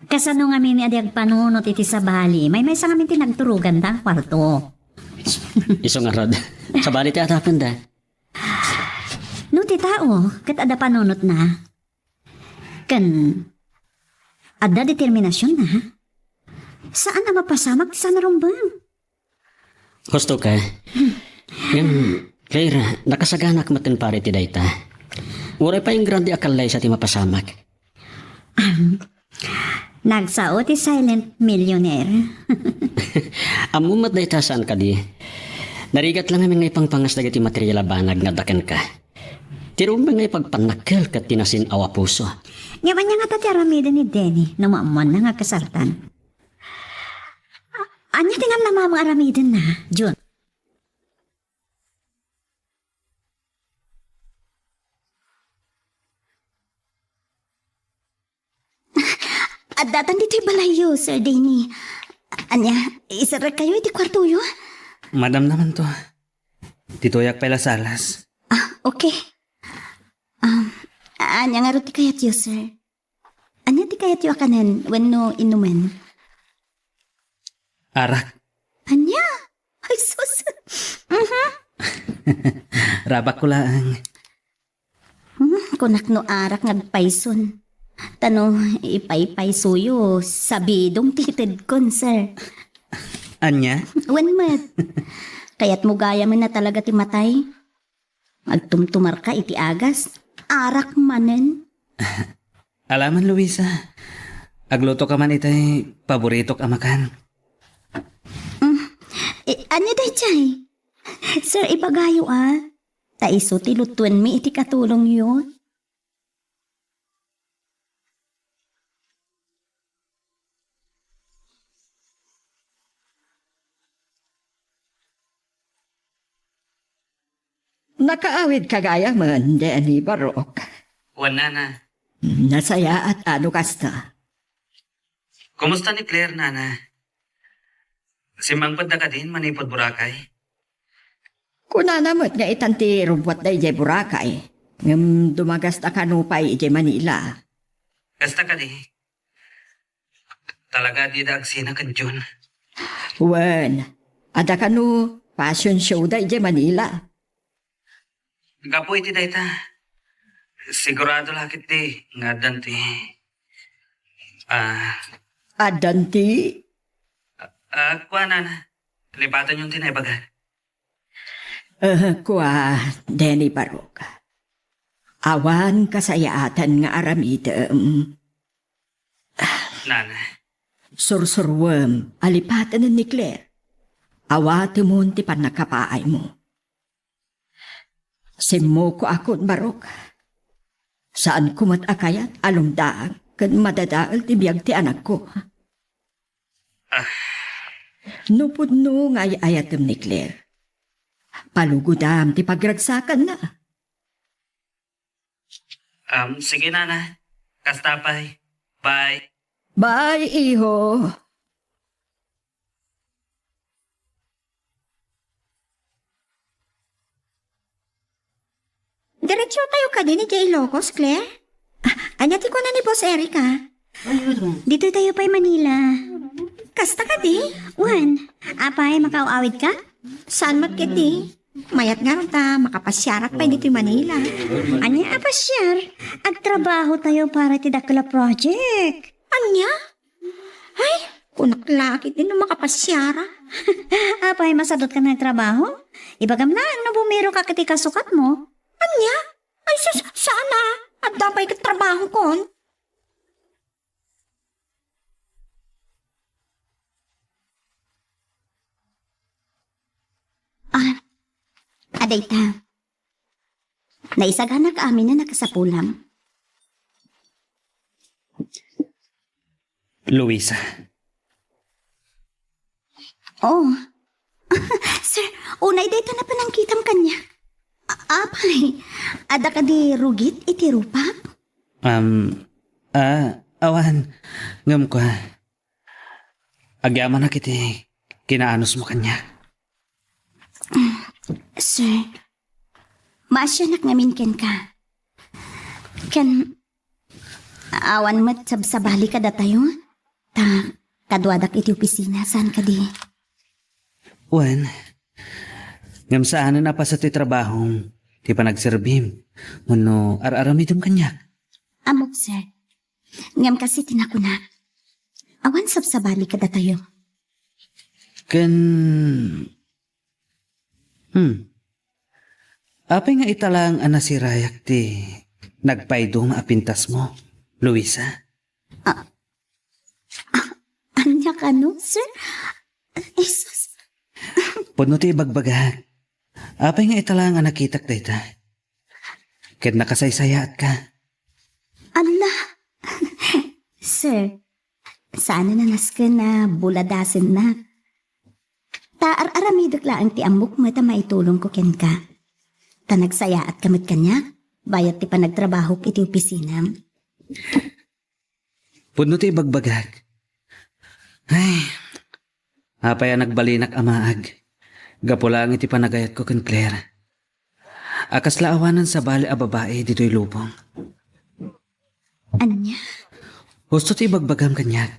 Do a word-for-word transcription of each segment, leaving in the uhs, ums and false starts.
Kasano ngamin a di agpanunot iti sabali? Maymaysa ngamin ti nagturoganda a kuarto. Isu ngarud, sabali ti adapenda. No ti tao, ket adda panunotna. Ken adda determinasionna. Saan a mapasamak ti saan a rumbeng. Husto ka. Ngem, Claire, nakasaganak met ken pare ti dayta. Uray pay ingrande a kallaysa ti mapasamak. Nagsao ti silent millionaire. Ammom met dayta, saan kadi? Narigat la ngamin nga ipangpangas dagiti material a banag nga adda kenka. Ti rumbeng nga ipagpannakkel ket ti nasin-aw a puso. Ngem ania ngata ti aramiden ni Denny no maammoanna nga agkasartan? Ania ti namnama nga aramidenna, Jun? Addatan ditoy balayyo, Sir Denny. Ania, iserrekkayo iti kuartoyo? Madamnamento. Ditoyak pay la salas. Ah, okay. Um, ania ngarud ti kayatyo, sir? Ania ti kayatyo a kanen wenno inumen? Arak. Ania? Ay, sus! Mhm. Rabakko laeng. Hmm, kunak no arak nga agpayson. Ta no ipaypaysoyo, sabidong ti itedkon, sir. Ania? Wen met. Kayatmo gayamen a talaga ti matay? Agtumtumarka iti agas, arak manen. Alaman, Luisa. Aglutoka man itay paboritok a makan. Mm. Eh, ania daydiay? Sir, ibagayo, a. Ta isu ti lutuenmi iti katulongyo. Nakaawidka gayamen, Denny Barok? Wen, nana. Nasayaat a no kasta. Kumusta ni Claire, nana? Simmangpetda kadin manipud Boracay? Kunana met nga itan ti rubbuatda idiay Boracay, ngem dumagasta kano pay idiay Manila. Kasta kadi? Talaga dida agsina ken Jun? Wen, adda kano fashion show da idiay Manila. Gapu iti dayta, sigurado la ketdi nga addan ti, ah, addan ti? Ah, kuanan, lipatanyon ti naibaga. Eh, kua, Denny Barok. Awan kasayaatan nga aramidem. Nana. Sursuruem a lipaten ni Claire. Awatemon ti pannakapaaymo. Simmukoakon, Barok. Saanko met a kayat a lumdaag ken madadael ti biag ti anakko. Ah. No pudno nga ay-ayatem ni Claire, palugodam ti pagragsakanna. Um, sige, nana. Kasta pay. Bye. Bye, iho. Diretso tayo kadi ni Jay Locos, Claire? Ah, ania ti kuna ni Boss Eric, a? Ditoy tayo pay Manila. Kasta kadi? Wen, apay, makaawid ka? Saan met ketdi? Mayat ngarud ta makapasiarak pay ditoy Manila. Ania a pasiar? Agtrabaho tayo para ti dakkel a project. Ania? Ay, kunak la ketdi no makapasiara. Apay, masadot ka nga agtrabaho? Ibagam laeng no bumiroka iti kasukatmo. Ania? Ay, sus, saan a. Adda pay ket trabahokon. Ah, adayta. Naisaganak amin a nakasapulam. Luisa. Oh. Sir, unay dayta a panangkitam kaniak. A-, apay, adda kadi rugit iti rupak? Um, ah, awan. Ngem kua, agyamanak iti kinaanusmo kaniak. Sir, maasianak ngamin kenka. Ken, awan met sabsabali kadatayo? Ta, kaduadak iti opisina, saan kadi? Wen, ngem saanen a paset ti trabahom ti panagserbim wenno ar-aramidem kaniak. Ammok, sir. Ngem kas iti nakunak, awan sabsabali kadatayo. Ken, hmm, apay nga ita laeng a nasirayak ti nagpaiduma a pintasmo, Luisa? Ah, ah, ania kano, sir? Jesus. Pudno ti ibagbagak. Apay nga ita laeng a nakitak dayta? Ket nakasaysayaatka. Ala! Sir, saanen a nasken a buladasennak. Ta ar-aramidek laeng ti ammok met a maitulongko kenka. Ta nagsayaatka met kaniak, bayat ti panagtrabahok iti opisinam. Pudno ti ibagbagak. Ay, apay a nagbalinak a maag. Gapu laeng iti panagayatko ken Claire. A kasla awanan sabali a babai ditoy lubong. Ania? Husto ti ibagbagam kaniak.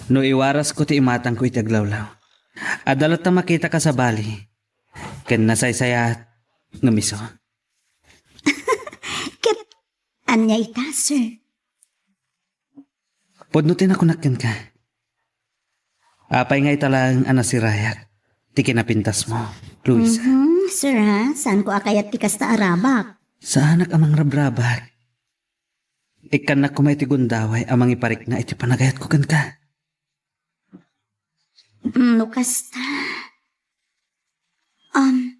No iwarasko ti imatangko iti aglawlaw, adda latta makitaka sabali. Ken nasaysayaat ngem isu. Ket ania ita, sir? Pudno ti nakunak kenka. Apay nga ita laeng a nasirayak ti kinapintasmo, Luisa? Mhm, sir, ha? Saanko a kayat ti kasta a rabak. Saanak a mangrabrabak. Ikkannak koma iti gundaway a mangiparikna iti panagayatko kenka. Mm, no kasta. Um,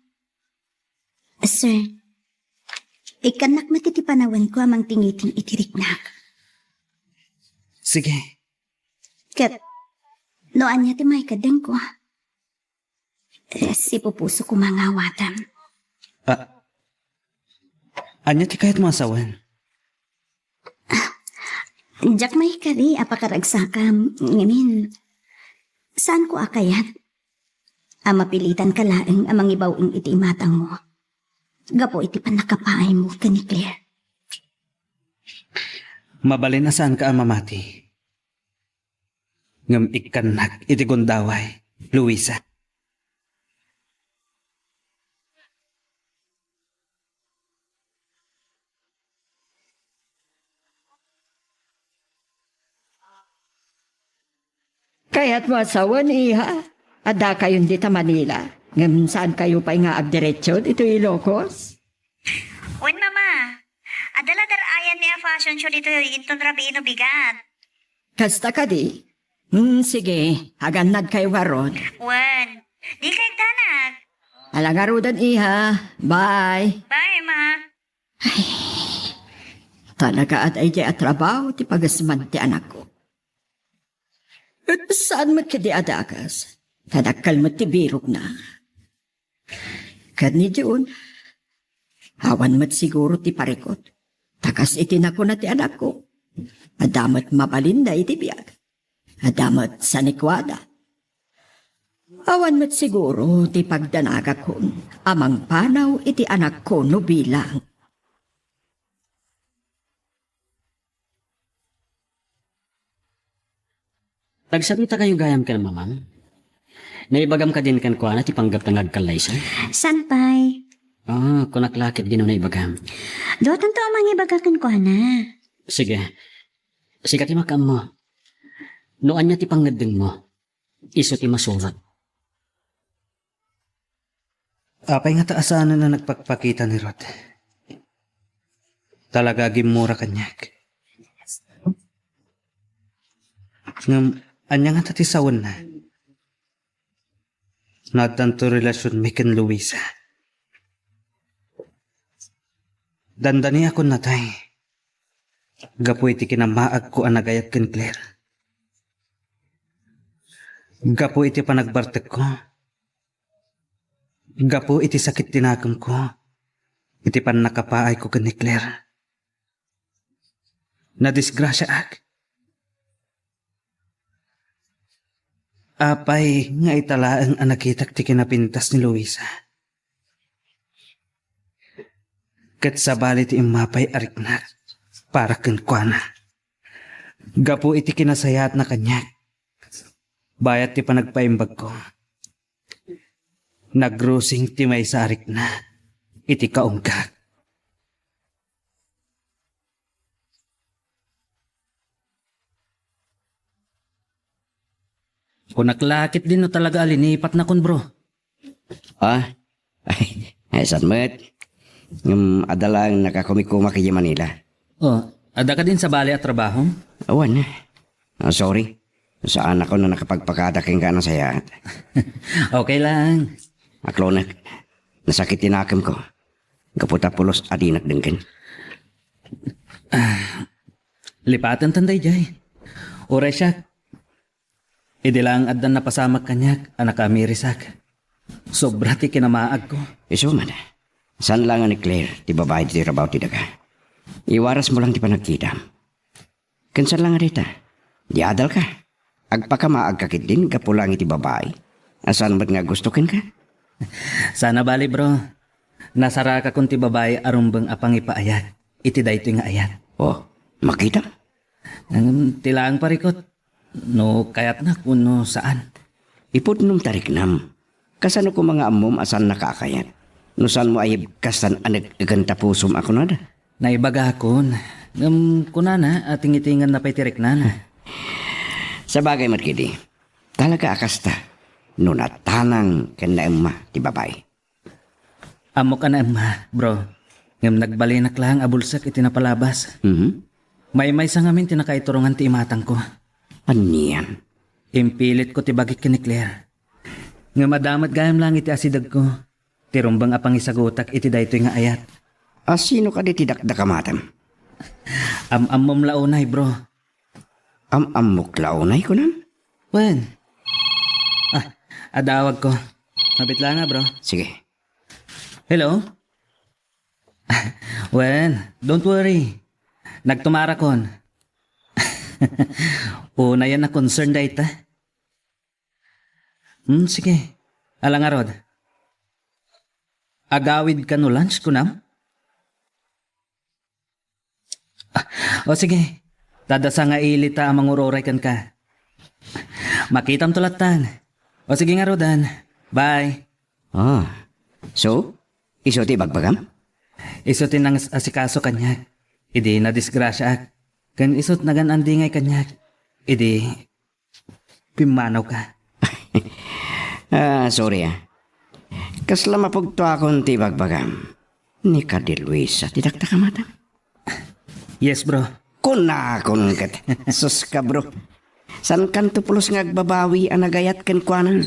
sir, ikkannak met iti panawenko a mangtingiting iti riknak. Sige. Ket, no ania ti maikadengko, eh, sipupuso koma nga awatem. Ah, ania ti kayatmo a sawen? Diak maikari a pakaragsakam, ngamin, saanko a kayat a mapilitanka laeng a mangibaw-eng iti imatangmo gapu iti pannakapaaymo ken ni Claire. Mabalin a saanka a mamati. Ngem ikkannak iti gundaway, Luisa. Kayatmo a sawen, iha? Addakayon dita Manila, ngem saankayo pay nga agdiretso ditoy Ilocos? Wen, Mama. Adda la dar-ayanmi a fashion show ditoy inton rabii no bigat. Kasta kadi? Hmm, sige. Agannadkayo ngarud. Wen. Dika agdanag. Ala ngaruden, iha. Bye. Bye, Ma. Ay, talaga a daydiay a trabaho ti pagasman ti anakko. Saan met kadi a dakes? Ta dakkel met ti birokna. Ken ni June, awan met siguro ti parikut. Ta kas iti nakuna ti anakko, adda met mabalinda iti biag. Adda met sanikuada. Awan met siguro ti pagdanagakon a mangpanaw iti anakko no bilang. Nagsaritakayo gayam ken mamam? Naibagam kadin kenkuana ti panggepna nga agkallayso? Saan pay? Ah, kunak la ket dino naibagam. Duatanto a mangibaga kenkuana. Sige. Sika ti makaammo. No ania ti pangngeddengmo, isu ti masurat. Apay ngata a saanen a nagpakpakita ni Ruth? Talaga a gimmura kaniak. Ngem, ania ngata ti sawenna? No addanto relasionmi ken Luisa. Dandaniakon natay gapu iti kinamaagko a nagayat ken Claire. Gapu iti panagbartekko. Gapu iti sakit ti nakemko, iti pannakapaayko ken ni Claire. Nadisgrasiaak. Apay nga ita laeng a nakitak ti kinapintas ni Luisa? Ket sabali ti immapay a riknak para kenkuana. Gapu iti kinasayaatna kaniak, bayat ti panagpaimbagko, nagrusing ti maysa a rikna iti kaunggak. Kunak la ketdin no talaga a linipatnakon, bro. Ah? Ay, ay, saan met? Ngem adda laeng nakakumikuma idiay Manila. Oh, adda kadin sabali a trabahom? Awan. Ah, sorry. Saanakon a nakapagpakada kenka a nasayaat. Okay lang. Aklonek, nasakit ti nakemko. Gapu ta pulos a dinak denggen. Lipaten tan daydiay. Uray siak, idi laeng addan napasamak kaniak a nakaamirisak, sobra ti kinamaagko. Isu man, saan la nga ni Claire ti babai ti rabaw ti daga. Iwarasmo lang ti panagkitam. Ken saan la nga dayta, di adalka. Agpakamaagka ketdin gapu lang iti babai a saan met nga gusto kenka. Sana bali, bro. Nasarakakon ti babai a rumbeng a pangipaayak iti daytoy nga ayat. Oh, makita? Ngem ti laeng parikut, no kayatna wenno saan. Ipudnom ta riknam. Kasano koma nga ammom a saannaka a kayat? No saanmo a yibkas tan aneg-egen ta pusom a kunada? Naibagakon, ngem kunana a tingitinganna pay ti riknana. Sabagay met ketdi, talaga a kasta no natanang ken naemma ti babai. Ammok a naemma, bro. Ngem nagbalinak laeng a bulsek iti napalabas. Mhm. Maymaysa ngamin ti nakaiturongan ti imatangko. Anian? Impilitko ti bagik ken ni Claire. Ngem adda met gayam lang iti asidegko ti rumbeng a pangisagutak iti daytoy nga ayat. A sino kadi ti dakdakamatem? Am-ammom la unay, bro. Am-ammok la unay, kunam? Wen. Ah, adawagko. Mabit la nga, bro. Sige. Hello? Wen, don't worry. Nagtumarakon. Unayen a concern dayta. Hmm, sige. Ala ngarud. Agawid kano lunch, kunam? Ah, o sige. Tadda sa nga ili ta a mangururay kenka. Makitamto lattan. O sige ngaruden. Bye. Ah. So, isu ti ibagbagam? Isu ti nangasikaso kaniak idi nadisgrasiaak. Ken isut nagan-andingay kaniak idi pimmanawka. Ah, sorry, ah. Kasla mapugtoakon ti ibagbagam. Ni kadi Luisa ti dakdakamatem? Yes, bro. Kunakon ket. Sus ka, bro. Saankanto pulos nga agbabawi a nagayat kenkuana?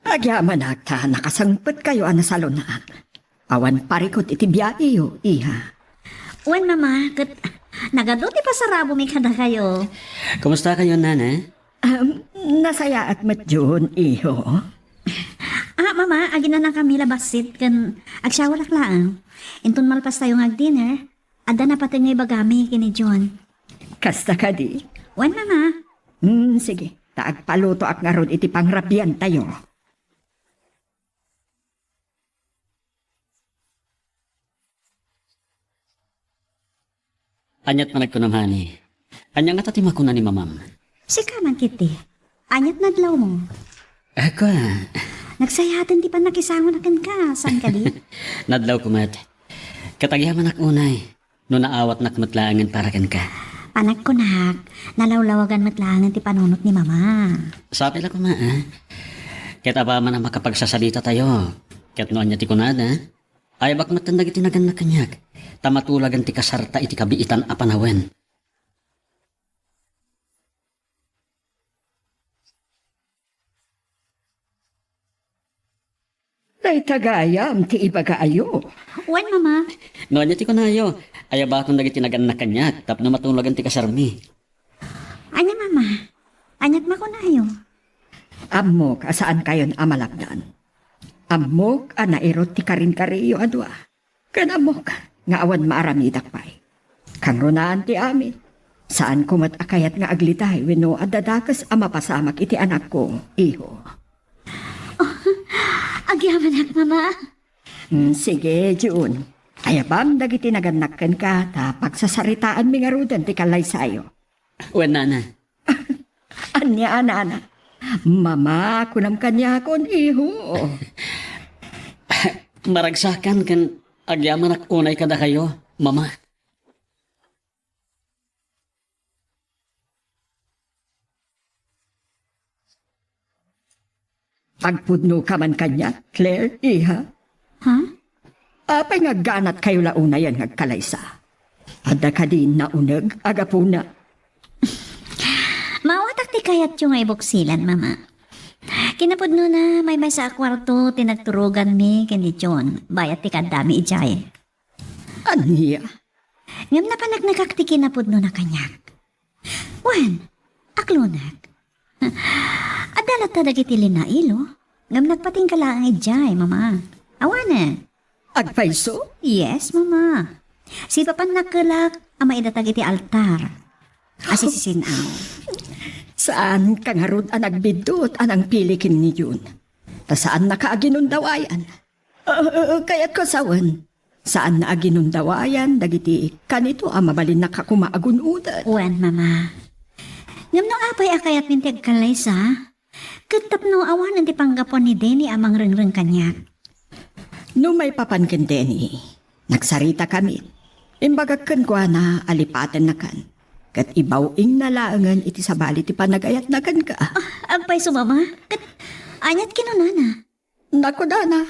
Agyamanak ta nakasangpetkayo a nasalunaak. Awan parikut iti biaeyo, iha. Wen, Mama, ket nagadu ti pasarabomi kadakayo. Kumustakayo, Nana? Um, nasayaat met diyon, iho. Ah, Mama, aginanakami la bassit ken agsyawarak laeng. Inton malpastayo nga agdinner, adda napateg nga ibagami ken ni John. Kasta kadi? Wen, Mama. Hmm, sige. Ta agpalutoak ngarud iti pangrabiantayo. Aniat man agkunam, honey? Ania ngata ti makuna ni Mamam? Sika man, Kitty. Aniat nadlawmo? Ako, ah. Nagsayaten ti pannakisangona kenka, saan kadi? Nadlawko met. Ket agyamanak unay no naawatnak met laengen para kenka. Panagkunak, nalawlawagan met laengen ti panunot ni Mama. Sapay la koma, ah. Ket apaman a makapagsasalita tayo. Ket no ania ti kunada, ayabak met dagiti nagannak kaniak, ta matulagan ti kasarta iti kabiitan a panawen. Dayta gayam ti ibagayo. Wen, Mama. No ania ti kunayo, ayabakon dagiti nagannak kaniak tapno matulagan ti kasarmi. Ania, Mama? Aniat makunayo? Ammok a saankayon a malakdan. Ammok a nairut ti karinkariyo a dua. Ken ammok nga awan maaramidak pay. Kangrunaan ti amin. Saanko met a kayat nga aglitay wenno adda dakes a mapasamak iti anakko, iho. Oh, agyamanak, Mama. Mm, sige, Jun. Ayabam dagiti nagannak kenka, ta pagsasaritaanmi ngaruden ti kallaysayo. Wen, nana. Ania, nana? Mama, kunam kaniakon, iho. Maragsakan ken agyamanak unay kadakayo, mama. Agpudnoka man kaniak, Claire, iha? Ha? Apay nga agganatkayo la unayen nga agkalaysa? Adda kadi nauneg a gapuna? Maawatak ti kayatyo nga ibuksilan, Mama. Kinapudnona, maymaysa a kuarto ti nagturoganmi ken ni John, bayat ti kaaddami idiay. Ania? Ngem napaneknekak ti kinapudnona kaniak. Wen, aklonek. Adda latta dagiti linailo, ngem nagpatingga laeng idiay, Mama. Awanen. Agpayso? Yes, Mama. Sipapan nakkelak a maidatag iti altar. Asisisin-aw. Saanka ngarud a nagbiddut a nangpili ken ni Jun? Ta saannaka a ginundawayan. Ah, kayatko sawen. Saanna a ginundawayan dagiti kanito a mabalinnaka koma a gun-oden. Wen, Mama. Ngem no apay a kayatmin ti agkallaysa, ket tapno awanen ti panggapuan ni Denny a mangrengreng kaniak. No maipapan ken Denny, nagsaritakami. Imbagak kenkuana a lipatennakan, ket ibaw-ingna laengen iti sabali ti panagayatna kenka. Ah, agpayso, Mama. Ket aniat kinunana? Nakudana,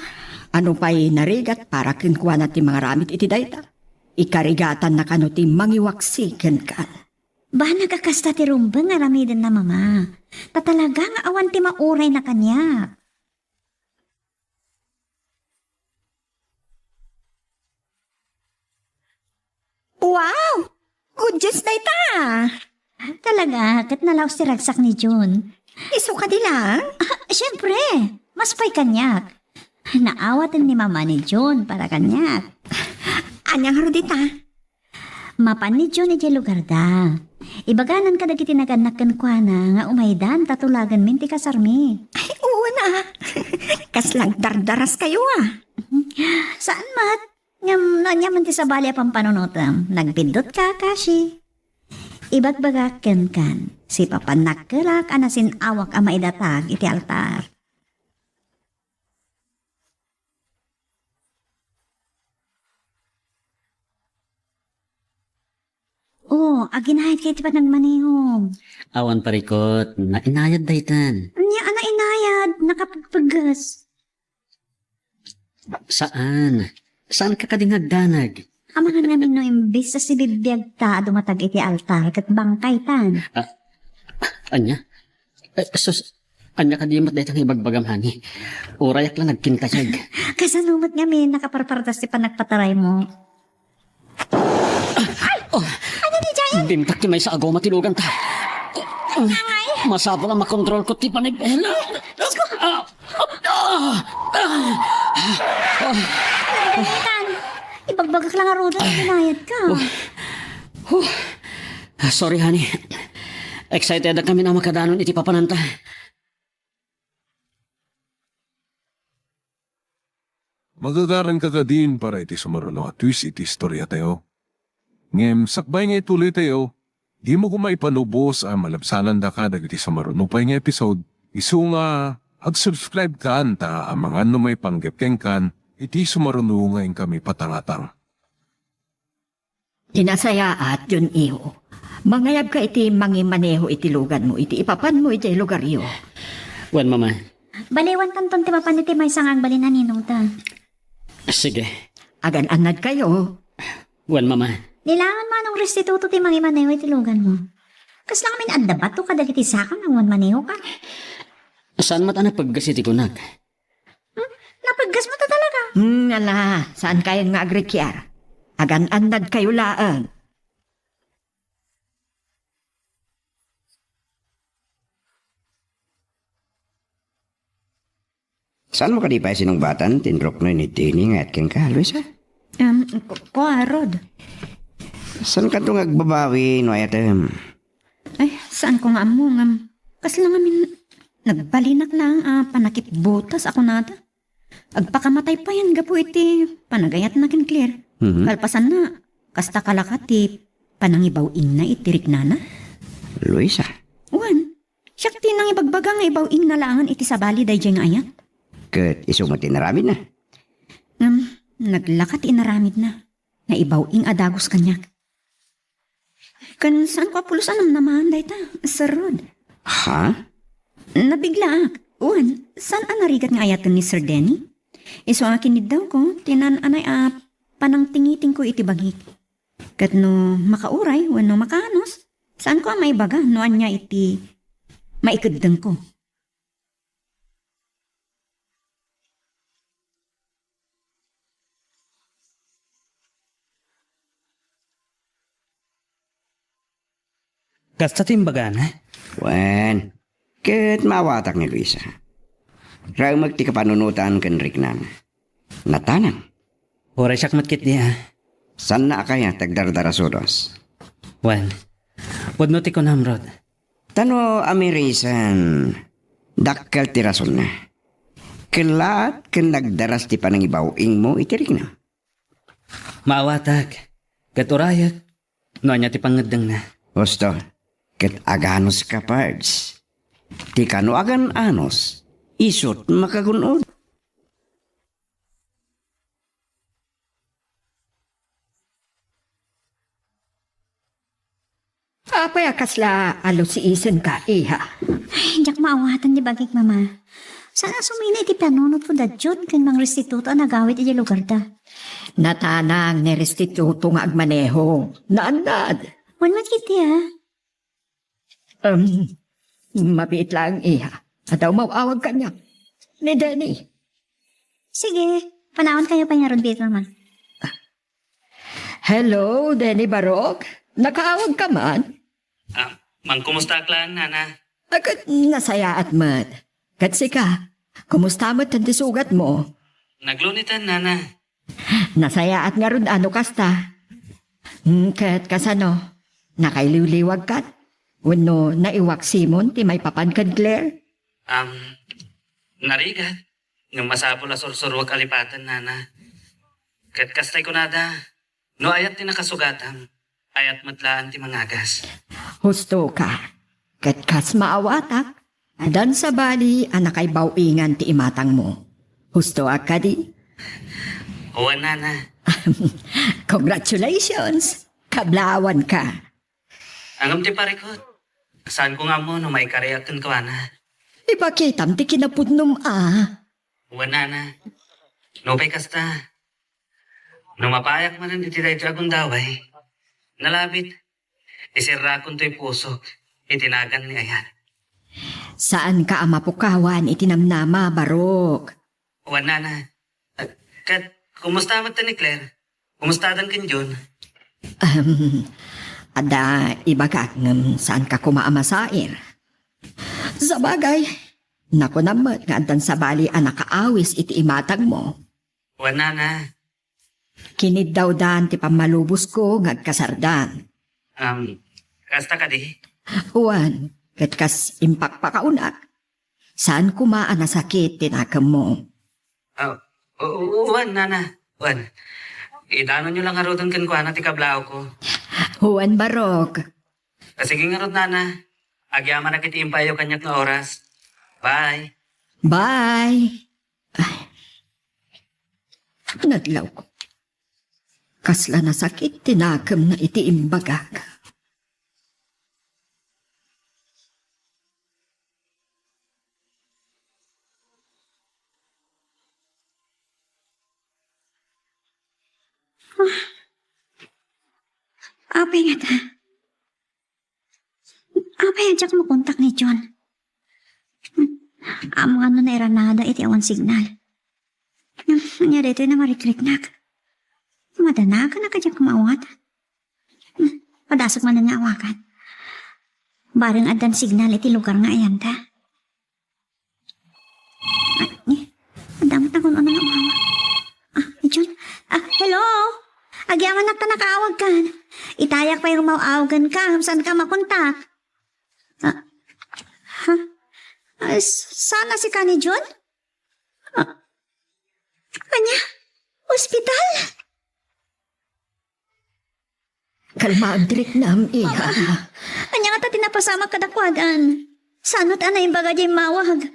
ano pay narigat para kenkuana ti mangaramid iti dayta? Ikarigatanna kano ti mangiwaksi kenka. Banag a kasta ti rumbeng nga aramidenna, Mama. Ta talaga nga awan ti maurayna kaniak. Wow! Good news dayta! Talaga, ket nalaus ti ragsak ni Jun. Isu kadi lang? Ah, siempre! Mas pay kaniak. Naawaten ni Mama ni Jun para kaniak. Ania ngarud ita? Mapan ni Jun idiay lugarda. Ibaganan kadagiti nagannak kenkuana nga umaydan ta tulagenmin ti kasarmi. Ay, uwan a. Kasla agdardaraskayo a. Saan met? Ngem no ania man ti sabali a pampanunotem, nagbiddutka, Kashi. Ibagbagak kenkan, sipapan nakkelak a nasin-awak a maidatag iti altar. Oh, aginayad kayo ti panagmaneho. Awan parikot, nainayad daytan. Ania a nainayad, nakapagpagas. Saan? Saan ka kadi nga agdanag? Amangan ngamin no imbis a sibibiag ta a dumatag iti altar ket bangkay tan. Ah, ania? Eh, sus, ania kadi met dayta nga ibagbagam, honey? Urayak la nagkintayeg. Kasano met ngamin nakaparpardas ti panagpataraymo? Ay! Oh. Ano ni Giant? Dimtak ti maysa a goma ti luganta. Angay. Masapul a makontrol ko ti panag-, Diyos ko! Ah! Ah! Ah! Dalitan. Ibagbagak lang a ruda, binayad ka. Oh. Huh. Sorry, honey. Excited kami na makadanon iti papananta. Magagaranka kadin para iti sumaruno a twist iti istoriatayo. Ngem sakbay nga ituloytayo, dimo koma ipanubos a malabsanandaka dagiti sumaruno pay nga episode, isu nga ag-subscribe kan ta amangan no maipanggep kenkan iti sumaruno nga inkami patangatang. Ti nasayaat, Jun, iho. Mangayabka iti mangimaneho iti luganmo iti ipapanmo idiay lugaryo. Wen, Mama. Baliwantanton ti mapan iti maysa nga agbalin a ninongta. Sige. Agan-annadkayo. Wen, Mama. Nilangan manong restituto ti mangimaneho iti luganmo. Kasla ngamin adda bato kadagiti saka nga awan maneho ka. Saan met a napegges iti kunak? Hmm? Napeggesmo ta talaga? Hmm, ala, saan kayon nga agrikiar? Agan-annadkayo laeng. Saan mo kadi pay sinungbatan ti inruknoy ni Denny nga ayat kenka, Luisa? Um, ku-, kua, Rod. Saan kanto nga agbabawi no ayatem? Ay, saan ko nga ammo, ngam. Kasla ngamin, nagbalinak lang a panakipbutas a kunada. Agpakamatay payen gapu iti panagayatna ken Claire. Mhm. Kalpasanna, kasta kalakat ti panangibaw-ingna iti riknana? Luisa. Wen, siak ti nangibagbaga nga ibaw-ingna laengen iti sabali daydiay nga ayat. Ket isu met ti inaramidna? Ngem, naglakat ti inaramidna. Naibaw-ing a dagus kaniak. Ken saanko a pulos a namnamaen dayta, Sir Rod. Ha? Nabiglaak. Wen, saan a narigat nga ayaten ni Sir Denny? Isu a kiniddawko, ti naan-anay a panangtingitingko iti bagik. Ket no makauray wenno makaanus, saanko a maibaga no ania iti maikeddengko. Kasta ti imbagana? Wen, ket maawatak ni Luisa. Raemek ti kapanunotan ken riknana. Natanang. Uray siak met ketdi, a. Saanna a kayat ti agdardarasudos? Wen, pudno ti kunam, Rod. Ta no amirisen, dakkel ti rasonna. Kellaat ken nagdaras ti panangibaw-ingmo iti rikna. Maawatak, ket urayek no ania ti pangngeddengna. Husto, ket aganuska, Pards. Ti kano agan-anus, isut' makagun-od. Apay a kasla a lusiisenka, iha? Ay, diak maawatan ti bagik, Mama. Saan a sumina iti panunotko da Jun ken Mang Restituto a nagawid iti lugarda? Natanang ni Restituto nga agmaneho. Naannad. Wen met ketdi, a. Um, mabiit laeng, iha. Adda umaw-awag kaniak. Ni Denny. Sige, panawankayo pay ngarud biit, Mama. Hello, Denny Barok. Nakaawagka man? Ah, mangkumustaak laeng, Nana. Ah, ket nasayaat met. Ket sika, kumusta met ti sugatmo? Nagluniten, Nana. Nasayaat ngarud a no kasta. Hmm, ket kasano? Nakailiwliwagkan? Wenno naiwaksimon ti maipapan ken Claire? Am, narigat. Ngem masapul a sursuruek a lipaten, Nana. Ket kastay kunada, no ayat ti nakasugatam, ayat met laeng ti mangagas. Husto ka. Ket kas maawatak, addan sabali a nakaibaw-ingan ti imatangmo. Hustoak kadi? Wen, Nana. Congratulations! Kablawanka. Ngem ti parikut, saanko nga ammo no maikariak kenkuana. Ipakitam ti kinapudnom a. Wen, Nana. Nupay kasta, no mapayak manen iti daytoy a gundaway, nalabit, iserrakon toy pusok iti nagan ni ayat. Saanka a mapukawan iti namnama, Barok. Wen, Nana. Ket kumusta met ni Claire? Kumustadan ken Jun? Ahem, adda ibagak ngem saanka koma a masair. Sabagay, nakunam met nga addan sabali a nakaawis iti imatangmo. Wen, Nana. Kiniddawdan ti pammalubosko nga agkasardan. Um, kasta kadi? Wen, ket kas impakpakaunak, saan koma a nasakit ti nakemmo. Ah, u-, u-, wen, Nana. Wen. Idanonyo la ngaruden kenkuana ti kablawko. Wen, Barok. Ah, sige ngarud, Nana. Agyamanak iti impaayyo kaniak nga oras. Bye. Bye. Ay. Nadlawko. Kasla nasakit ti nakemna iti imbagak. Ah, apay ngata? Apay a diak makontak ni Jun? Ammok no nairanada iti awan signal. Ania daytoy a narikriknak? Madanagan a kadiak maawatan. Padasek manen nga awagan. Bareng addan signal iti lugar nga ayanta. Ay, eh, adda met a kun-una nga umawag. Ah, ni Jun. Ah, hello? Agyamanak ta nakaawagkan. Itayak pay nga umaw-awagenka, ngem saanka makontak. Ah, ha? Ah, s-, saan a sika ni Jun? Ah, kalmaag ti riknam, iha. Ania ngata ti napasamak kadakuadan? Saan met a naimbaga diay immawag?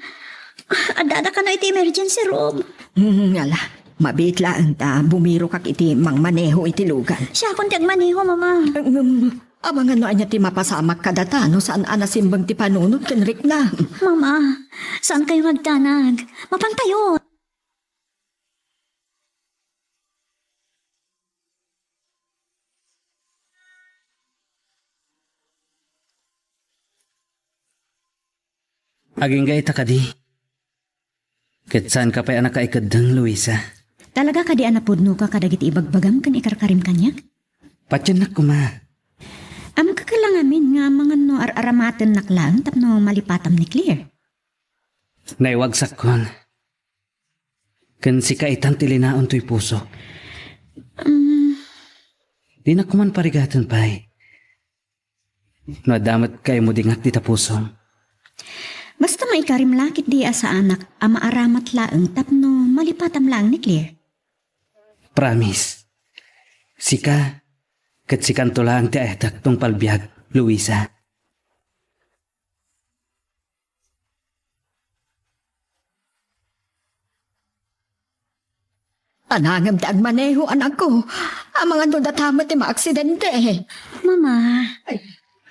Addada kano iti emergency room? Hmm, ala, mabiit laeng ta bumirokak iti mangmaneho iti lugan. Siakon ti agmaneho, Mama. Ngem, amangan no ania ti mapasamak kadata no saan a nasimbeng ti panunot ken riknam? Mama, saankayo nga agdanag. Mapantayo. Agingga ita kadi. Ket saanka pay a nakaikeddeng, Luisa. Talaga kadi a napudnoka kadagiti ibagbagam ken ikarkarim kaniak? Patiennak koma. Ammok la ngamin nga amangan no ar-aramatennak laeng tapno malipatam ni Claire. Naiwagsakkon. Ken sika itan ti linaon toy pusok. Mm. Dinak koman parigaten pay. No adda met kaimudingak dita pusom. Basta maikarim la ketdi a saanak a maaramat laeng tapno malipatam laeng ni Claire. Promise. Sika, ket sikanto laeng ti ayatek tungpal biag, Luisa. Anangem ti agmaneho, anakko. Amangan no data met ti maaksidente. Mama. Ay,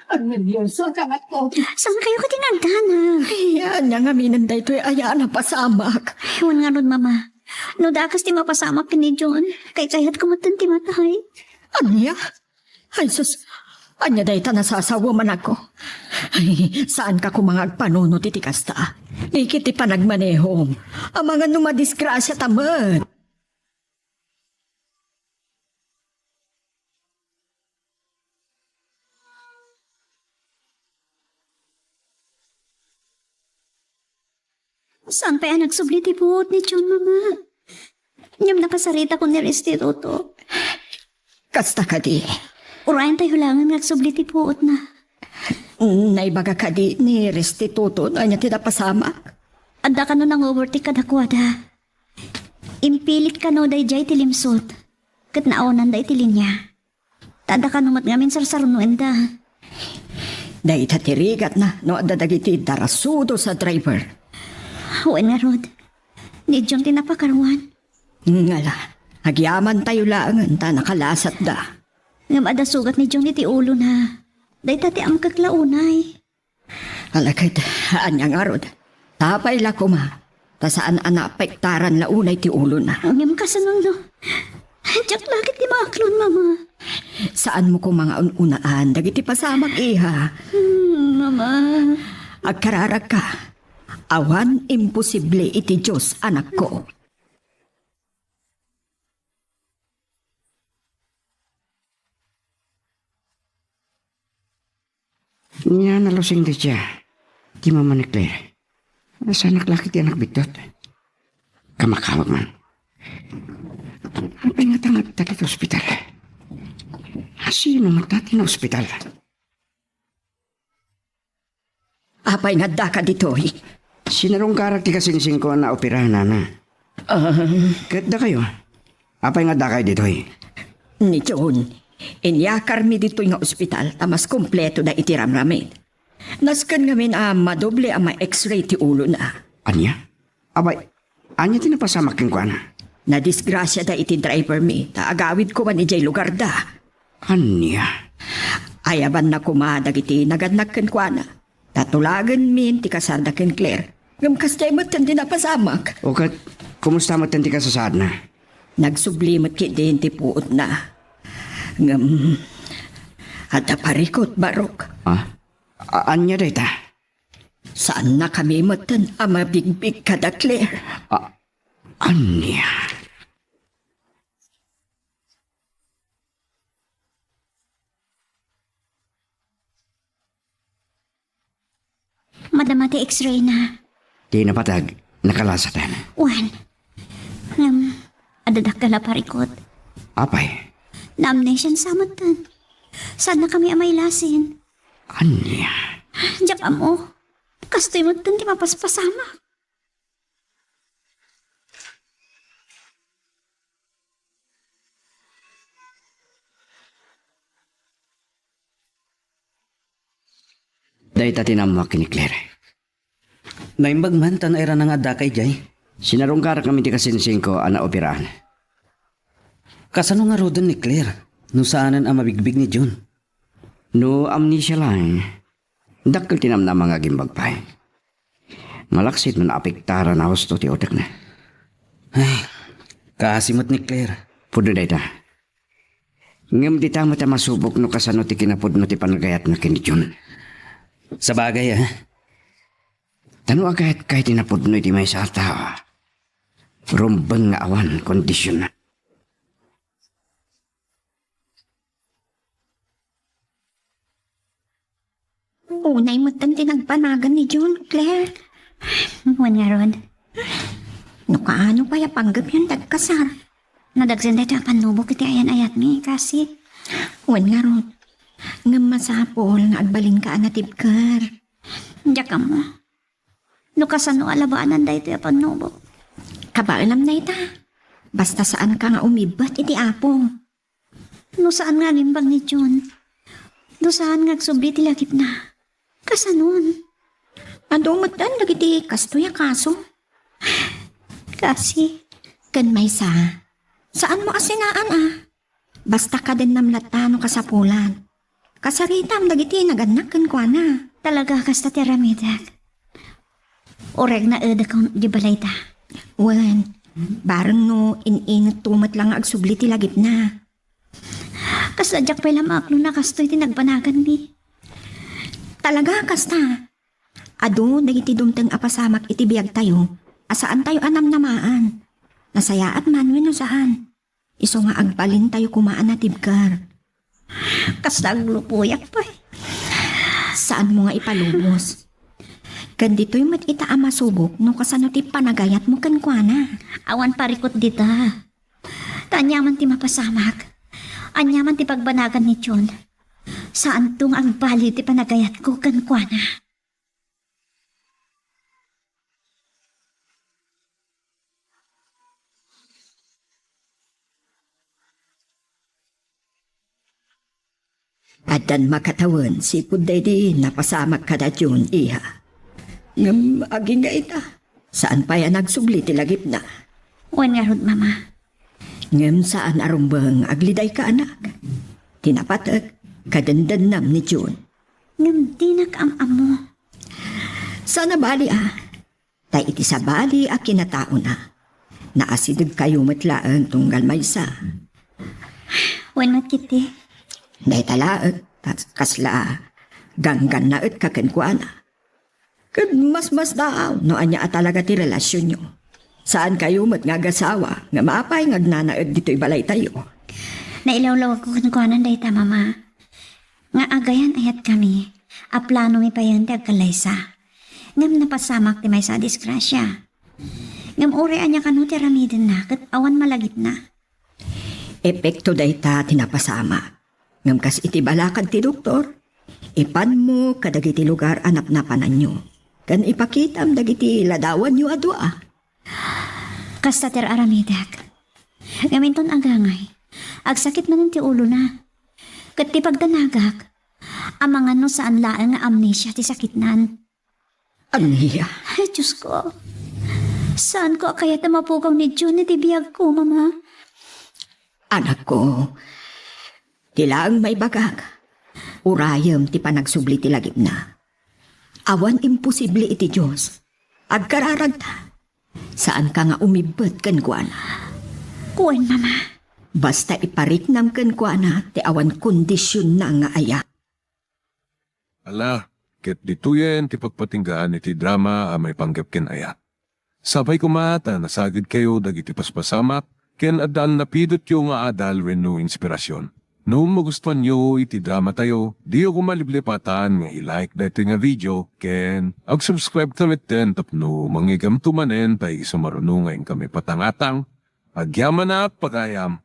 ang nervioso, anakko. Saankayo kadi nga agdanag? Ay, ania ngamin daytoy aya a napasamak? Ay, wen ngarud, Mama. No dakes ti mapasamak ken ni John, kaykayatko metten ti matay. Ania? Ay, sus, ania dayta nasasawa, anakko? Ay, saanka koma nga agpanunot iti kasta. Ikit ti panagmanehom. Amangan no madisgrasiata met. Saan pay a nagsubli ti puot ni John, Mama? Ngem nakasaritakon ni Restituto. Kasta kadi. Urayen tayo laengen nga agsubli ti puotna. Naibaga kadi ni Restituto no ania ti napasamak? Adda kano nang-overtake kadakuada. Impilit kano daydiay ti limsut, ket naawannanda iti linia. Ta adda kano met ngamin sarsarnoenda. Dayta ti rigatna no adda dagiti darasudos a driver. Wen ngarud, ni John ti napakaruan. Ngala, agyamantayo laengen ta nakalasatda. Ngem adda sugat ni John iti ulona. Dayta ti amkek la unay. Ala ket, ania ngarud? Apay la koma, ta saan a naapektaran la unay ti ulona. Ngem kasano no? Diak la ket ti maaklon, Mama. Saanmo koma nga un-unaan dagiti pasamak, iha. Hmm, Mama. Agkararagka. Awan imposible iti Dios, anakko. Nia, nalusing daydiay ti mama ni Claire. Saanak la ket ti anak bitot. Kamakamak man. Apay ngata nga adda ditoy ospital? Sino ngata ti naospital? Apay nga addaka ditoy? Sinarungkarak ti kasingsingko a naopera, nana. Ah. Ket dakayo? Apay nga addakayo ditoy? Ni John, inyakarmi ditoy nga ospital ta mas kumpleto da iti ramramid. Nasken ngamin a madoble a ma-X-ray ti ulona. Ania? Apay, ania ti napasamak kenkuana? Nadisgrasiada iti driver mi, ta agawid koma idiay lugarda. Ania? Ayabanna koma dagiti nagannak kenkuana. Ta tulagenmin ti kasada ken Claire. Ngem kasdiay metten ti napasamak. O ket, kumusta metten ti kasasaadna? Nagsubli met ketdin ti puotna. Ngem, adda parikut, Barok. Ah? A-, ania dayta? Saannakami metten a mabigbig kada Claire. A-, ania? Madama ti X-ray na. Ti napateg, nakalasatan. Wen. Ngem, adda dakkel a parikut. Apay? Na-amnesia sa metten. Saannakami a mailasin. Ania? Diak ammo. Kastoy metten ti mapaspasamak. Dayta ti naammoak ken ni Claire. Naimbag man ta nairana nga addaka idiay. Sinarungkarakami ti kasinsingko a naoperaan. Kasano ngaruden ni Claire no saanen a mabigbig ni June? No amnesia laeng, dakkel ti namnama nga agimbag pay. Malaksid no naapektaran a husto ti utekna. Ay, kaasi met ni Claire. Pudno dayta. Ngem dita met a masubok no kasano ti kinapudno ti panagayatna ken ni June. Sabagay, eh. Ta no agayat kay ti napudno iti maysa a tao, rumbeng nga awan kondisionna. Unay metten ti nagbanagan ni June, Claire. Wen ngarud, no kaano pay a panggepyon ti agkasar? Nadagsen daytoy a pannubok iti ayan-ayatmi, kasi. Wen ngarud, ngem masapul nga agbalinka a natibker. Diak ammo no kasano a labanan daytoy a pannubok. Kabaelam dayta. Basta saanka nga umibbet iti Apo. No saan nga agimbag ni June, no saan nga agsubli ti lagipna, kasanon? Adu metten dagiti kastoy a kaso. Kasi. Ken maysa, saanmo a sinaan a. Basta kadennam latta no kasapulan. Kasaritam dagiti nagannak kenkuana. Talaga kasta ti aramidek. Uray agnaedek di balayda. Wen, bareng no in-inetto met la nga agsubli ti lagipna. Kasla diak pay la maaklona kastoy ti nagbanaganmi. Talaga kasta. Adu dagiti dumteng a pasamak iti biagtayo a saantayo a namnamaan. Nasayaat man wenno saan. Isu nga agbalintayo koma a natibker. Kasta aglupoyak pay. Saanmo nga ipalubos. Ken ditoy met ita a masubok no kasano ti panagayatmo kenkuana. Awan parikut dita. Ta aniaman ti mapasamak, aniaman ti pagbanagan ni June, saanto nga agbaliw ti panagayatko kenkuana. Addan makatawen sipud daydi napasamak kada June, iha. Ngem agingga ita, saan pay a nagsubli ti lagipna. Wen ngarud, Mama. Ngem saan a rumbeng aglidayka, anak. Ti napatek, kadendennam ni June. Ngem dinak am-ammo. Saan a bali a. Ta iti sabali a kinataona, naasidegkayo met laeng tunggal maysa. Wen met ketdi. Dayta laeng, ta kasla ganggannaetka kenkuana. Ket masmasdaaw no ania a talaga ti relasionyo. Saankayo met nga agasawa nga apay nga agnanaed ditoy balaytayo. Nailawlawagko kenkuana dayta, Mama. Nga agayan-ayatkami a planomi payen ti agkallaysa. Ngem napasamak ti maysa a disgrasia. Ngem uray ania kano ti aramidenna ket awan malagipna. Epekto dayta ti napasamak. Ngem kas iti balakad ti doktor, ipanmo kadagiti lugar a napnapananyo, ken ipakitam dagiti ladawanyo a dua. Kasta ti ar-aramidek. Ngem inton agangay, agsakit manen ti ulona. Ket ti pagdanagak, amangan no saan laeng nga amnesia ti sakitnan. Ania? Ay, Diosko. Saanko a kayat a mapukaw ni June iti biagko, Mama. Anakko, ti laeng maibagak, urayem ti panagsubli ti lagipna. Awan imposible iti Dios. Agkararagta. Saanka nga umibbet kenkuana. Wen, Mama. Basta ipariknam kenkuana ti awan kondisionna nga ayat. Ala, ket ditoyen ti pagpatinggaan iti drama a maipanggep ken ayat. Sapay koma ta nasagidkayo dagiti paspasamak ken addaan napidotyo nga adal wenno inspirasyon. No magustuanyo iti dramatayo, diyo koma liplipatan nga i-like daytoy nga video ken ag-subscribe ta metten tapno mangigamto manen ta isu maruno nga inkami patangatang. Agyamanak pagayam.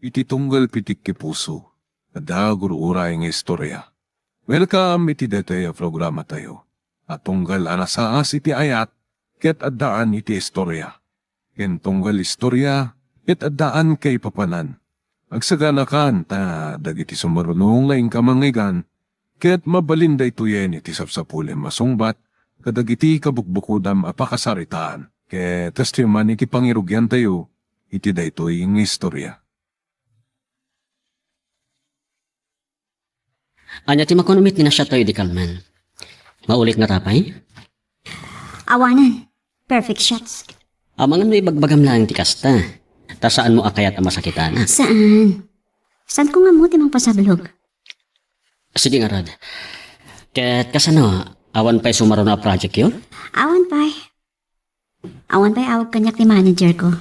Iti tunggal pitikki puso, adda gur-uray nga istorya. Welcome iti daytoy a programatayo a tunggal a nasaas iti ayat ket addaan iti istorya. Ken tunggal istorya ket addaan kaipapanan. Agsaganakan ta dagiti sumarunong nga inka mangngeggan, ket mabalin daytoyen iti sapsapulem a sungbat kadagiti kabukbukodam a pakasaritaan, ket kastoy man iti pangirugiantayo iti daytoy nga istorya. Ania ti makuno met ti nasiattayo idi kalman? Maulit ngata pay? Awanen. Perfect shots. Amangan no ibagbagam laeng ti kasta. Ta saanmo a kayat a masakitan. Saan? Saanko nga ammo ti mangpasablog? Sige ngarud. Ket kasano, awan pay sumaruno a projectyo? Awan pay. Awan pay awag kaniak ti managerko.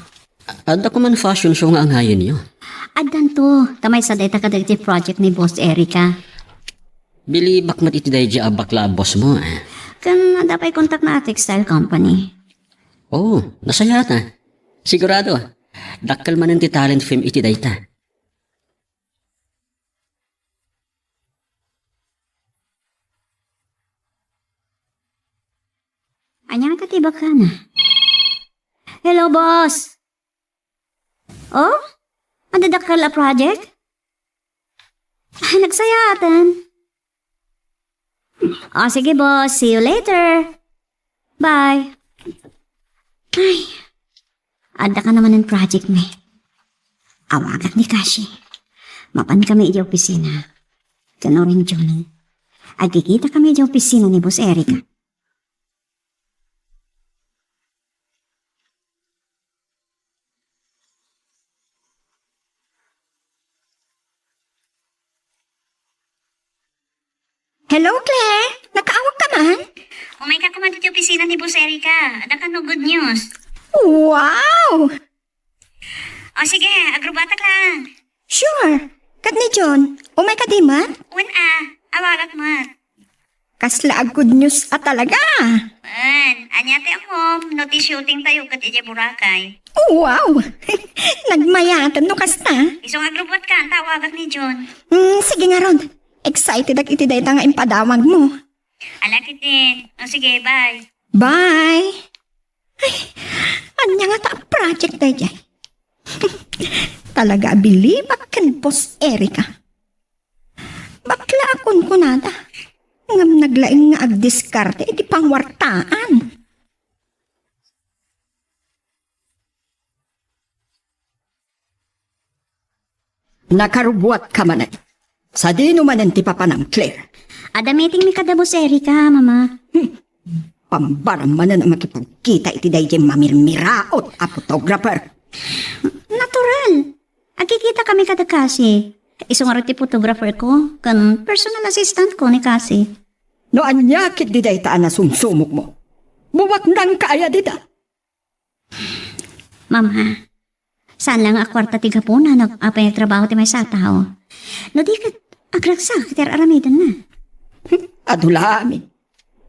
Adda koma fashion show nga angayenyo? Addanto, ta maysa dayta kadagiti project ni Boss Erica. Bilibak met iti daydiay a bakla a bossmo, eh. Ken adda pay kontakna a textile company. Oh, nasayaat. Sigurado, dakkel manen ti talent fame iti dayta. Ania ngata ti ibagana? Hello, boss. Oh? Adda dakkel a project? Ah, nagsayaaten. Oh, sige, boss. See you later. Bye. Ay, adda ka naman ng project, me. Awagak ni Kashi. Mapan kami iti opisina. Ken uray Johnny. Agkikita kami iti opisina ni Boss Erica. Hello, Claire! Nakaawag ka man? Umay ka koma ditoy opisina ni Boss Erica. Adda kano good news. Wow! O sige, agrubatak lang. Sure. Ket ni John, umay ka di met? Wen a, awagak met. Kasla a good news a talaga. Wen, ania ti ammom, no ti shooting tayo ket idiay Boracay. Wow! Nagmayaten no kasta. Isu nga agrubat ka, anta awagak ni John. Hmm, sige ngarud. Excited ak iti dayta nga impadawagmo. Ala ketdin. O sige, bye. Bye. Ay, ania ngata a project daydiay? Talaga a bilibak ken Boss Erica. Bakla a kunkunada. Ngem naglaing nga agdiskarte iti pangwartaan. Nakarubuat ka manen. Sadino manen ti papanam, Claire? Adda meeting mi kada Boss Erica, Mama. Hmm. Pambaram manen a makipagkita iti daydiay mamirmiraot a photographer. Natural. Agkikita kami kada Kasi. Isu ngarud ti photographer ko, ken personal assistant ko ni Kasi. No ania ketdi dayta a nasumsumokmo? Buwaknangka aya dita? Mama, saan lang a kuarta ti gapuna no apay nagtrabaho ti maysa a tao. No di ket, agragsak ti ar-aramidenna. Adu la amin.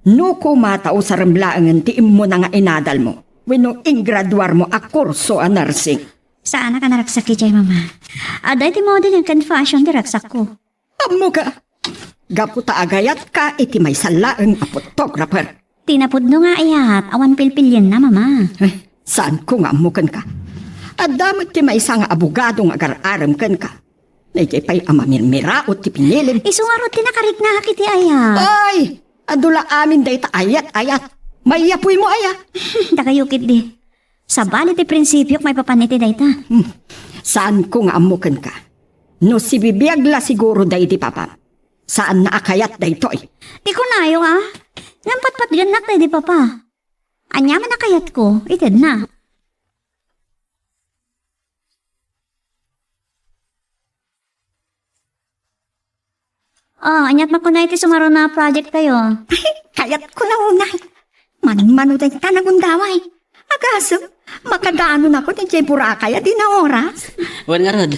No koma ta usarem laengen ti immuna nga inadalmo wenno ingraduarmo a kurso a nursing. Saanak a naragsak idiay, Mama. Adda iti modeling ken fashion ti ragsakko. Ammoka, gapu ta agayatka iti maysa laeng a photographer. Ti napudno nga ayat, awan pilpilienna, Mama. Eh, saanko nga ammo kenka. Adda met ti maysa nga abogado nga agar-arem kenka. Daydiay pay a mamirmiraot ti pinilim. Isu ngarud ti nakariknaak iti ayat. Ay, adu la amin dayta ayat-ayat. Mayapuymo aya? Dakayo ketdi. Sabali ti prinsipiok maipapan iti dayta. Hmm. Saanko nga ammo kenka. No sibibiag la siguro daydi papam, saanna a kayat daytoy. Ti kunayo a, ngem patpatgennak daydi papa. Ania man a kayatko, itedna. Oh, aniat makuno iti sumaruno a project tayo? Kayatko la unay. Manmano dayta nga gundaway. Agasem, makadanon ako idiay Boracay a di naoras. Wen ngarud.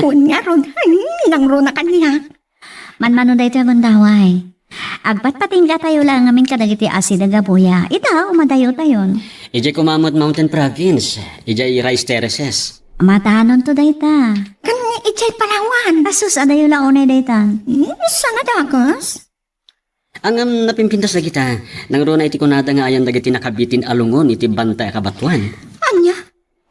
Wen ngarud. Ay, nangruna kaniak. Manmano daytoy a gundaway. Agpatpatingga tayo la ngamin kadagiti asideg a buya. Ita, umadayo tayon. Idiay koma met Mountain Province, idiay rice terraces. Matanonto dayta. Ken idiay Palawan. Asus, adayo la unay dayta. Hmm, saan a dagus? Ngem napimpintas dagita, nangruna iti kunada nga ayan dagiti nakabitin a lungon iti bantay a kabatoan. Ania?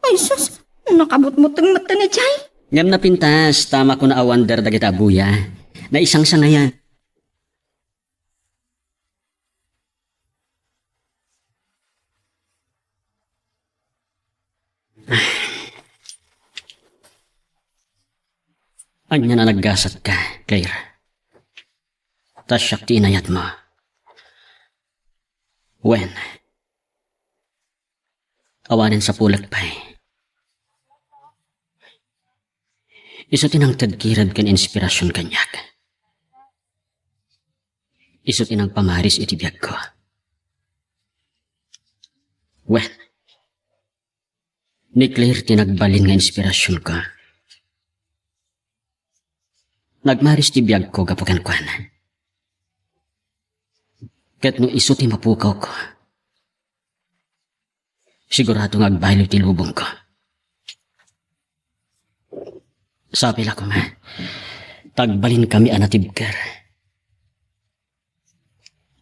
Ay sus, nakabutbuteng met idiay. Ngem napintas, ta makuna a wonder dagita a buya. Naisangsangayan. Ania a naggasatka, Claire? Ta siak ti inayatmo. Wen, awanen sapulek pay. Isu ti nangted kireb ken inspirasyon kaniak. Isu ti nangpamaris iti biagko. Wen, ni Claire ti nagbalin nga inspirasyonko. Nagmaris ti biagko gapu kenkuana. Ket no isu ti mapukawko, sigurado nga agbaelo ti lubongko. Sapay la koma, ta agbalinkami a natibker.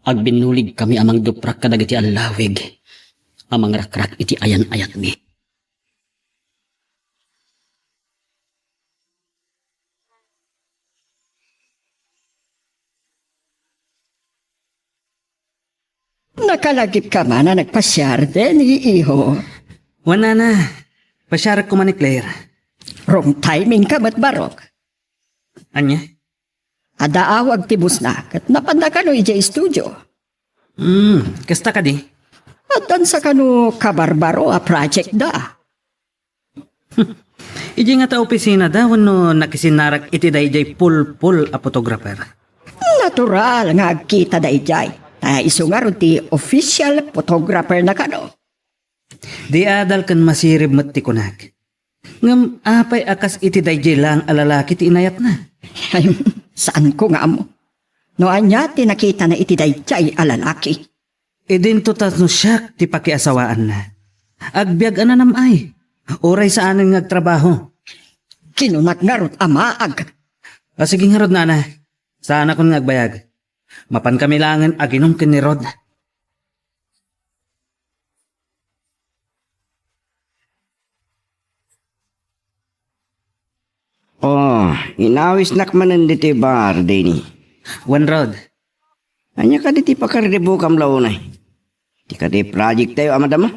Agbinnuligkami a mangduprak kadagiti allawig a mangrakrak iti ayan-ayatmi. Nakalagipka man a nagpasiar, Denny, iho? Wen, nana. Pasiarek koma ni Claire. Wrong timingka met, barok. Ania? Adda awag ti bossna, ket napanda kano idiay studio. Hmm, kasta kadi? Addansa kano kabarbaro a project da. Idiay ngata opisinada wenno nakisinarak iti daydiay pulpol a photographer? Natural nga agkita daydiay. Ta isu ngarud ti official photographer na kano. Di adal ken masirib met ti kunak. Ngem apay a kas iti daydiay laeng a lalaki ti inayatna? Ay, saanko nga ammo. No ania ti nakitana iti daydiay a lalaki? Idinto ta no siak ti pakiasawaanna. Agbiag a nanam-ay. Uray saanen nga agtrabaho. Kinunak ngarud a maag. A, sige ngarud, nana. Saanakon nga agbayag. Mapankami laengen aginom ken ni Rod. Oh, inawisnak manen ditoy bar, Denny. Wen, Rod. Ania kadi ti pakaribukam la unay? Ti kadi project tayo a madama?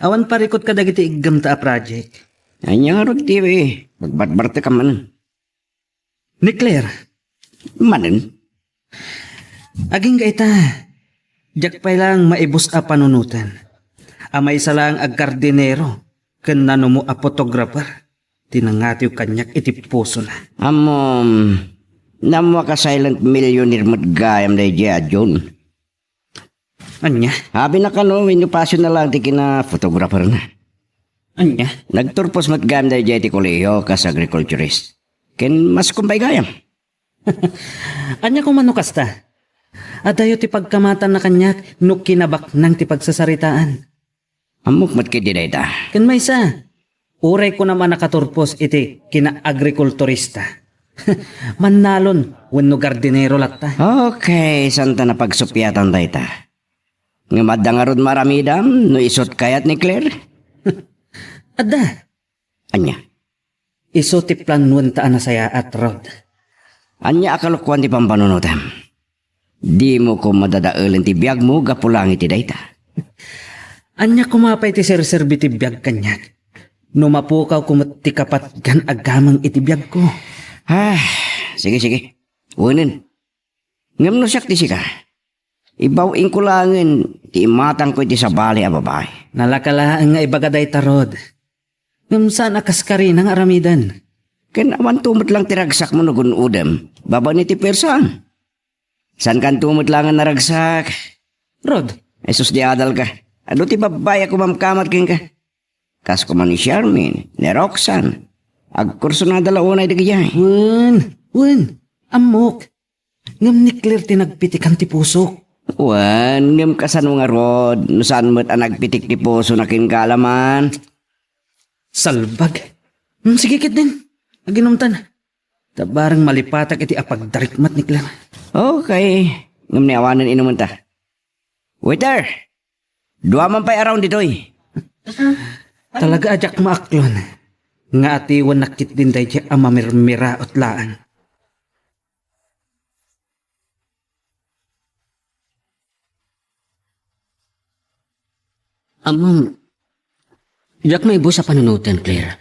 Awan parikut kadagiti iggemta a project. Ania ngarud ti, eh, pagbarbartekam manen? Ni Claire. Manen? Agingga ita, diak pay laeng maibus a panunoten. A maysa laeng a gardinero ken nanumo a photographer ti nangatiw kaniak iti pusona. Ammom, nammuak a silent millionaire met gayam daydiay a June. Ania? Abi na kano, wenno passion na lang ti kina-photographer na. Ania? Nagturpos met gayam daydiay ti kolehiyo kas agriculturist. Ken mas kumbay gayam. Ania koma no kasta? Adayo ti pagkamatanna kaniak no kinabaknang ti pagsasaritaan. Ammok met ketdi dayta. Ken maysa, uray kunam a nakaturpos iti kinaagrikulturista. Mannalon wenno gardinero latta. Okay, saan ta napagsupiatan dayta? Ngem adda ngarud maaramidam no isut kayat ni Claire? Adda. Ania? Isu ti planuenta a nasayaat, Rod. Ania a kalokuan ti pampanunotem? Dimo koma dadaelen ti biagmo gapu laeng iti dayta. Ania koma pay ti serserbi ti biag kaniak no mapukawko met ti kapatgan a gameng iti biagko? Ah, sige, sige. Wenen. Ngem no siak ti sika, ibaw-ingko laengen ti imatangko iti sabali a babai. Nalaka laeng nga ibaga dayta, Rod. Ngem saan a kas karina nga aramiden. Ken awanto met lang ti ragsakmo no gun-odem babaen iti puersaan. Saankanto met laengen naragsak. Rod. Jesus, di adalka. Adu ti babbai a kumamkamat kenka. Kas koma ni Charmaine, ni Roxanne. Agkursunada la unay dagijay. Wen, wen, ammok. Ngem ni Claire ti nagpitikan ti pusok. Wen, ngem kasano ngarud, no saan met a nagpitik ti pusona kenka la man? Salbag. Hmm, sige ketdin. Aginumtan. Ta bareng malipatak iti apagdarikmat ni Claire. Okay. Ngem ni awanen inumenta. Waiter! Dua man pay a round ditoy. Talaga a diak maaklon. nga atiwennak ketdin daydiay a mamirmiraut laeng. Ammom, diak maibus a panunoten, Claire.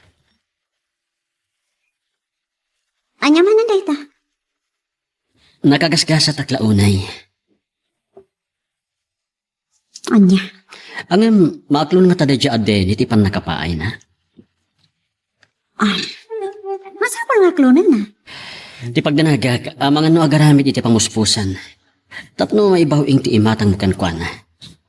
Ania manen dayta? Nakagasgasatak la unay. Ania? Ngem, maaklon ngata daydiay a Denny ti pannakapaayna? Ah, masapul nga aklonenna. Ti pagdanagak, amangan no agaramid iti pamuspusan. Tapno maibaw-ing ti imatangmo kenkuana,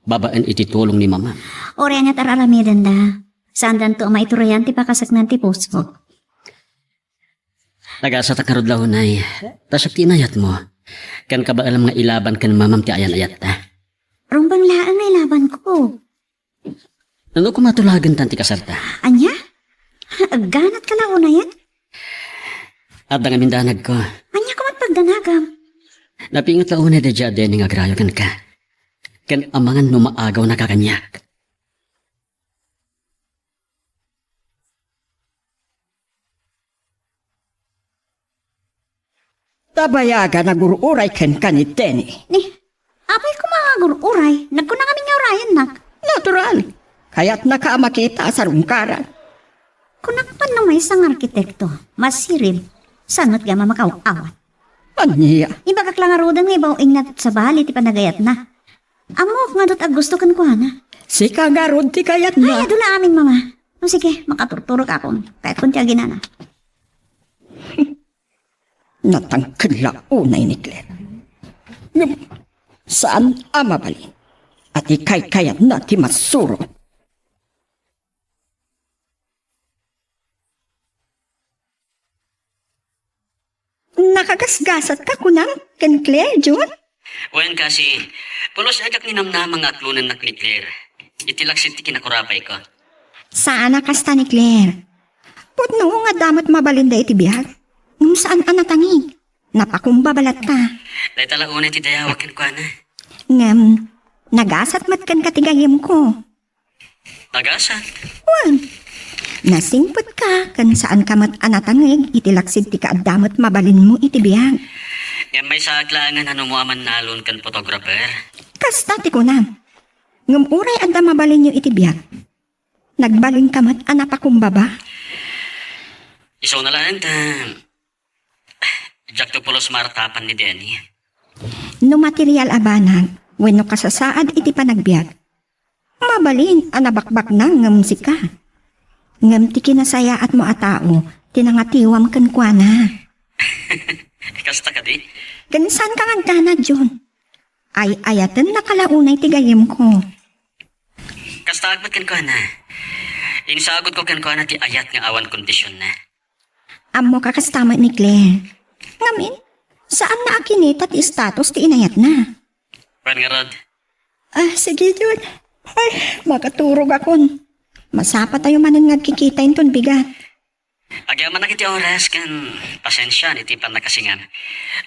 babaen iti tulong ni Mama. Uray aniat ar-aramidenda, saandanto a maiturayan ti pakasaknaan ti puso. Nagasatak ngarud la unay, ta siak ti inayatmo. Ken kabaelam nga ilaban ken Mamam ti ayan-ayatta. Rumbeng laeng nga ilabanko. Nano koma tulagentan ti kasarta? Ania? Agganatka la unayen? Adda ngamin danagko. Ania koma ti pagdanagam? Napinget la unay daydiay a Denny nga agrayo kenka. Ken amangan no maagawnaka kaniak. Ta bayagan a gur-uray kenka ni Denny. Ni, apay koma nga gur-uray? Nagkuna ngamin nga urayennak. Natural. Kayatnaka a makita a sarungkaran. Kunak man no maysa nga arkitekto, masirib, saan met gayam a makaw-awat. Ania? Ibagak la ngaruden nga ibaw-ingna ti sabali ti panagayatna. Ammok nga adda ti aggusto kenkuana. Sika ngarud ti kayatna. Ay, adu la amin, Mama. O sige, makaturturogakon. Kayatkon ti aginana. Natangken la unay ni Claire. Ngem saan a mabalin a ti kaykayatna ti masurot. Nakagasgasatka kunam ken Claire, Jun? Wen, Cassie, pulos a diak ninamnama nga aklonennak ni Claire iti laksid ti kinakurapayko. Saan a kasta ni Claire. Pudno nga adda met mabalinda iti biag, ngem saan a natangig. Napakumbaba latta. Dayta la unay ti dayawak kenkuana. Ngem, nagasat met kenka ti gayyemko. Nagasat? Wen, nasingpetka ken saanka met a natangig iti laksid ti kaadda met mabalinmo iti biag. Ngem maysaak laengen a numo a mannalon ken photographer. Kasta ti kunam. Ngem uray adda mabalinyo iti biag, nagbalinka met a napakumbaba. Isuna laeng ta, diakto pulos maartapan ni Denny. No material a banag wenno kasasaad iti panagbiag, mabalin a nabakbaknang ngem sika. Ngem ti kinasayaatmo a tao ti nangatiwam kenkuana. Kasta kadi? Ken saanka nga agdanag, Jun. Ay-ayatennaka la unay ti gayyemko. Kastaak met kenkuana. Insaagutko kenkuana ti ayat nga awan kondisionna. Ammoka kasta met ni Claire. Ngamin, saanna a kinita ti status ti inayatna. Wen ngarud. Ah, sige, Jun. Ay, makaturogakon. Masapatayo manen nga agkikita inton bigat. Agyamanak iti oras ken pasensiaan iti pannakasingan.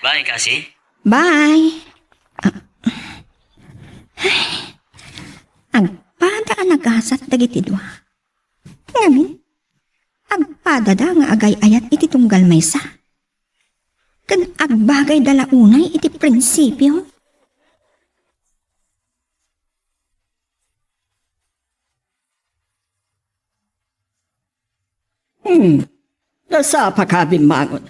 Bye, Cassie. Bye. Ah. Ay, agpada a nagasat dagiti dua. Ngamin, agpadada nga agay-ayat iti tunggal maysa. Ken agbagayda la unay iti prinsipio. Hmm. Nasapaka a bimmangon.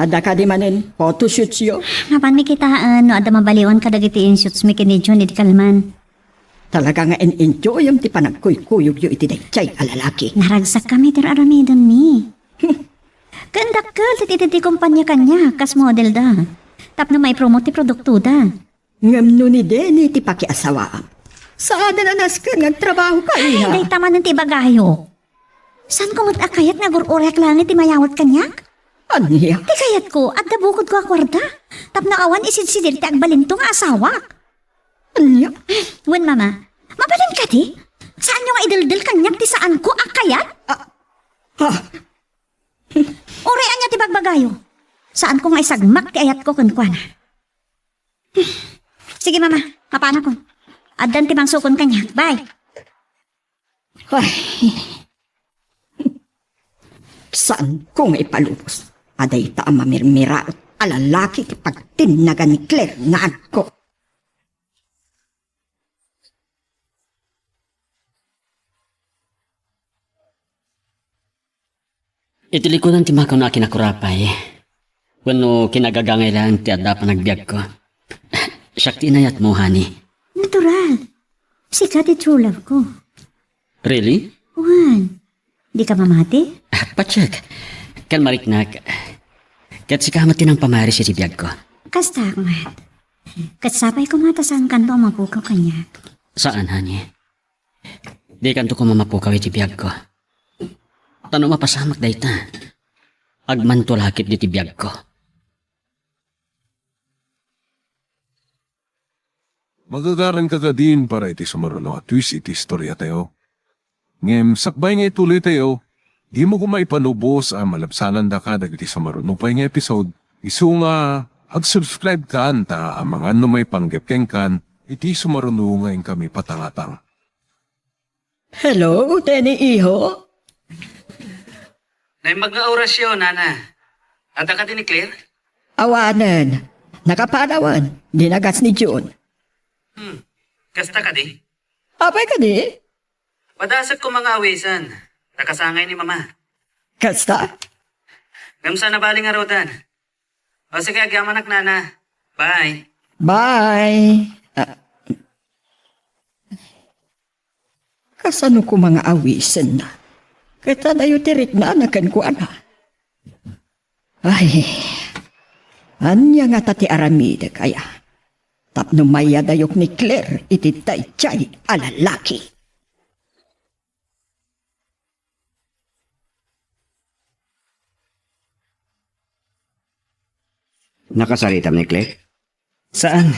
Adda kadi manen photoshootsyo? Mapanmi kitaen no adda mabaliwan kadagiti inshootsmi ken ni Jun idi kalman. Talaga nga in-enjoyem ti panagkuykuyogyo iti daydiay a lalaki. Naragsakkami ti ar-aramidenmi. Ken dakkel ti iteddi kompania kaniak kas modelda. Tapno maipromote ti produktoda. Ngem no ni Denny ti pakiasawaam, saanen a nasken nga agtrabahoka, iha. Ay, dayta manen ti ibagayo. Saanko met a kayat nga agur-urayak laeng iti mayawat kaniak? Ania? Ti kayatko, adda bukodko a kuarta. Tapno awan isidsidir ti agbalinto nga asawak. Ania? Wen, Mama, mabalin kadi? Saanyo nga ideldel kaniak ti saanko a kayat? Ah, ah. Uray ania ti bagbagayo? Saanko nga isagmak ti ayatko kenkuana. Sige, Mama, mapanakon. Addan ti mangsukon kaniak. Bye. Ay. Saanko nga ipalubos a dayta a mamirmiraot a lalaki ti pagtinnagan ni Claire nga agko. Iti likudan ti makuna a kinakurapay, wenno kinagagangay laeng ti adda panagbiagko. Siak ti inayatmo, honey. Natural. Sika ti true love ko. Really? Wen, dika mamati? Ah, patiek. Ken mariknak. Ket sika met ti nangpamaris iti biagko. Kasta met. Ket sapay koma ta saankanto a mapukaw kaniak. Saan, honey. Dikanto koma mapukaw iti biagko. Ta no mapasamak dayta, agmanto la ketdi ti biagko. Magagaranka kadin para iti sumaruno a twist iti istoriatayo. Ngem sakbay nga ituloytayo, dimo koma ipalubos a malabsanandaka dagiti sumaruno pay nga episode, isu nga ag-subscribe kan ta amangan no maipanggep kenkan iti sumaruno nga inkami patangatang. Hello, Tenny, iho? Naimbag nga orasyo, nana. Adda kadi ni Claire? Awanen. Nakapanawan. Dinagas ni June. Hmm. Kasta kadi? Apay kadi? Padasek koma nga awisen. Nakasangay ni mama. Kasta? Ngem saan a bali nga rudan. O sige, agyamanak, nana. Bye. Bye. Ah. Kasano koma nga awisenna? Ket adayo ti riknana kenkuana. Ay, ania ngata ti aramidek aya? Tapno mayadayok ni Claire iti daydiay a lalaki. Nakasaritam ni Claire? Saan?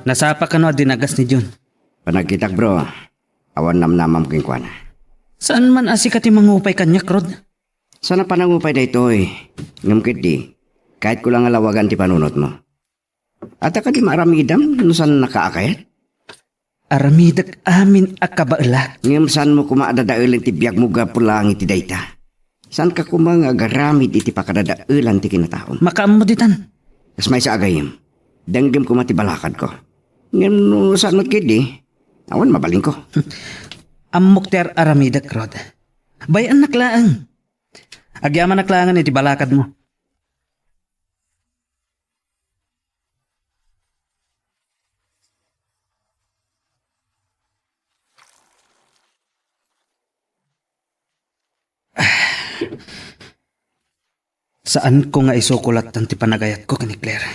Nasapa kano a dinagas ni Jun? Panagkitak, bro. Awan namnamam kenkuana. Saan man a sika ti mangupay kaniak, Rod? Saan a panangupay daytoy? Ngem ketdi, kayatko la nga lawagan ti panunotmo. Adda kadi maaramidam no saan nakaakayat? Aramidek amin a kabaelak. Ngem saanmo koma a dadaelen ti biagmo gapu laeng iti dayta. Saanka koma nga agaramid iti pakadadaelan ti kinataom. Makaammo ditan. Kas maysa a gayyem, denggem koma ti balakadko. Ngem no saan met ketdi, awan mabalinko. Ammok ti ar-aramidek, Rod. Bay-annak laeng. Agyamanak laengen iti balakadmo. Saanko nga isuko lattan ti panagayatko ken ni Claire.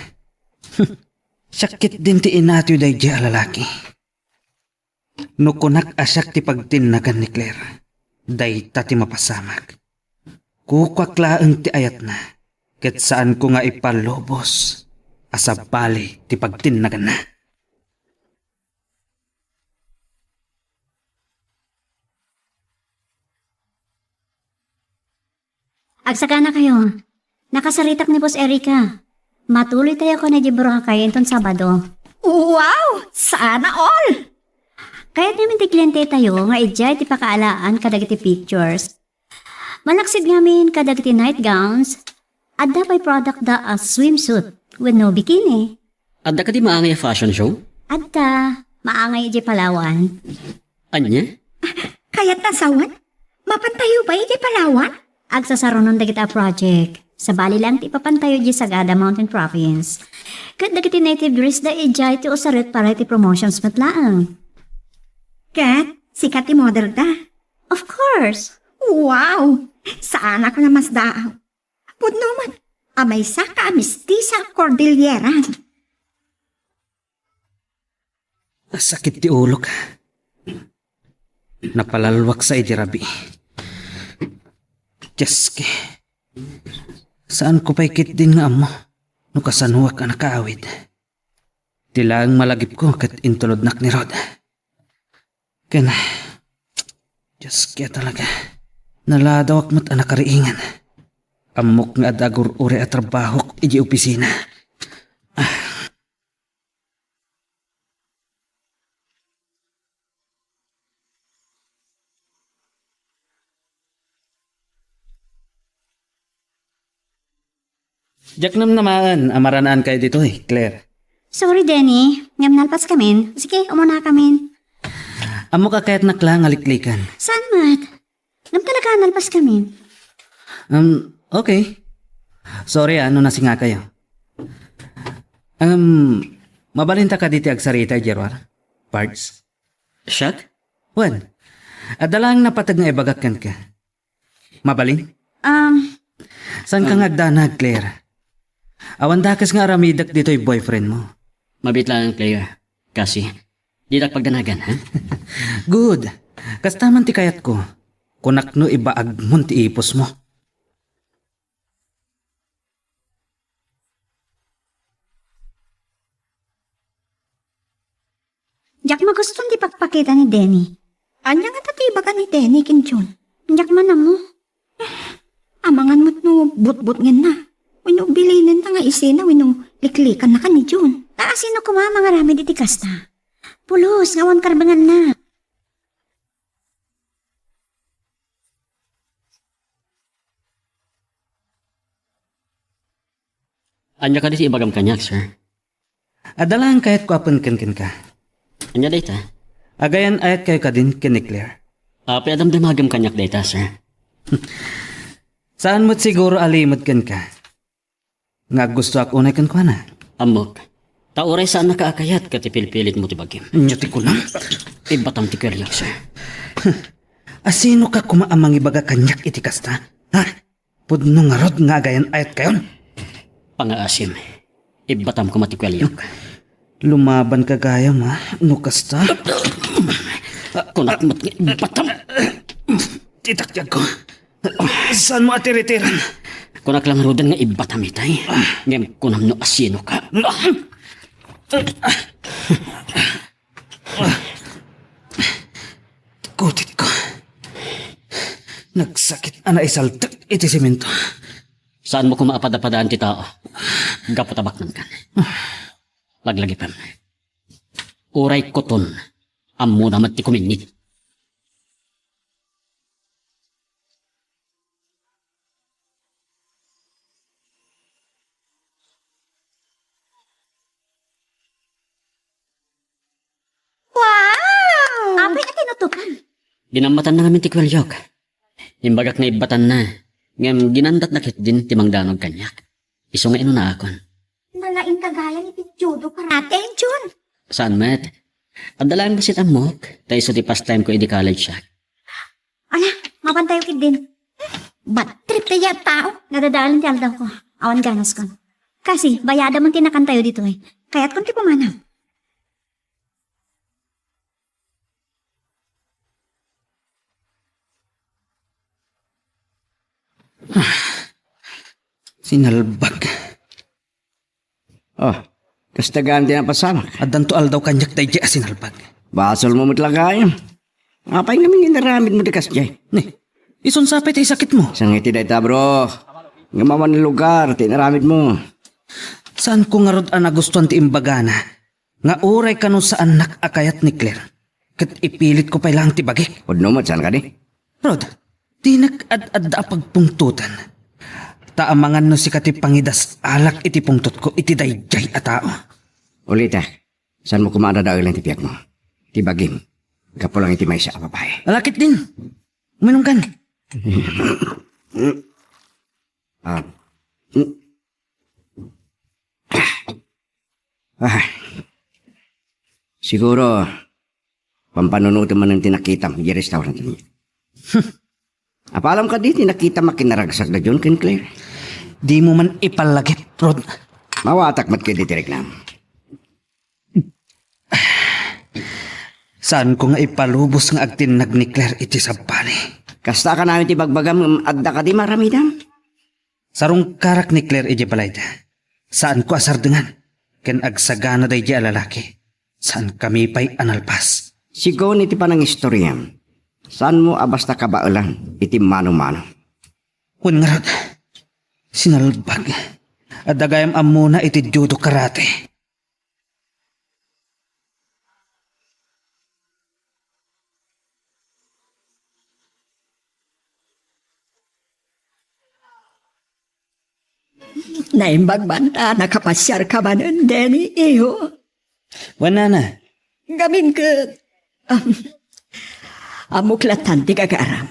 Siak ketdin ti inatoy daydiay a lalaki. No kunak a siak ti pagtinnagan ni Claire, dayta ti mapasamak. Kukuak laeng ti ayatna, ket saanko nga ipalubos a sabali ti pagtinnaganna. Agsaganakayo. Nakasaritak ni Boss Erica. Matuloytayo ken ni Boracay inton Sabado. Wow! Sana all! Kayat ngamin ti klientetayo nga idiay ti pakaalaan kadagiti pictures. Malaksid ngamin kadagiti nightgowns, adda pay product da a swimsuit wenno bikini. Adda kadi maangay a fashion show? Adda, maangay idiay Palawan. Ania? Kayatna sawen? Mapantayo pay idiay Palawan? Agsasarunon dagita a project. Sabali laeng ti ipapantayo idiay Sagada Mountain Province. Ket dagiti native dress da idiay ti usarek para iti promotions met laeng. Ket sika ti model da? Of course. Wow! Saanak a namasdaaw. Pudno met a maysaka a mestisa a Cordilleran. Sakit ti ulok. Napalalwak sa idi rabii. Dios, ke. Saanko pay ketdin nga ammo no kasanoak a nakaawid. Ti laeng malagipko ket intulodnak ni Rod. Ken, Dios, kaya talaga, naladawak met a nakariingan. Ammok nga adda agur-uray a trabahok idiay opisina. Ah. Diak namnamaen a maranaan kayo ditoy, Claire. Sorry, Denny. Ngem nalpas kamin. Sige, umuna kamin. Ammok a kayatnak la nga liklikan. Saan met? Ngem talaga, nalpas kamin. Um, okay. Sorry, ah, no nasinga kayo. Um, mabalinta kadi ti agsarita idiay ruar? Pards? Siak? Wen, adda laeng napateg nga ibagak kenka. Mabalin? Um, Saan ka nga agdanag, Claire? Awan dakes nga aramidek ditoy boyfriend mo. Mabiit laeng, Claire. Kasi, ditak pagdanagan, ha? Good. Kasta man ti kayatko. Kunak no ibaagmon ti ipusmo. Diak magustuan ti pakpakita ni Denny. Ania ngata ti ibaga ni Denny ken Jun? Diak man ammo. Amangan met no butbutngenna. Wenno bilinenna nga isina wenno liklikanna ken ni Jun. Ta asino koma a mangaramid iti kasta? Pulos nga awan karbenganna. Ania kadi ti ibagam kaniak, sir? Adda laeng kayatko a penkenkenka. Ania dayta? Agayan-ayat kayo kadin ken ni Claire. Apay a damdamagem kaniak dayta, sir? Saan met siguro a limed kenka. Nga aggustoak unay kenkuana. Ammok. Ta uray saannaka a kayat ket ipilpilit mo ti bagim. Ania ti kunam? Ibbatam ti kuelyak, sir. Asino ka koma a mangibaga kaniak iti kasta? Ha? Pudno ngarud nga agayan-ayat kayon? Pangaasim. Ibbatam koma ti kuelyak. Lumaban ka gayam, ha? No kasta? Kunak met nga ibbatam. Ti takyag ko. Saan mo atiritiran? Kunak lang ruden nga ibbatam itay. Ngem kunam no asino ka. Kutit ko. Nagsakit a naisaltek iti semento. Saan mo koma a padapadaan ti tao? Gapu ta baknang kan. Laglagipem. Uray kuton, ammona met ti kuminni. Wow! Apay a tinutukan? Dinammatanna ngamin ti kuelyok. Imbagak nga ibbatanna, ngem ginandatna ketdin ti mangdanog kaniak. Isu nga inunaakon. Nalaing kagayam iti judo karate, Jun. Saan met? Adda laeng bassit ammok, ta isu ti pastime ko idi college siak. Ala, mapantayo ketdin. Bad trip tayo a tao. Nadadalan ti aldaw ko. Awan ganas ko. Kasi, bayada mo ti nakantayo ditoy. Kayat kon ti pumanaw. Sinalbag. Oh, kasta gayam ti napasamak. Addanto aldaw kaniak daydiay a sinalbag. Basol mo met la gayam. Apay ngamin inaramid mo ti kasdiay? Ni, isun sapay ti sakit mo. Sangiti dayta, bro. Ngem awan lugar ti inaramid mo. Saan ko ngarud a nagustuan ti imbagana nga uray kano saannak a kayat ni Claire, ket ipilitko pay laeng ti bagik. Pudno met, saan kadi? Rod, dinak ad-adda a pagpungtotan. Ta amangan no sika ti pangidas-alak iti pungtotko iti daydiay a tao. Ulitek, saan mo koma a dadaelen ti biag mo? Ti bagim, gapu lang iti maysa a babae. Ala ketdin. Uminum kan. Ah. Mm. Ah. Siguro, pampanunotem manen ti nakitam idiay restaurant. Apalam kadi ti nakitam a kinaragsak da Jun ken Claire? Dimo man ipalagip, Rod. Mawatak met ketdi ti riknam. Saanko nga ipalubos nga agtinnag ni Claire iti sabali. Kasta a kanayon ti bagbagam, ngem adda kadi maaramidam? Sarungkarak ni Claire idiay balayda. Saanko a sardengan ken agsagana daydiay a lalaki. Saankami pay a nalpas. Sigun iti panangistoriam, saanmo a basta kabaelan iti mano-mano. Wen ngarud, sinalbag. Adda gayam ammona iti judo karate. Naimbag man ta nakapasiarka manen, Denny, iho. Wen, nana. Ngamin ket, um, ammok lattan ti gagaram.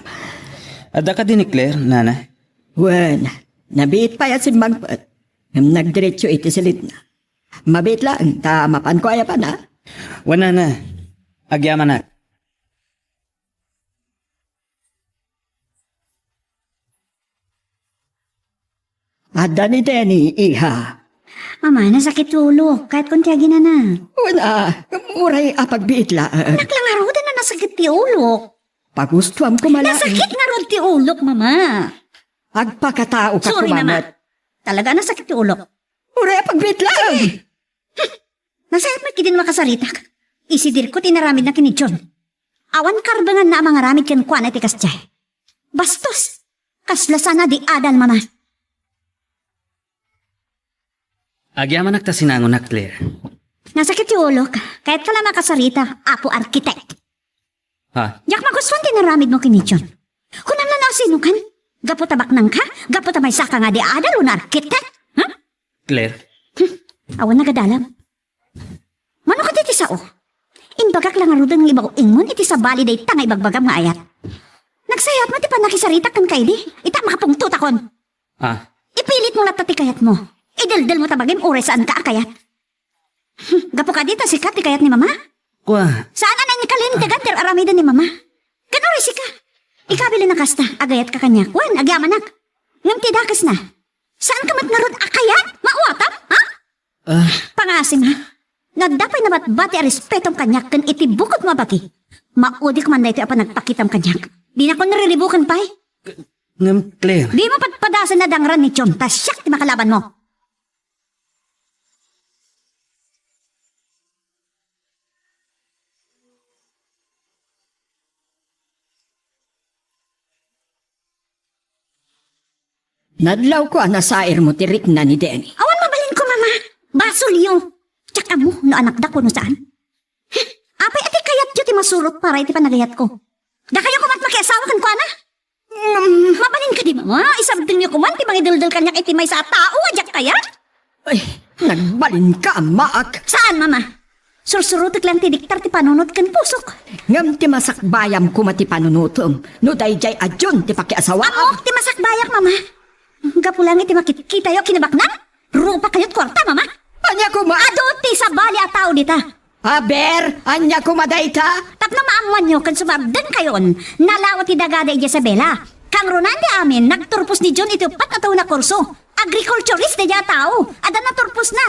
Adda kadi ni Claire, nana? Wen, nabiit pay a simmangpet. Ngem nagdiretso iti silidna. Mabiit laeng ta mapanko aya pana. Wen, nana. Agyamanak. Adda ni Denny, iha. Ama, nasakit ti ulok. Kayat kon ti aginana. Wen a, uray a pagbiit laeng. Anak la ngaruden a nasakit ti ulok. Pagustuam koma laeng. Nasakit ngarud ti ulok, mama. Agpakataoka koma met. Sorry, mama. Talaga, nasakit ti ulok. Uray a pagbiit laeng. Nasayaat met ketdin makasaritak. Isidirko ti inaramidna ken ni John. Awan karbenganna a mangaramid kenkuana iti kasdiay. Bastos! Kasla saan a di adal, mama. Agyamanak ta sinangonak, Claire. Nasakit ti ulok. Kayatka la makasarita, Apo Arkitek. Ha? Diak magustuan ti inaramidmo ken ni John. Kunam la no asinokan? Gapu ta baknangka? Gapu ta maysaka nga di adal wenno arkitek? Ha? Claire? Hmm. Awan nagadalam. Mano kadi ti sao? Imbagak la ngaruden nga ibaw-ingmon iti sabali dayta nga ibagbagam nga ayat. Nagsayaat met ti pannakisaritak kenka idi. Ita, makapungtotakon. Ah. Ipilitmo latta ti kayatmo. Ideldelmo ta bagim uray saanka a kayat. Hmm, gapu kadi ta sika ti kayat ni mama? Kua. Saan a nainkalintegan ti aramiden ni mama? Ken uray sika. Ikabilin a kasta, agayatka kaniak. Wen, agyamanak. Ngem ti dakesna, saanka met ngarud a kayat? Mauwatam, ha? Ah. Pangaasim, ha? No adda pay nabatbati a respetom kaniak ken iti bukodmo a bagi, maudik man daytoy a panagpakitam kaniak. Dinakon riribuken pay. Ngem, Claire. Dimo padpadasen a dangran ni John, ta siak ti makalabanmo. Nadlawko a nasairmo ti rikna ni Denny. Awan mabalinko, mama. Basolyo. Diak ammo no anakda wenno saan. Apay a ti kayatyo ti masurot para iti panagayatko? Dakayo koma met makiasawa kenkuana? Ngem, mabalin kadi, mama? Isabdengyo koma ti mangideldel kaniak iti maysa a tao a diak kayat? Ay, nagbalinka, ammaak. Saan, mama? Sursurotek laeng ti diktar ti panunot ken pusok. Ngem ti masakbayam koma ti panunotem no daydiay a John ti pakiasawaam. Ammok ti masakbayak, mama. Gapu laeng iti makitkitayo a kinabaknang? Rupa kayo't kuarta, mama. Ania koma? Adu ti sabali a tao dita. Aber, ania koma dayta? Tapno maammoanyo ken sumardengkayon, nalawa ti dagada idiay Isabela. Kangrunaan ti amin, nagturpos ni John iti uppat a tawen a kurso. Agriculturist daydiay a tao. Adda naturposna.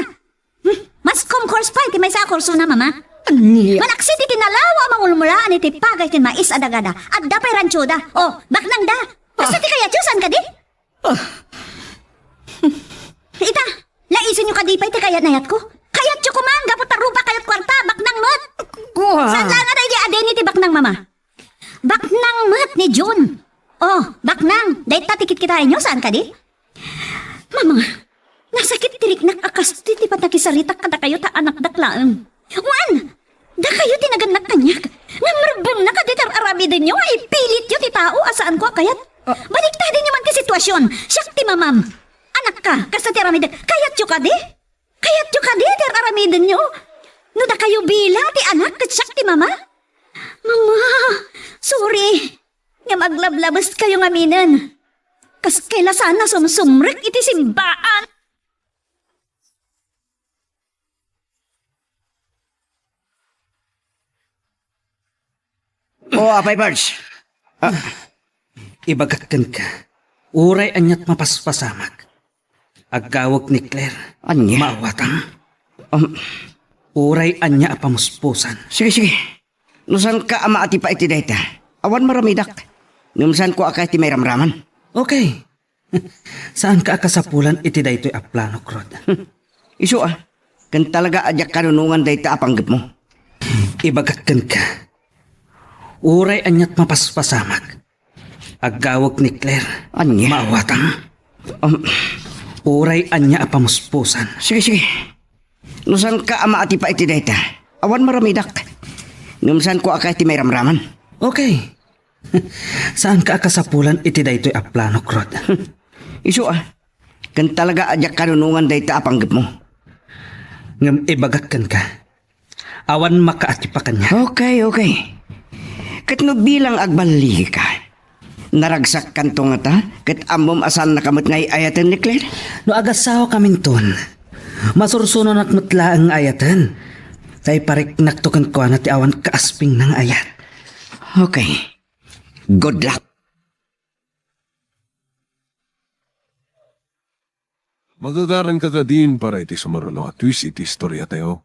Hmm, mass com course pay ti maysa a kursona, mama. Ania? Malaksid iti nalawa a mangulmulaan iti pagay ken mais a dagada, adda pay rantioda. O, baknangda. Kasta ti kayatyo, saan kadi? Ah. Ita, laisenyo kadi pay ti kayat-ayatko? Kayatyo koma, gapu ta rupa kayo't kuarta, baknang met. Kua. Saan laeng a daydi a Denny ti baknang, mama? Baknang met ni John. O, baknang, dayta ti kitkitaenyo, saan kadi? Mama, nasakit ti riknak a kastoy ti panakisaritak kadakayo ta anakdak laeng. Wen, dakayo ti nagannak kaniak. Ngem rebbengna kadi ti ar-aramidenyo nga ipilityo ti tao a saanko a kayat. Ah. Baliktadenyo man ti situasion. Siak ti mamam. Anakka, kasta ti aramidek. Kayatyo kadi? Kayatyo kadi ti ar-aramidenyo? No dakayo bilang ti anak ket siak ti mama? Mama, sorry. Ngem aglablabeskayo ngaminen. Kas kayat la saan a sumsumrek iti simbaan. O, apay, Barge? Ah. Ibagak kenka, uray ania't mapaspasamak, aggawek ni Claire. Ania? Maawatam. Um. Uray ania a pamuspusan. Sige, sige. No saanka a maatipa iti dayta, awan maramidak. Ngem saanko a kayat ti mairamraman. Okay. Saanka a kasapulan iti daytoy a planok, Rod. Isu a, ken talaga a diak kanunongan dayta a panggepmo. Ibagak kenka, uray ania't mapaspasamak, aggawek ni Claire. Ania? Maawatam. Um. Uray ania a pamuspusan. Sige, sige. No saanka a maatipa iti dayta, awan maramidak. Ngem saanko a kayat ti mairamraman. Okay. Saanka a kasapulan iti daytoy a planok, Rod. Isu a, Ken talaga a diak kanunongan dayta a panggepmo. Ngem ibagak kenka, awan makaatipakaniak. Okay, okay. Ket no bilang agballigika, naragsakkanto ngata, ket ammom a saannaka met nga ay-ayaten ni Claire? No agasawakaminton, masursunonak met laeng nga ayaten. Ta ipariknakto kenkuana ti awan kaaspingna nga ayat. Okay. Good luck. Magagaranka kadin para iti sumaruno a twist iti istoriatayo.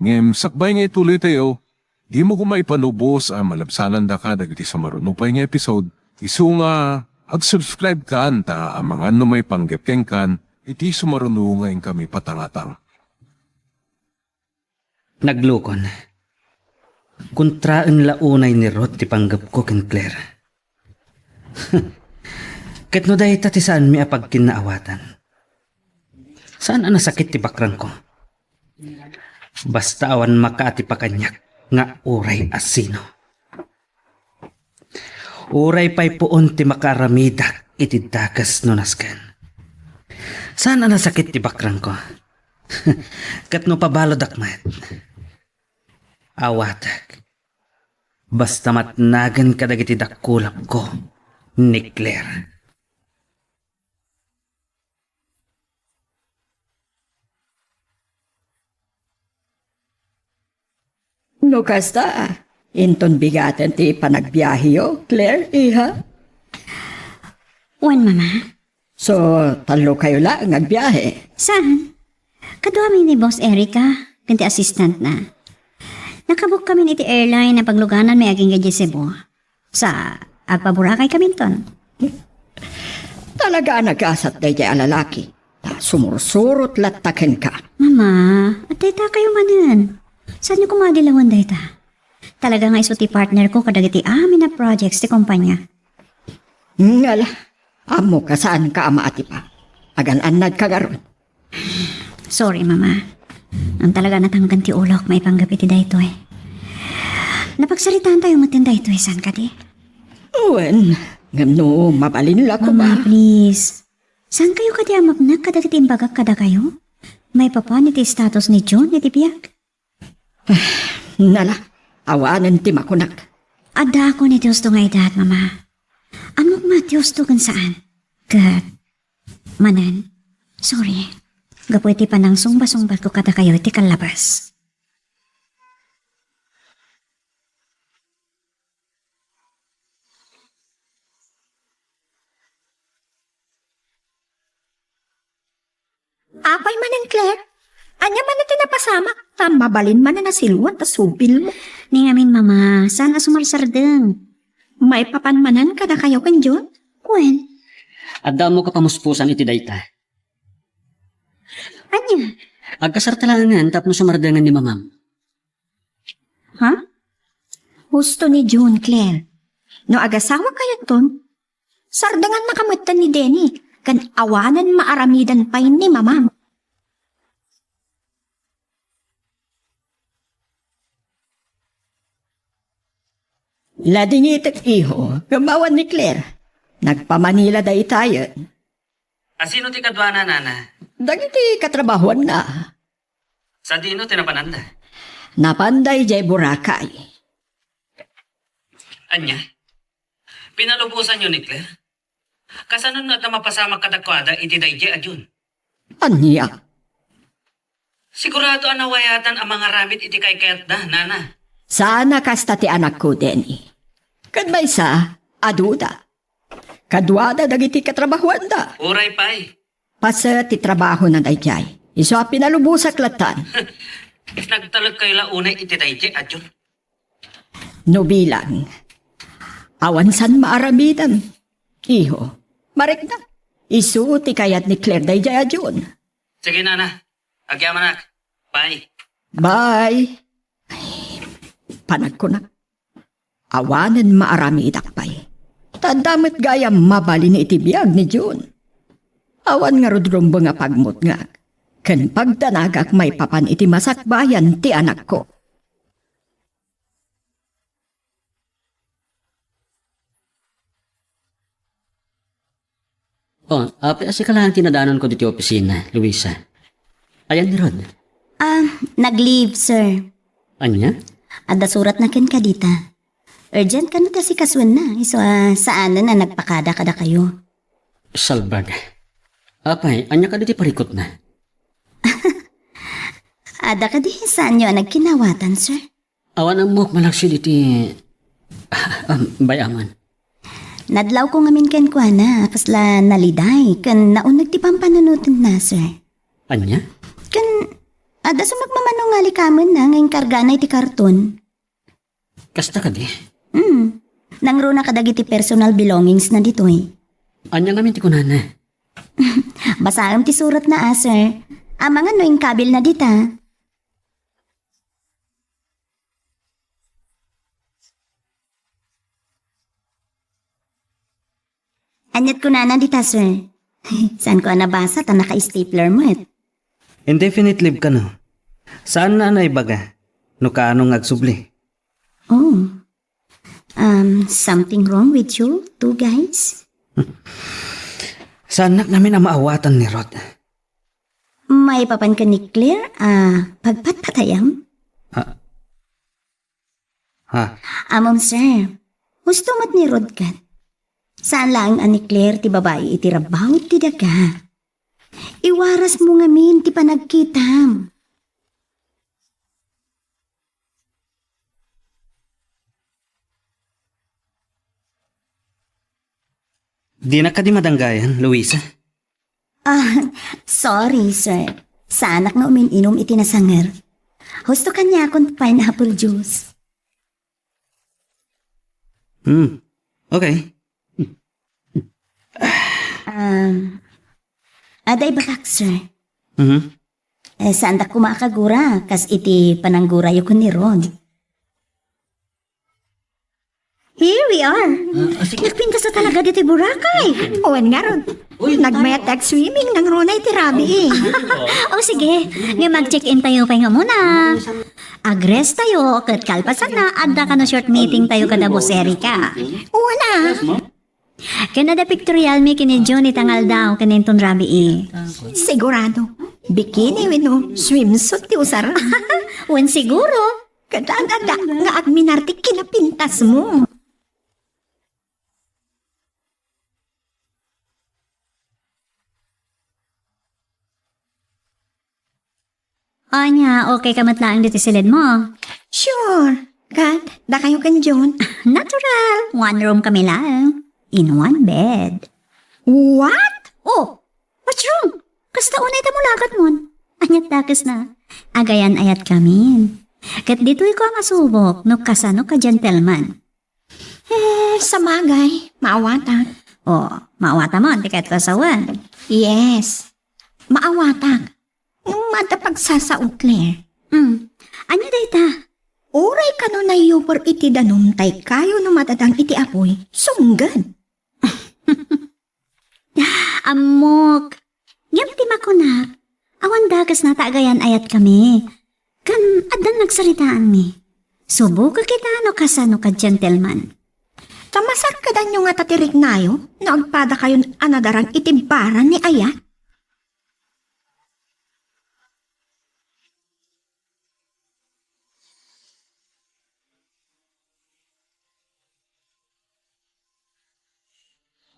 Ngem sakbay nga ituloytayo, dimo koma ipalubos a malabsanandaka dagiti sumaruno pay nga episode, isu nga ag-subscribe kan ta amangan no maipanggep kenkan iti sumaruno nga inkami patangatang. Naglukon. Kontraen la unay ni Ruth ti panggepko ken Claire. Ket no dayta ti saanmi a pagkinnaawatan, saan a nasakit ti bakrangko. Basta awan makaatipakaniak nga uray a sino. Uray pay puon ti makaaramidak iti dakes no nasken. Saan a nasakit ti bakrangko. Ket no pabaludak met, awatek. Basta matnagen kadagiti dakulapko ni Claire. No kasta, inton bigaten ti panagbiaheyo, Claire, iha? Wen, Mama. So, tallokayo laeng agbiahe? Saan? Kaduami ni Boss Erica, ken ti assistant na. Nakabook kami iti airline a paglugananmi agingga idiay Cebu. Sa, agpaburakay kaminton. Talaga a nagasat daydiay a lalaki. Ta sumursurot latta kenka. Mama, adda dayta kayo manen. Saanyo koma adilawen dayta? Talaga nga isu ti partner ko kadagiti amin a projects ti kumpanya. Ngala, ammo ka saanka a maatipa. Agan-annadka ngarud. Sorry, Mama. Ngem talaga natangken ti ulok maipanggep iti daytoy. Napagsaritaantayo metten daytoy, saan kadi? Wen, ngem no mabalin la koma. Mama, please. Saan kayo kadi a mapnek kadagiti imbagak kadakayo? Maipapan iti status ni June iti biag? Nala, awanen ti makunak. Addaakon iti husto nga iddat, Mama. Ammok met ti husto ken saan. Ket, manen, sorry. Gapu iti panangsungba-sungbatko kadakayo iti kallabas. Apay manen, Claire? Ania manen ti napasamak? Ta mabalin manen a siluan ta subilmo. Ni ngamin, Mama, saan a sumarsardeng? Maipapan manen kadakayo ken June? Wen. Adda ammok a pamuspusan iti dayta. Ania? Agkasarta laengen tapno sumardengen ni Mamam. Ha? Husto ni June, Claire. No agasawakayonton, sardengannaka metten ni Denny, ken awanen maaramidan pay ni Mamam. Ladingitek, iho, ngem awan ni Claire. Nagpa-Manila daytayen. A sino ti kaduana, Nana? Dagiti katrabahoanna. Sadino ti napananda? Napanda idiay Boracay. Ania? Pinalubosanyo ni Claire? Kasano no adda mapasamak kadakuada iti daydiay a June? Ania? Sigurado a nawayatan a mangaramid iti kaykayatda, Nana. Saan a kasta ti anakko, Denny. Ket maysa, aduda. Kaduada dagiti katrabahoanda. Uray pay. Paset ti trabahona daydiay. Isu a pinalubosak lattan. Nagtalekkayo la unay iti daydiay a June. No bilang, awan saan maaramidan. Iho, marikna. Isu ti kayat ni Claire daydiay a June. Sige, Nana. Agyamanak. Bye. Bye. Ay, panagkunak. Awanen maaramidak pay. Ta adda met gayam mabalin iti biag ni June. Awan ngarud rumbeng a pagmutngak ken pagdanagak maipapan iti masakbayan ti anakko. Oh, apay a sika laeng ti nadanonko ditoy opisina, Luisa. Ayan ni Rod? Ah, nag-leave, sir. Ania? Adda suratna kenka dita. Urgent kano ti asikasuenna, isu a saanen a nagpakada kadakayo. Salbag. Apay, ania kadi ti parikutna? Adda kadi saanyo a nagkinawatan, sir? Awan ammok malaksid iti, ah, um, bay-aman. Nadlawko ngamin kenkuana, kasla naliday, ken nauneg ti pampanunotenna, sir. Ania? Ken, adda sumagmamano nga likamen na nga inkargana iti karton. Kasta kadi? Hmm. Nangruna kadagiti personal belongings na ditoy. Ania ngamin ti kunana? Basaem ti suratna, ah, sir. Amangan no inkabilna dita. Aniat kunana dita, sir? Saanko a nabasa ta naka-stapler met. Indefinite leave kano? Saanna a naibaga no kaano nga agsubli? Oh. Um, something wrong with you two guys? Saannak ngamin a maawatan ni Rod. Maipapan ken ni Claire a pagpatpatayam? Ah. Ha? Ammom, sir. Husto met ni Rod ket. Saan laeng a ni Claire ti babai iti rabaw ti daga. Iwarasmo ngamin ti panagkitam. Dina kadi madanggayan, Luisa? Ah, sorry, sir. Saanak nga umin-inum iti nasanger. Husto kaniakon pineapple juice. Hmm. Okay. Um, adda ibagak, sir. Mhm. Eh, saandak koma a kagura, kas iti pananggurayo ken ni Rod. Here we are. Ah, ah, sige. Nagpintas na talaga ditoy Boracay. Wen ngarud. Uy, nagmayat tayo. Nag-swimming nangruna iti rabii. O sige, nga mag-check-in tayo pay nga muna. Ag-rest tayo, ket kalpasanna, adda kano short meeting tayo kada Boss Erica. Wala. Ken adda pictorial mi ken ni Jun ita nga aldaw ken inton rabii. Sigurado, bikini wenno swimsuit ti usar. Wen siguro. Ket adda nga agminar ti kinapintasmo. Ania, okay ka met laeng ditoy siledmo? Sure. Ket, dakayo ken Jun? Natural. One room kami laeng. In one bed. What? Oh, what's wrong? Kasta unay ta mulagatmon. Aniat dakesna? Agayan-ayat kamin. Ket ditoyko a masubok no kasano ka gentleman. Hmm, sabagay, maawatak. Oh, maawatamon ti kayatko a sawen. Yes, maawatak. Ngem adda pagsasao, Claire. Hmm, ania dayta? Uray kano nayuper iti danum tay kayo no madadang iti apuy, sunggen. Ammok. Ngem ti makunak, awan dakesna ta agayan-ayatkami. Ken addan nagsaritaanmi. Subokek ita no kasano ka gentleman. Ta masakkedanyo ngata ti riknayo no agpadakayon a nadarang iti bara ni Ayat?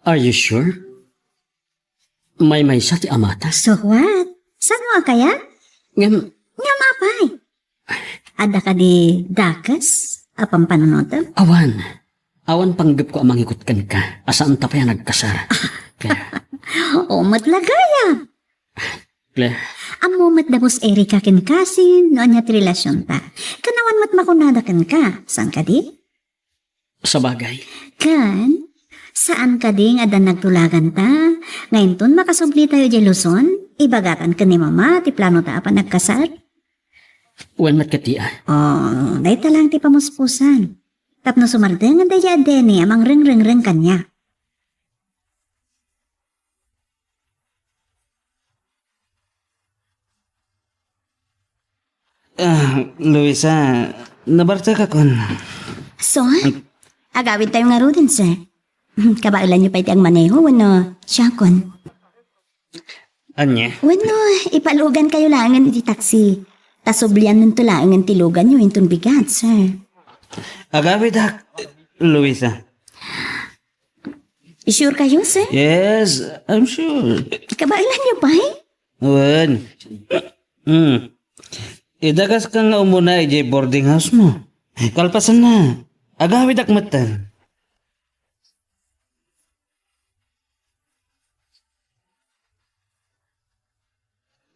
Are you sure? Maymaysa ti amata? So what? Saan mo akaya? Ngem, ngem apay? Adda kadi dakes a pampanunotem? Awan. Awan panggepko a mangikut kenka a saan ta pay a nagkasar. Claire. O, met la gayam. Claire. Ammo met da Boss Erica ken Kasin no ania ti relasionta. Ken awan met makunada kenka. Saan kadi? Sabagay. Ken, saan kadi nga adda nagtulaganta nga inton makasubli tayo idiay Luzon, ibagatan ken ni Mama ti planota a panagkasar? Wen met ketdi a. Oh, dayta lang ti pamuspusan. Tapno sumardengen daydiay a Denny a mangrengrengreng kaniak. Ah, Luisa, nabartekakon. So, agawid tayo ngaruden, sir. Kabaelanyo pay ti agmaneho wenno siakon? Ania? Wenno, ipalugankayo laengen iti taksi. Ta subliannonto laengen ti luganyo inton bigat, sir. Agawidak, Luisa. Sure kayo, sir? Yes, I'm sure. Kabaelanyo pay? Wen. Hmm. Idagaska nga umuna idiay boarding house mo. Kalpasanna, agawidak metten.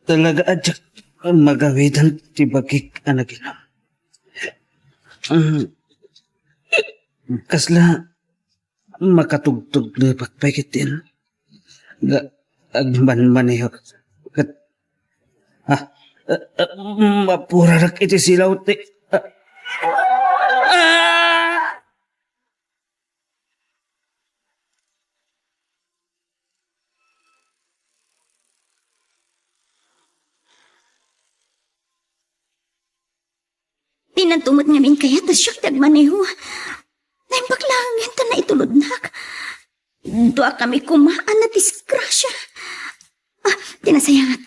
Talaga a diak magawidan ti bagik a naginum. Mm. Kasla makatugtog lepak pay ketdin nga agmanmaneho ket, ah, ah, ah, mapurarak iti silaw ti, ah, ah! Dinanto met ngamin kayat a siak ti agmaneho. Naimbag laengen ta naitulodnak. Duakami koma a nadisgrasia. Ah, ti nasayaat,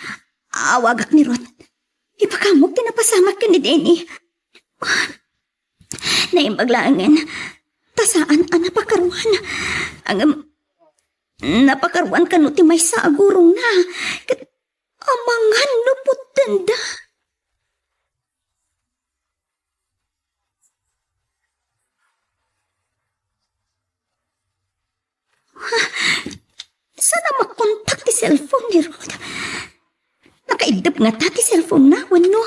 awagak ni Ruth. Ipakamok ti napasamak ken ni Denny. Naimbag laengen, ta saan a napakaruan. Ngem, napakaruan kano ti maysa a gurongna. Ket amangan no puttenda. Saan a makontak ti cellphone ni Ruth? Nakaiddep ngata ti cellphone na, wenno?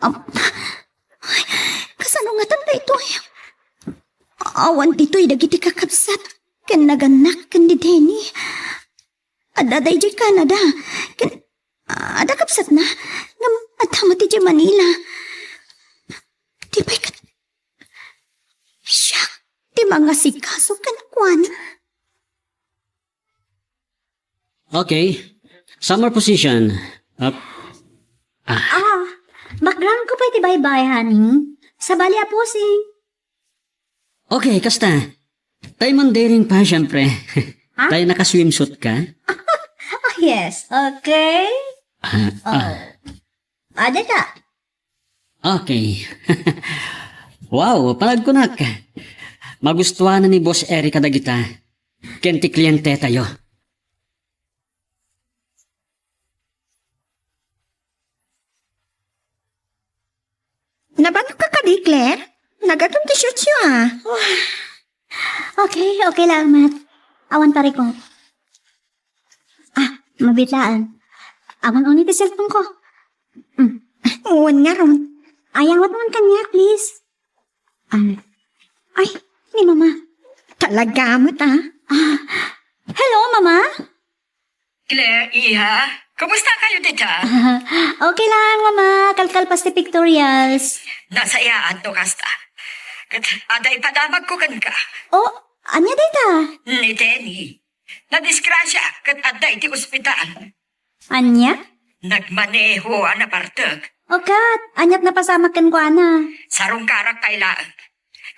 Am-, ay, kasano ngatan daytoy? Awan ditoy dagiti kakabsat ken nagannak ken ni Denny. Adda daydiay Canada. Ken, adda kabsatna. Ngem adda met idiay Manila. Di pay ket siak ti mangasikaso kenkuana. Okay. Summer position. Up. Ah. Ah, background ko pay ti baybay, honey. Sabali a posing. Okay, kasta. Tay man daring pa, syempre. Ha? Tay naka-swimsuit ka? Ah, yes. Okay. Ah, oh. Ah. Ada ka? Okay. Wow, panagkunak. Magustuhan ni Boss Eric kadagita. Ken ti kliente tayo. Nabanokka kadi, Claire? Nagatom ti shortsyo, ah. Okay, okay lang, Mat. Awan parikot. Ah, mabitlaan. Awan uni ti cellphone ko. Mm. Wen ngarud. Ay, awat man kaniak, please. Ah. Ay, ni Mama. Talaga met, ah. Ah. Hello, Mama? Claire, iha, kumusta kayo dita? Ah, okay lang, Mama. Kalkalpas ti pictorials. Nasayaat no kasta. Ket adda ipadamagko kenka. Oh, ania dayta? Ni Denny. Nadisgrasia ket adda iti ospital. Ania? Nagmaneho a nabartek. O ket, aniat napasamak kenkuana? Sarungkarak pay laeng.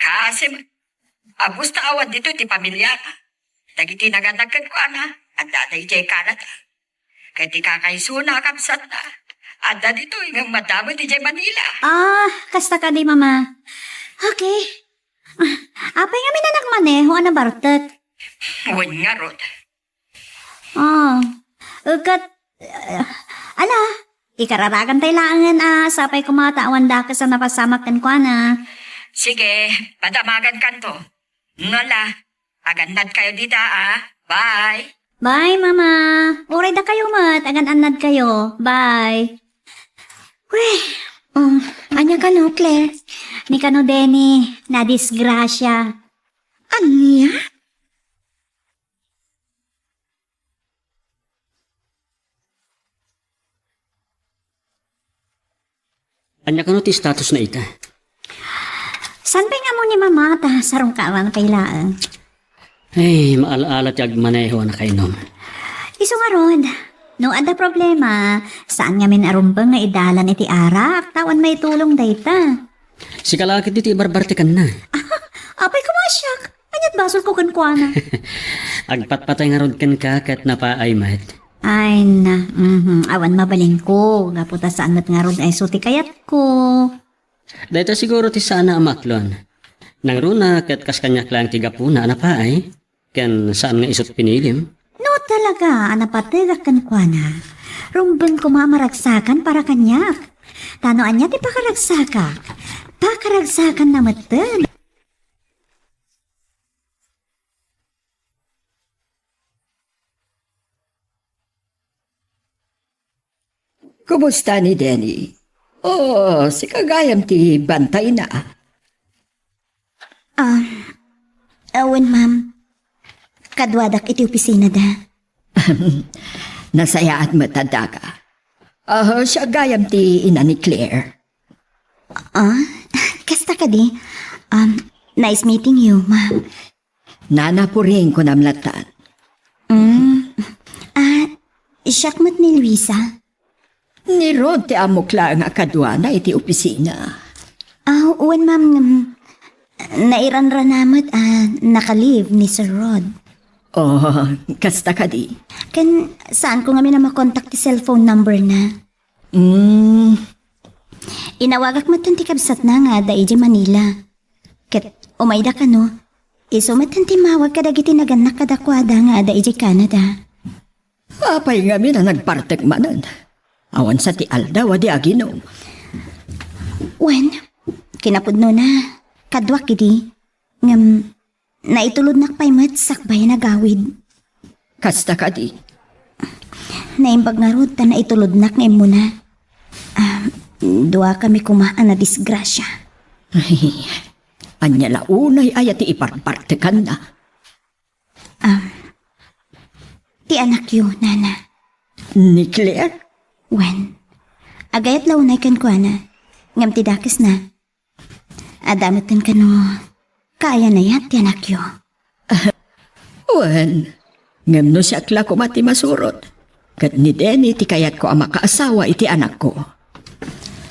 Kaasi met, a, basta awan ditoy ti pamiliana. Dagiti nagannak kenkuana, adda daydiay Canada. Ket ti kakaisuna a kabsatna, adda ditoy ngem madamot idiay Manila. Ah, kasta kadi, Mama. Okay. Ah, apay ngamin a nagmaneho a nabartek? Wen ngarud. Ah, ket, eh, ala, ikararagan tay laengen a sapay koma ta awan dakes a napasamak kenkuana. Sige, padamagan kanto. Ngala, agannad kayo dita, ah. Bye. Bye, Mama. Uray dakayo met, agan-annad kayo. Bye. Weh, oh, ania kano, Claire? Ni kano, Denny, nadisgrasia. Ania? Ania kano ti status na ita? Saan pay nga ammo ni Mama ta sarungkaran pay laeng? Ay, maala-ala ti agmaneho a nakainom. Isu ngarud, no adda problema, saan ngamin a rumbeng nga idalan iti arak, ta awan maitulong dayta. Sika la ketdi ti ibarbartekanna. Apay koma siak? Ania't basolko kenkuana? Agpatpatay ngarud kenka ket napaay met. Ay na, mhm. Awan mabalinko, gapu ta saan met ngarud a isu ti kayatko. Dayta siguro ti saan a maklon. Nangruna ket kas kaniak laeng ti gapuna a napaay, ken saan nga isut pinilim. No talaga a napategak kenkuana, rumbeng koma a maragsakan para kaniak. Ta no ania ti pakaragsakak, pakaragsakanna metten. Kumusta ni Denny? Oh, sika gayam ti bantayna. Ah, awan, ma'am. Kaduadak iti opisinada. Nasayaat met a daka. Ah, siak gayam ti ina ni Claire. Ah, kasta kadi? Um, nice meeting you, ma'am. Nana Puring, kunam latta. Mm. Ah, siak met ni Luisa. Ni Rod ti ammok laeng a kaduana iti opisina. Ah, wen, ma'am, ngem nairanrana met a naka-leave ni Sir Rod. Oh, kasta kadi? Ken saanko ngamin a makontak ti cellphone number na. Mm. Inawagak metten ti kabsatna nga adda idiay Manila. Ket umayda kano, isu metten ti immawag kadagiti nagannak kadakuada nga adda idiay Canada. Apay ngamin a nagbartek manen? Awan sa ti aldaw a di aginom. Wen, kinapudnona, kaduak idi. Ngem, naitulodnak pay met sakbay a nagawid. Kasta kadi? Naimbag ngarud ta naitulodnak nga immuna. Ah, duakami koma a nadisgrasia. Ay, ania la unay aya ti iparpartekanna? Ah, ti anakyo, nana. Ni Claire? Wen, agayat la unay kenkuana. Ngem ti dakesna, adda metten kano kaayan-ayat ti anakyo. Wen, ngem no siak la koma ti masurot, ket ni Denny ti kayatko a makaasawa iti anakko.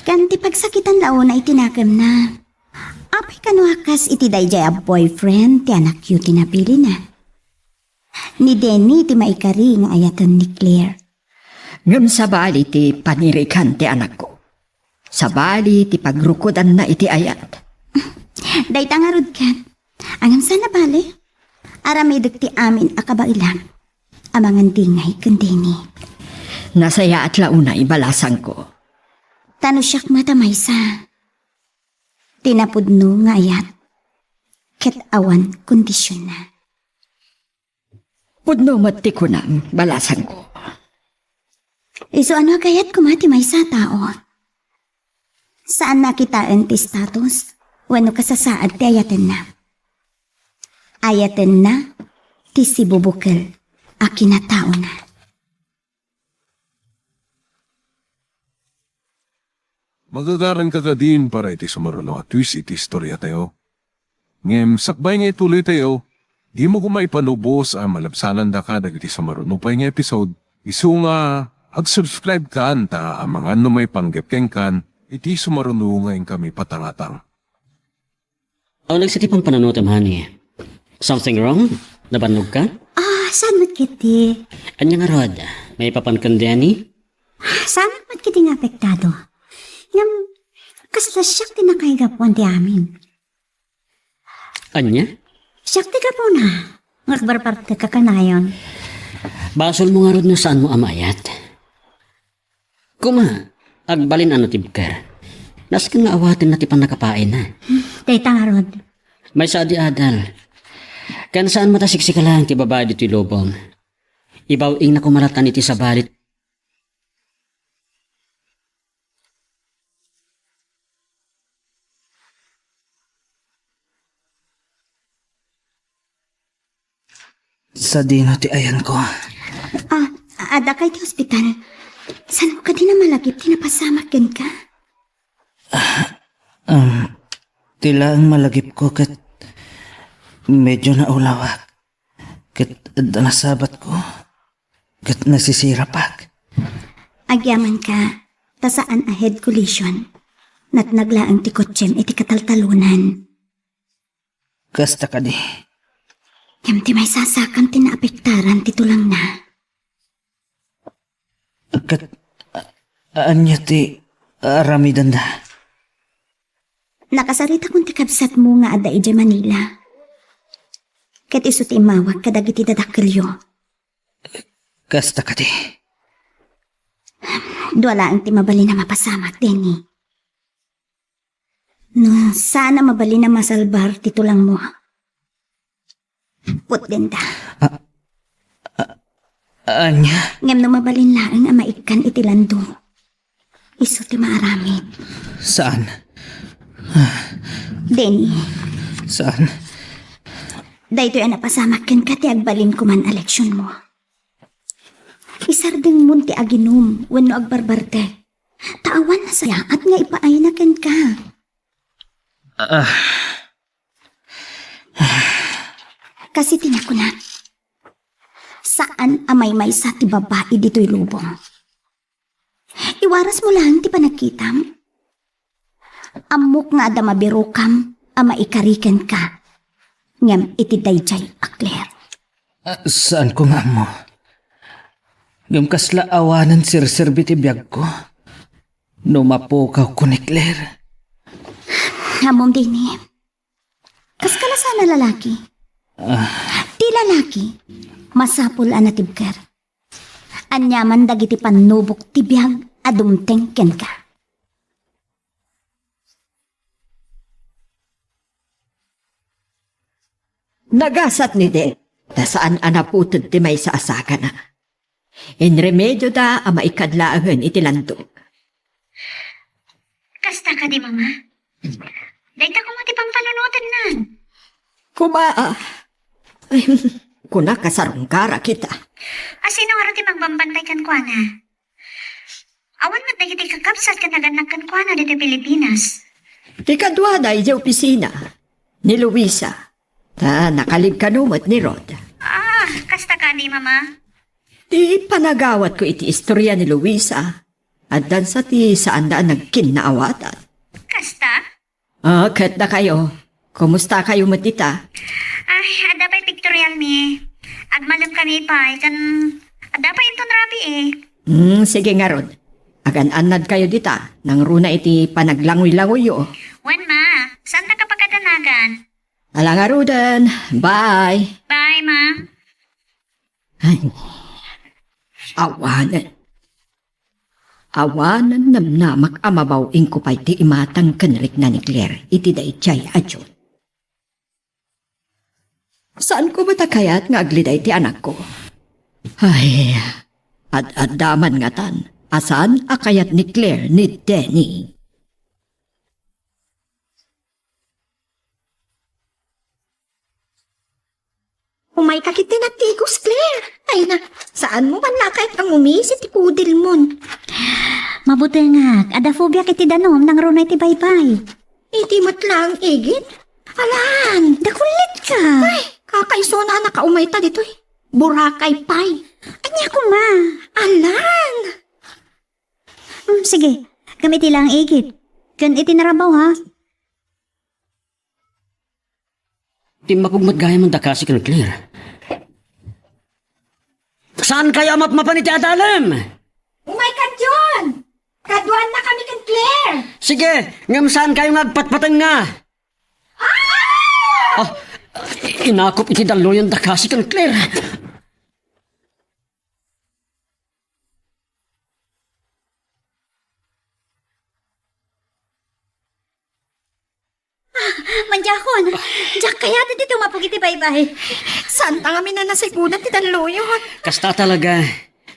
Ken ti pagsakitan la unay ti nakemna. Apay kano a kas iti daydiay a boyfriend ti anakyo ti napilina? Ni Denny ti maikari nga ayaten ni Claire. Ngem sabali ti panirikan ti anakko. Sabali ti pagrukodanna iti ayat. Dayta ngarud ket, ngem saan a bale? Aramidek ti amin a kabaelak. Amangan dingay ken Denny. Nasayaat la unay, balasangko. Ta no siak met a maysa, ti napudno nga ayat, ket awan kondisionna. Pudno met ti kunam, balasangko. Isu a no agayat koma ti maysa a tao, saanna a kitaen ti status wenno kasasaad ti ayatenna. Ayatenna ti sibubukel a kinataona. Magagaranka kadin para iti sumaruno a twist iti istoriatayo. Ngem sakbay nga ituloytayo, dimo koma ipanubos a malabsanandaka dagiti sumaruno pay nga episode, isu nga ag-subscribe kan ta amangan no maipanggep kenkan iti sumaruno nga inkami patangatang. Aw, nagsakit ti pampanunotem, honey. Something wrong? Nabannogka? Ah, saan met ketdi? Ania ngarud, maipapan ken Denny? Saan met ketdi nga apektado. Ngem, kasla siak ti nakaigapuan ti amin. Ania? Siak ti gapuna nga agbarbartek kanayon. Basolmo ngarud no saanmo a maayat. Koma, agbalin a natibker. Nasken nga awatenna ti pannakapaayna. Dayta ngarud. Maysa a di adal. Ken saan met a siksika laeng ti babai ditoy lubong. Ibaw-ingna koma latta iti sabali. Sadino ti ayanko? Ah, adda kay ti ospital. Saan mo kadi namalagip ti napasamak kenka? Ah, um, ti laeng malagipko ket medyo naulawak. Ket adda nasabatko. Ket nasisirapak. Agyamanka, ta saan a head collision. Natnag laeng ti kotsem iti kataltalonan. Kasta kadi, Ngem ti maysa a sakam ti naapektaran ti tulangna. Ket, a-, ania ti aramidenda? Nakasaritakon ti kabsatmo nga adda idiay Manila. Ket isu ti immawag kadagiti dadakkelyo. Kasta kadi. Dua laeng ti mabalin a mapasamak, Denny. No saan a mabalin a masalbar ti tulangmo, putdenda. A-, a-, ania? Ngem no mabalin laeng a maikkan iti lando, isu ti maaramid. Saan? Denny. Saan? Daytoy a napasamak kenka ti agbalinko man a leksionmo. Isardengmon ti aginum wenno agbarbartek. Ta awan nasayaat nga ipaayna kenka. Ah. Kas iti nakunak, saan a maymaysa ti babai ditoy lubong. Iwarasmo laeng ti panagkitam. Ammok nga adda mabirokam a maikari kenka. Ngem iti daydiay a Claire. Ah, saanko nga ammo. Ngem kasla awanen serserbi ti biagko no mapukawko ni Claire. Ammom, Denny. Kaskala saan a lalaki? Ah. Ti lalaki, masapul a natibker. Aniaman dagiti pannubok ti biag a dumteng kenka. Nagasat ni Denny ta saan a naputed ti maysa a sagana. Inremedioda a maikkan laengen iti lando. Kasta kadi, Mama? Dayta koma ti pampanunotenna. Koma, ah. Ay, kunak a sarungkarak ita. A sino ngarud ti magbambantay kenkuana? Awan met dagiti kakabsat ken nagannak kenkuana ditoy Pilipinas. Ti kaduada idiay opisina, ni Luisa. Ta nakalib kano met ni Rod. Ah, kasta kadi, Mama? Ti panagawatko iti istoria ni Luisa, addansa ti saanda a nagkinnaawatan. Kasta? Ah, ket dakayo, kumustakayo met ita? Ay, adda pay pictorial mi. Agmalemkami pay, ken adda pay inton rabii. Hmm, sige ngarud. Agan-annadkayo dita, nangruna iti panaglangoy-langoyyo. Wen, Ma, saanta ka pakadanagan? Ala ngaruden, bye. Bye, Ma. Ay, awanen. Awanen namnamak a mabaw-ingko pay ti imatang ken rikna ni Claire iti daydiay a June. Saanko met a kayat nga agliday ti anakko? Ay, ad-adda man ngatan a saan a kayat ni Claire ni Denny. Umayka ketdi nagtigos, Claire. Ay na, saanmo man la a kayat a ngumisi ti pudelmon. Mabutengak, adda phobiak iti danum, nangruna iti baybay. Iti met laeng igid? Alan! Dakullitka! Ay, kakaisuna a nakaumayta ditoy. Boracay pay. Ania koma? Alan! Hmm, sige, ngem iti laeng igid. Ken iti narabaw, ha? Timmapog met gayam a dakasi ken Claire. Saankayo a mapmapan iti adalem? Umayka, John! Kaduannakami ken Claire! Sige, ngem saankayo nga agpatpatengnga. Ah! Ah, inakop iti dalluyon dakasi ken Claire. Ah, Mandiakon, diak kayat ti tumapog iti baybay. Saanta ngamin a nasigudan ti dalluyon. Kasta talaga.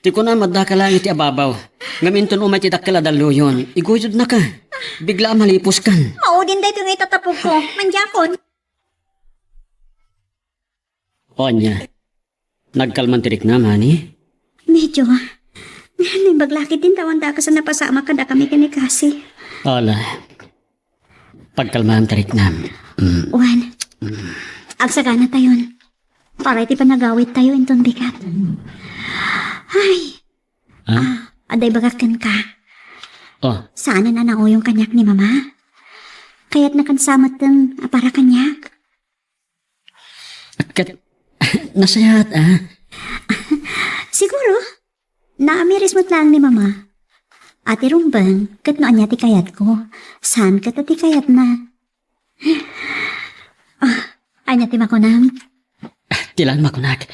Ti kunam, addaka laeng iti ababaw. Ngem inton umay ti dakkel a dalluyon, iguyodnaka. Bigla a maliposkan. Maudin daytoy nga itatapogko, Mandiakon. O ania? Nagkalman ti riknam, honey? Medyo. Naimbag la ketdin ta awan dakes a napasamak kadakami ken ni Cassie. Ala. Pagkalmaam ti riknam. Mm. Wen. Mm. Agsaganatayon. Para iti panagawittayo inton bigat. Ay. Ha? Ah, adda ibagak kenka. Oh. Saanen a nauyong kaniak ni Mama. Kayatna kano sa metten a para kaniak. Ket, Nasayaat, a. Siguro, naamiris met laeng ni Mama. A ti rumbeng, ket no ania ti kayatko, saan ket a ti kayatna. A, ania ti makunam? Ti laeng makunak.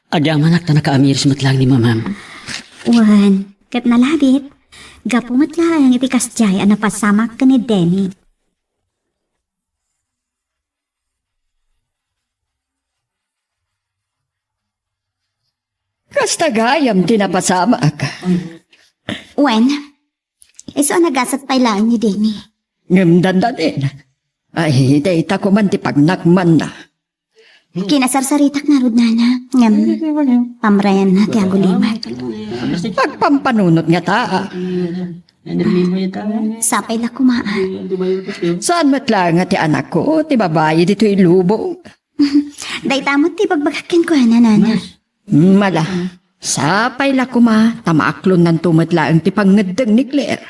Agyamanak ta nakaamiris met laeng ni Mamam. Wen, ket nalabit. Gapu met laeng iti kasdiay a napasamak ken ni Denny. Kasta gayam ti napasamak. Wen, isu a nagasat pay laeng ni Denny. Ngem dandanin. Ay, dayta koman ti pagnakmanna. Kinasarsaritak ngarud, nana. Ngem, pamrayanna ti agulimat. Agpampanunot ngata. Sapay la koma, a. Saan met laeng nga ti anakko, ti babai ditoy lubong. Dayta met ti ibagbagak kenkuana, nana. Mala, sapay la koma, ta maaklonnanto met laeng ti pangngeddeng ni Claire.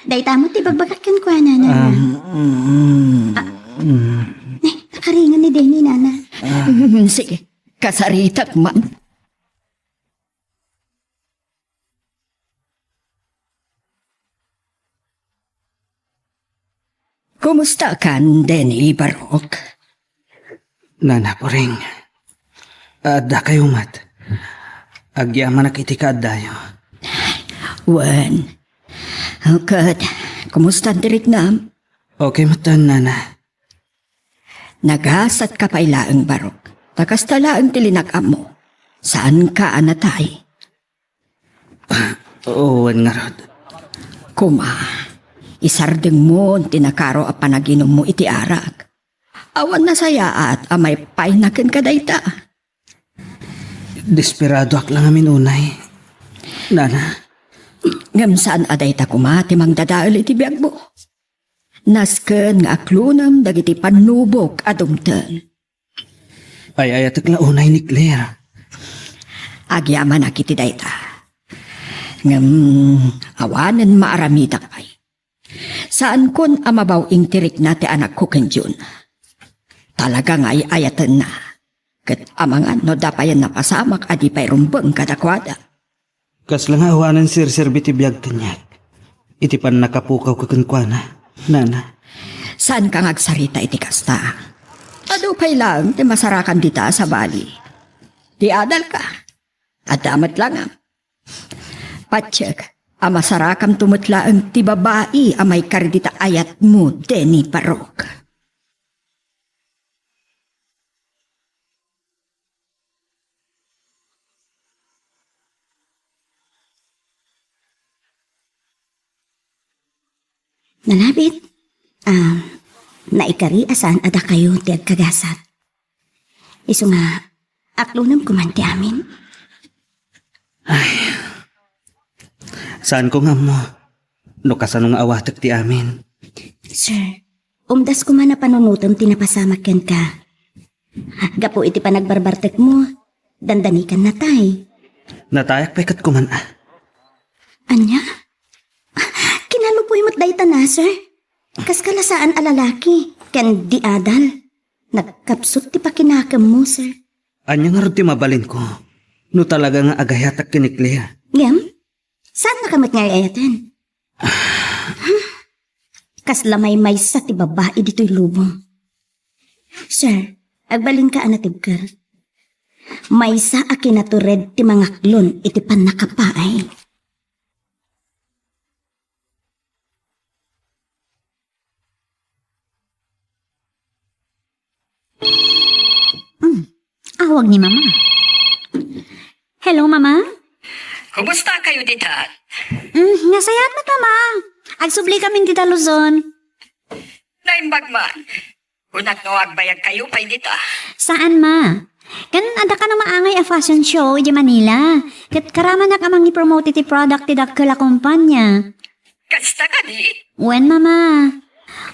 Dayta met ti ibagbagak kenkuana, nana. Um, mm, mm. Eh, nakaringan ni Denny, nana. Ah. Mm, sige, kasaritak man. Kumusta kan, Denny, Barok? Nana Puring, adda kayo met. Agyamanak iti kaaddayo. Wen, ket, kumusta ti riknam? Okay met, nana. Nagasatka pay laeng, Barok. Ta kasta laeng ti linag-ammo. Saanka a natay. Oo, wen ngarud. Koma, isardengmo ti nakaro a panaginummo iti arak. Awan nasayaat a maipayna kenka dayta. Desperadoak la ngamin unay, nana. Ngem saan a dayta koma ti mangdadael iti biagmo. Nasken nga aklonem dagiti pannubok a dumteng. Ay-ayatek la unay ni Claire. Agyamanak iti dayta. Ngem awanen maaramidak pay. Saankon a mabaw-ing ti rikna ti anakko ken Jun. Talaga nga ay-ayatenna. Ket amangan no adda payen napasamak a di pay rumbeng kadakuada. Kasla nga awanen serserbi ti biag kaniak iti pannakapukawko kenkuana, nana. Saanka nga agsarita iti kasta. Adu pay laeng ti masarakan dita a sabali. Ti adalka, adda met langam. Patiek a masarakamto met laeng ti babai a maikari dita ayatmo, Denny Barok. Nalabit, ah, naikari a saan a dakayo ti agkagasat. Isu nga, aklonem koman ti amin. Ay, saanko nga ammo no kasano nga awatek ti amin. Sir, umdas koma a panunotem ti napasamak kenka. Gapu iti panagbarbartekmo, dandanikan natay. Natayak pay ket kuman a. Ania? Kinalupoy met dayta na, sir. Kaskala saan a lalaki, ken di adal. Nagkapsut ti pakinakemmo, sir. Ania ngarud ti mabalinko no talaga nga agayatak ken ni Claire? Ngem, saannaka met nga ay-ayaten. Kasla maymaysa ti babai ditoy lubong. Sir, agbalinka a natibker. Maysa a kinatured ti mangaklon iti pannakapaay. Hmm. Awag ni Mama. Hello, Mama? Kumusta kayo dita? Hmm, nasayaat met, Mama. Agsubli kami dita Luzon. Naimbag man. Kunak no agbayag kayo pay dita. Saan, Ma? Ken adda kano maangay a fashion show iti Manila. Ket karamanak a mangipromote iti product ti dakkel a kumpanya. Kasta kadi? Wen, Mama.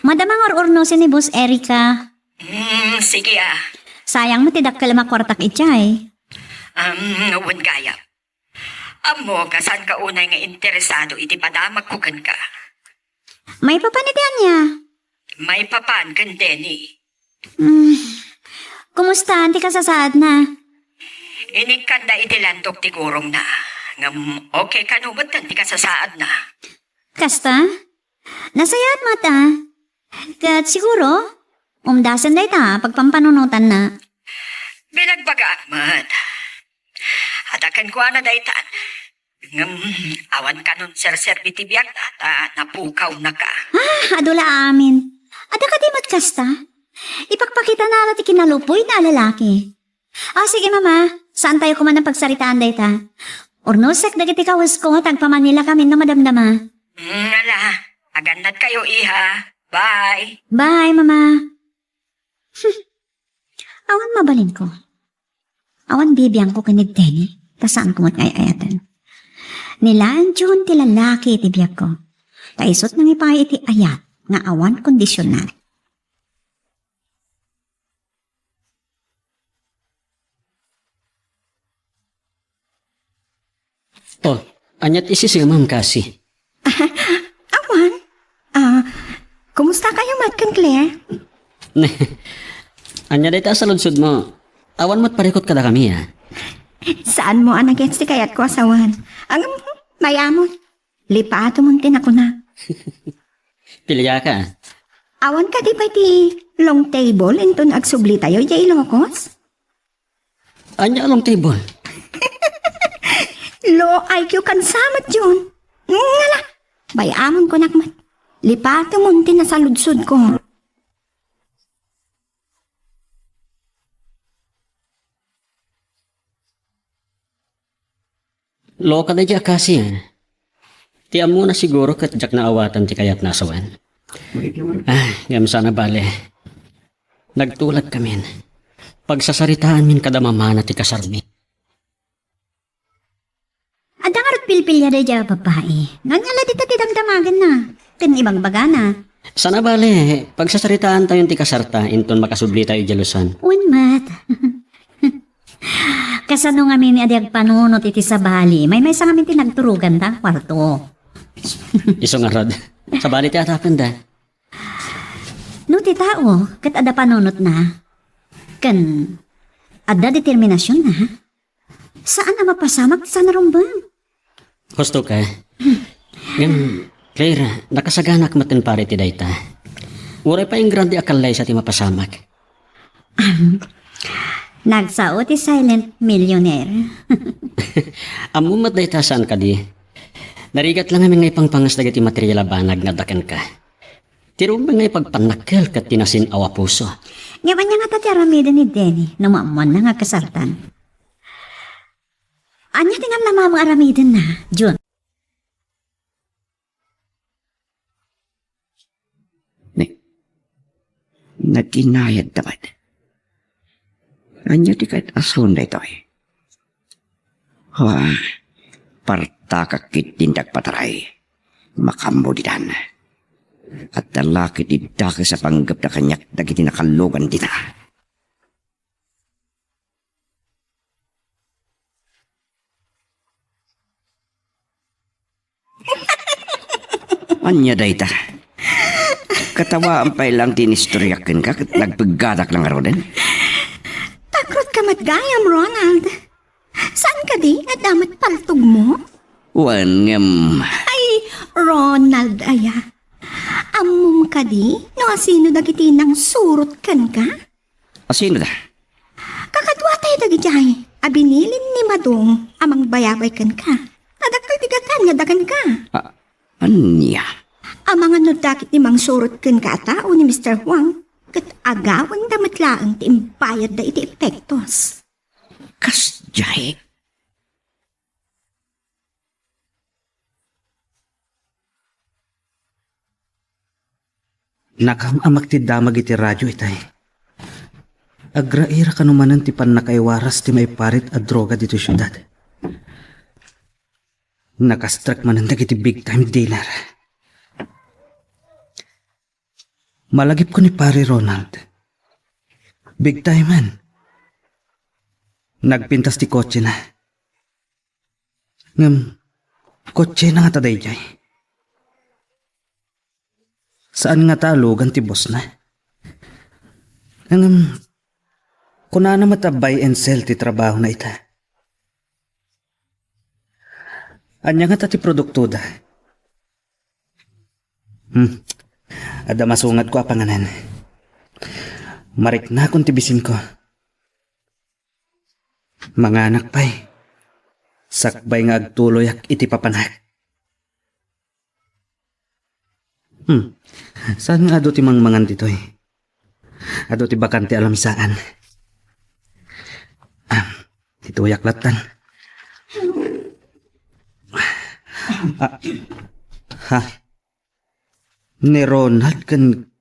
Madama nga ur-urnosen ni Boss Erica. Hmm, sige, a. Sayang met ti dakkel a makuartak idiay. Um, wen gayam. Ammok a saanka unay nga interesado iti padamagko kenka. Maipapan iti ania? Maipapan ken Denny. Hmm. Kumusta Saan ti kasasaadna? Inikkanda iti landok ti gurongna. Ngem okay kano met ti kasasaadna. Kasta? Nasayaat met a. Ket siguro, umdasen dayta a pagpampanunotanna. Binagbagaak met. Adda kenkuana daytan. Ngem awan kanon serserbi ti biagna ta napukawnaka. Ah, adu la amin. Adda kadi met kasta? Ipakpakitana la ti kinalupuyna a lalaki. Ah, sige, Mama. Saantayo koma a pagsaritaan dayta. Urnosek dagiti kawesko ta agpamanila kami no madamdama. Mm, ala, agannadkayo, iha. Bye. Bye, Mama. Awan mabalinko. Awan bibiangko ken ni Denny, ta saanko met nga ay-ayaten. Ni Lanjon ti lalaki iti biagko. Ta isut' nangipay iti ayat nga awan kondisional. Oh, ania ti sisemam, Cassie? Awan. Ah, kumusta kayo met ken Claire? Ania dayta a saludsodmo? Awan met parikut kadakami, a. Saanmo a nagets ti kayatko a sawen. Ang, mayamon. Lipatom ti nakuna. Piliaka. Awan kadi pay ti long table inton agsublitayo idiay Ilocos? Ania a long table? Low I Q kan samet, John. Ngala, bay-amon kunak met. Lipatemon ti nasaludsodko. Loka daydi a Cassie, a. Ti ammona siguro ket diak naawatan ti kayatna a sawen. Ah, ngem saan a bale. Nagtulagkamin. Pagsasaritaanmin kada mamana ti kasarmi. Adda ngarud pilpilia daydi a babai. Ngangala dita ti damdamagenna. Ken ibagbagana. Saan a bale, pagsasaritaantayon ti kasarta inton makasublitayo idiay Luzon. Wen met. Kasano ngamin a di agpanunot iti sabali? Maymaysa ngamin ti nagturoganda a kuarto. Isu ngarud, sabali ti atapenda. No ti tao ket adda panunotna, ken adda determinasionna, saan a mapasamak ti saan a rumbeng. Husto ka. Ngem, Claire, nakasaganak met pare ti dayta. Uray pay ingrande a kallaysa ti mapasamak. Nagsao ti silent millionaire. Ammo met dayta saan kadi. Narigat la ngamin nga ipangpangas dagiti material a banag nga adda kenka. Ti rumbeng nga ipagpannakkel ket ti nasin-aw a puso. Ngem ania ngata ti aramiden ni Denny no maammoanna nga agkasartan? Ania ti namnamam nga aramidenna, Jun? Ne, naginayad ta met. Ania ti kayat a sawen daytoy? Wa, partakak ketdin ti agpataray. Makaammo ditan. Adda la ketdi dakes a panggepda kaniak dagiti nakallogan dita. Ania dayta? Katawaan pay lang ti inistoriak kenka ket nagpeggadak la ngaruden. Takrotka met gayam, Ronald. Saan kadi? Adda met paltogmo? Wen, ngem. Ay, Ronald aya. Ammom kadi no asino dagiti nangsurot kenka? Asino da? Kakaduatayo dagidiay a binilin ni Madong a mangbayabay kenka. Adda kalbigatanna kenka. A-, ania? Amangan no dagiti mangsurot kenka a tao ni Mister Huang, ket agawenda met laeng ti imbayadda iti epektos. Kasdiay? Nakam-amak ti damag iti radio itay. Agraira kano manen ti pannakaiwaras ti maiparit a droga ditoy siudad. Nakastrek manen dagiti big time dealer. Malagipko ni Pare Ronald. Big time man. Nagpintas ti kotsena. Ngem, kotsena ngata daydiay. Saan ngata a lugan ti bossna. Ngem, Kunana met a buy and sell ti trabahona ita. Ania ngata ti produktoda? Hmm. Adda masungadko a panganan. Mariknakon ti bisinko. Manganak pay. Sakbay nga agtuloyak iti papanak. Hmm. Saan nga adu ti mangmangan ditoy? Adu ti bakante a lamisaan. Ah, ditoyak lattan. Ah, ha? Ni Ronald ken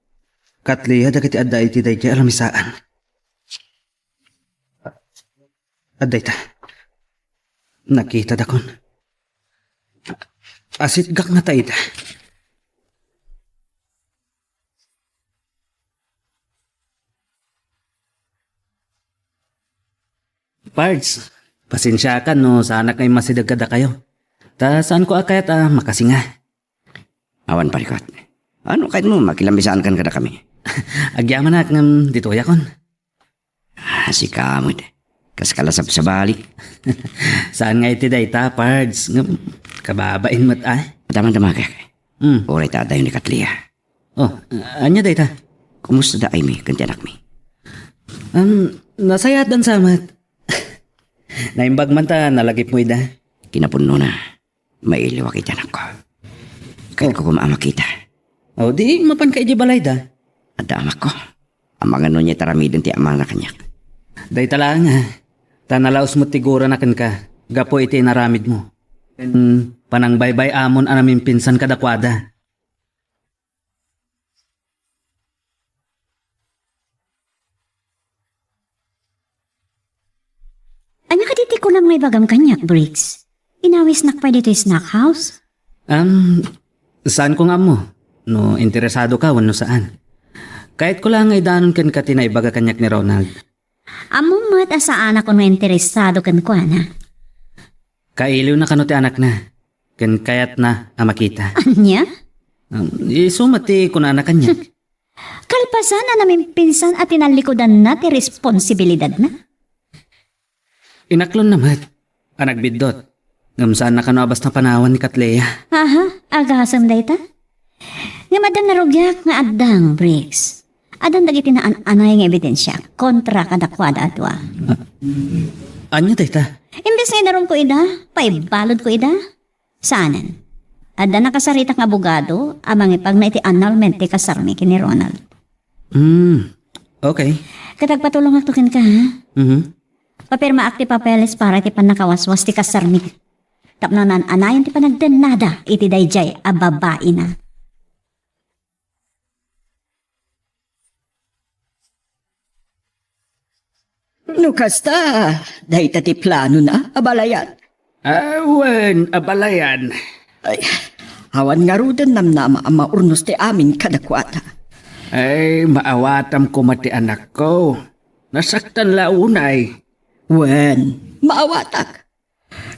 Katlia dagiti adda iti daydiay a lamisaan. Adda ita. Nakitada kon. Asitgak ngata ida. Pards, pasensiakan no saanak nga immasideg kadakayo. Ta saanko a kayat a makasinga. Awan parikot. Ano kayatmo, makilamisaankan kadakami? Agyamanak ngem ditoyakon. Ah, sika met. Kas ka la sabsabali. Saan nga iti dayta, Pards? Ngem, kababain met, ay. Adda man damagek. Hmm. Uray ta adayo ni Katlia. Oh, ania dayta? Kumusta da Amy ken ti anakmi? Um, nasayaat dan samet. Naimbag man ta nalagipmo ida. Kinapunona. Mailiwak iti anakko. Kayatko koma a makita. O, di mapanka idiay balayda. Adda amakko. Amangan no nia ti aramiden ti amana kaniak. Dayta laeng, a. Ta nalaus met ti gurana kenka gapu iti inaramidmo. Ken panangbaybay-amon a namimpinsan kadakuada. Ania kadi ti kunam nga ibagam kaniak, Briggs? Inawisnak pay ditoy snack house? Am, saanko nga ammo no interesado ka wenno saan. Kayatko la nga idanon kenka ti naibaga kaniak ni Ronald. Ammom met a saanak no interesado kenkuana. Kailiwna kano ti anakna, ken kayatna a makita. Ania? Um, isu met ti kunana kaniak. Kalpasan a namimpinsan a tinallikudanna ti responsibilidadna. Inaklonna met a nagbiddut, ngem saanna kano a basta panawan ni Katlia. Aha, agasem dayta? Ngem adda narugiak nga addang, Briggs. Addan dagiti naan-anay nga ebidensia kontra kadakuada a dua. Ania dayta? Imbes nga idarumko ida, paibaludko ida. Saanen. Adda nakasaritak nga abogado a mangipagna iti annulment ti kasarmi ken ni Ronald. Hmm, okay. Ket agpatulongakto kenka, ha? Mhm. Papirmaak ti papeles para iti pannakawaswas ti kasarmi. Tapno naan-anayon ti panagdennada iti daydiay a babaina. No kasta, dayta ti planona, abalayan. Ah, wen, abalayan. Ay, awan ngaruden namnama a maurnos ti amin kadakuada. Ay, maawatam koma ti anakko. Nasaktan la unay. Wen, maawatak.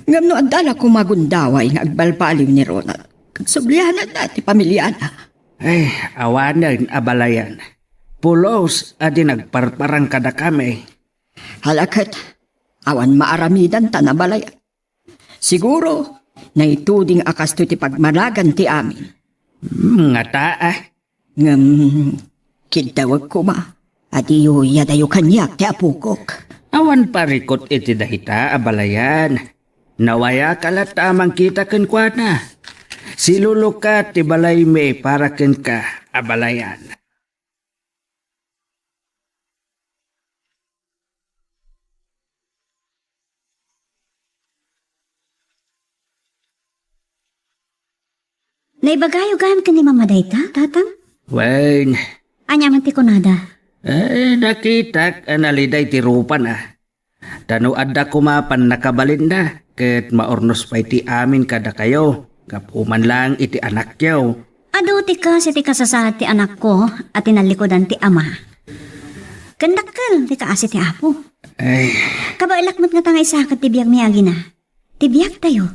Ngem no adda la koma gundaway nga agbalbaliw ni Ronald, ket subliananna ti pamiliana. Ay, awanen, abalayan. Pulos a di nagparparang kadakami. Hala ket, awan maaramidanta, abalayan. Siguro, naituding a kastoy ti pagmanagan ti amin. Hmm, ngata, ah. Ngem, kiddawek koma a diyo iyadayo kaniak ti apokok. Awan parikut iti dayta, abalayan. Nawayaka latta a mangkita kenkuana. Silulukat ti balaymi para kenka, abalayan. Naibagayo gayam ken ni Mama dayta, Tatang? Wen. Ania man ti kunada? Eh, nakitak a naliday ti rupana. Ta no adda koma pannakabalinna, ket maurnos pay ti amin kadakayo, gapu man laeng iti anakyo. Adu ti kas iti kasasaad ti anakko a tinallikudan ti ama. Ken dakkel ti kaasi ti Apo. Ay. Kabaelak met ngata nga isakit ti biagmi agina. Ti biagtayo.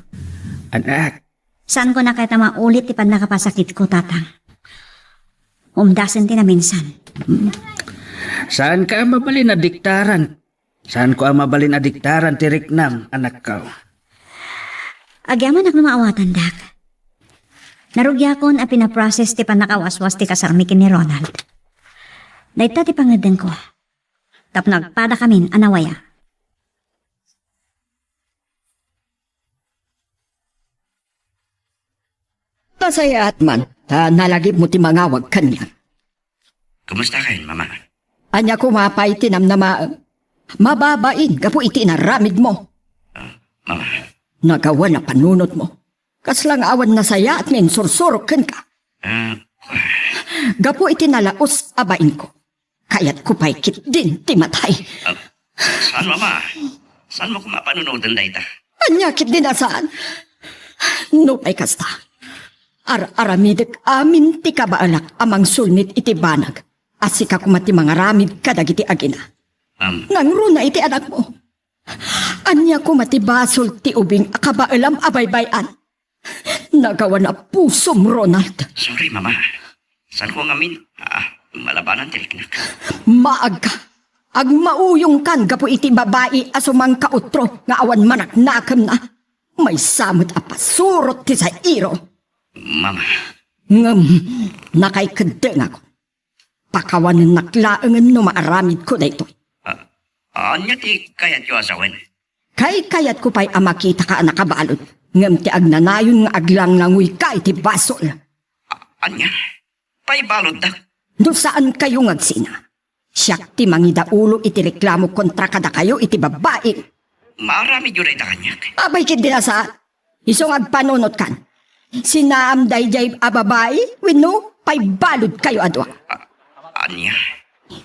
Anak. Saanko a kayat a maulit ti pannakapasakitko, Tatang. Umdasen ti naminsan. Saanka a mabalin a diktaran Saanko a mabalin a diktaran ti riknam, anakko. Agyamanak no maawatan, Dak. Narugiakon a pinaprocess ti pannakawaswas ti kasarmi ken ni Ronald. Dayta ti pangeddengko. Tapno agpadakamin a nawaya. Nasayaat man, ta nalagipmo ti mangawag kaniak. Kumusta kayon, Mama? Ania koma pay ti namnamaem? Mababain gapu iti inaramidmo. Ah, Mama. Nagawan a panunotmo. Kasla nga awan nasayaat nga insursurok kenka. Ah. Gapu iti nalaus a bainko. Kayatko pay ketdin ti matay. Ah, saan, Mama? Saanmo koma panunoten dayta? Ania ketdin a saan? Nupay kasta, ar-aramidek amin ti kabaelak a mangsulnit iti banag a sika koma ti mangaramid kadagiti agina. Am. Nangruna iti anakmo. Ania koma ti basol ti ubing a kabaelam a baybay-an? Nagawan a pusom, Ronald. Sorry, Mama. Saanko ngamin a malabanan ti riknak? Maagka. Agmauyongkan gapu iti babai a sumangkautro nga awan manaknakemna. Maysa met a pasurot ti sairo. Mama. Ngem, nakaikeddengak. Pakawanennak laengen no maaramidko daytoy. Ah, ania ti kayatyo a sawen? Kaykayatko pay a makitaka a nakabalud, ngem ti agnanayon nga aglanglanguyka iti basol. A-, ania? Paibaluddak? No saankayo nga agsina, siak ti mangidaulo iti reklamo kontra kadakayo iti babai. Maaramidyo dayta kaniak? Apay ketdin a saan? Isu nga agpanunotkan. Sinaam daydiay a babai wenno paibaludkayo a dua? A-, ania?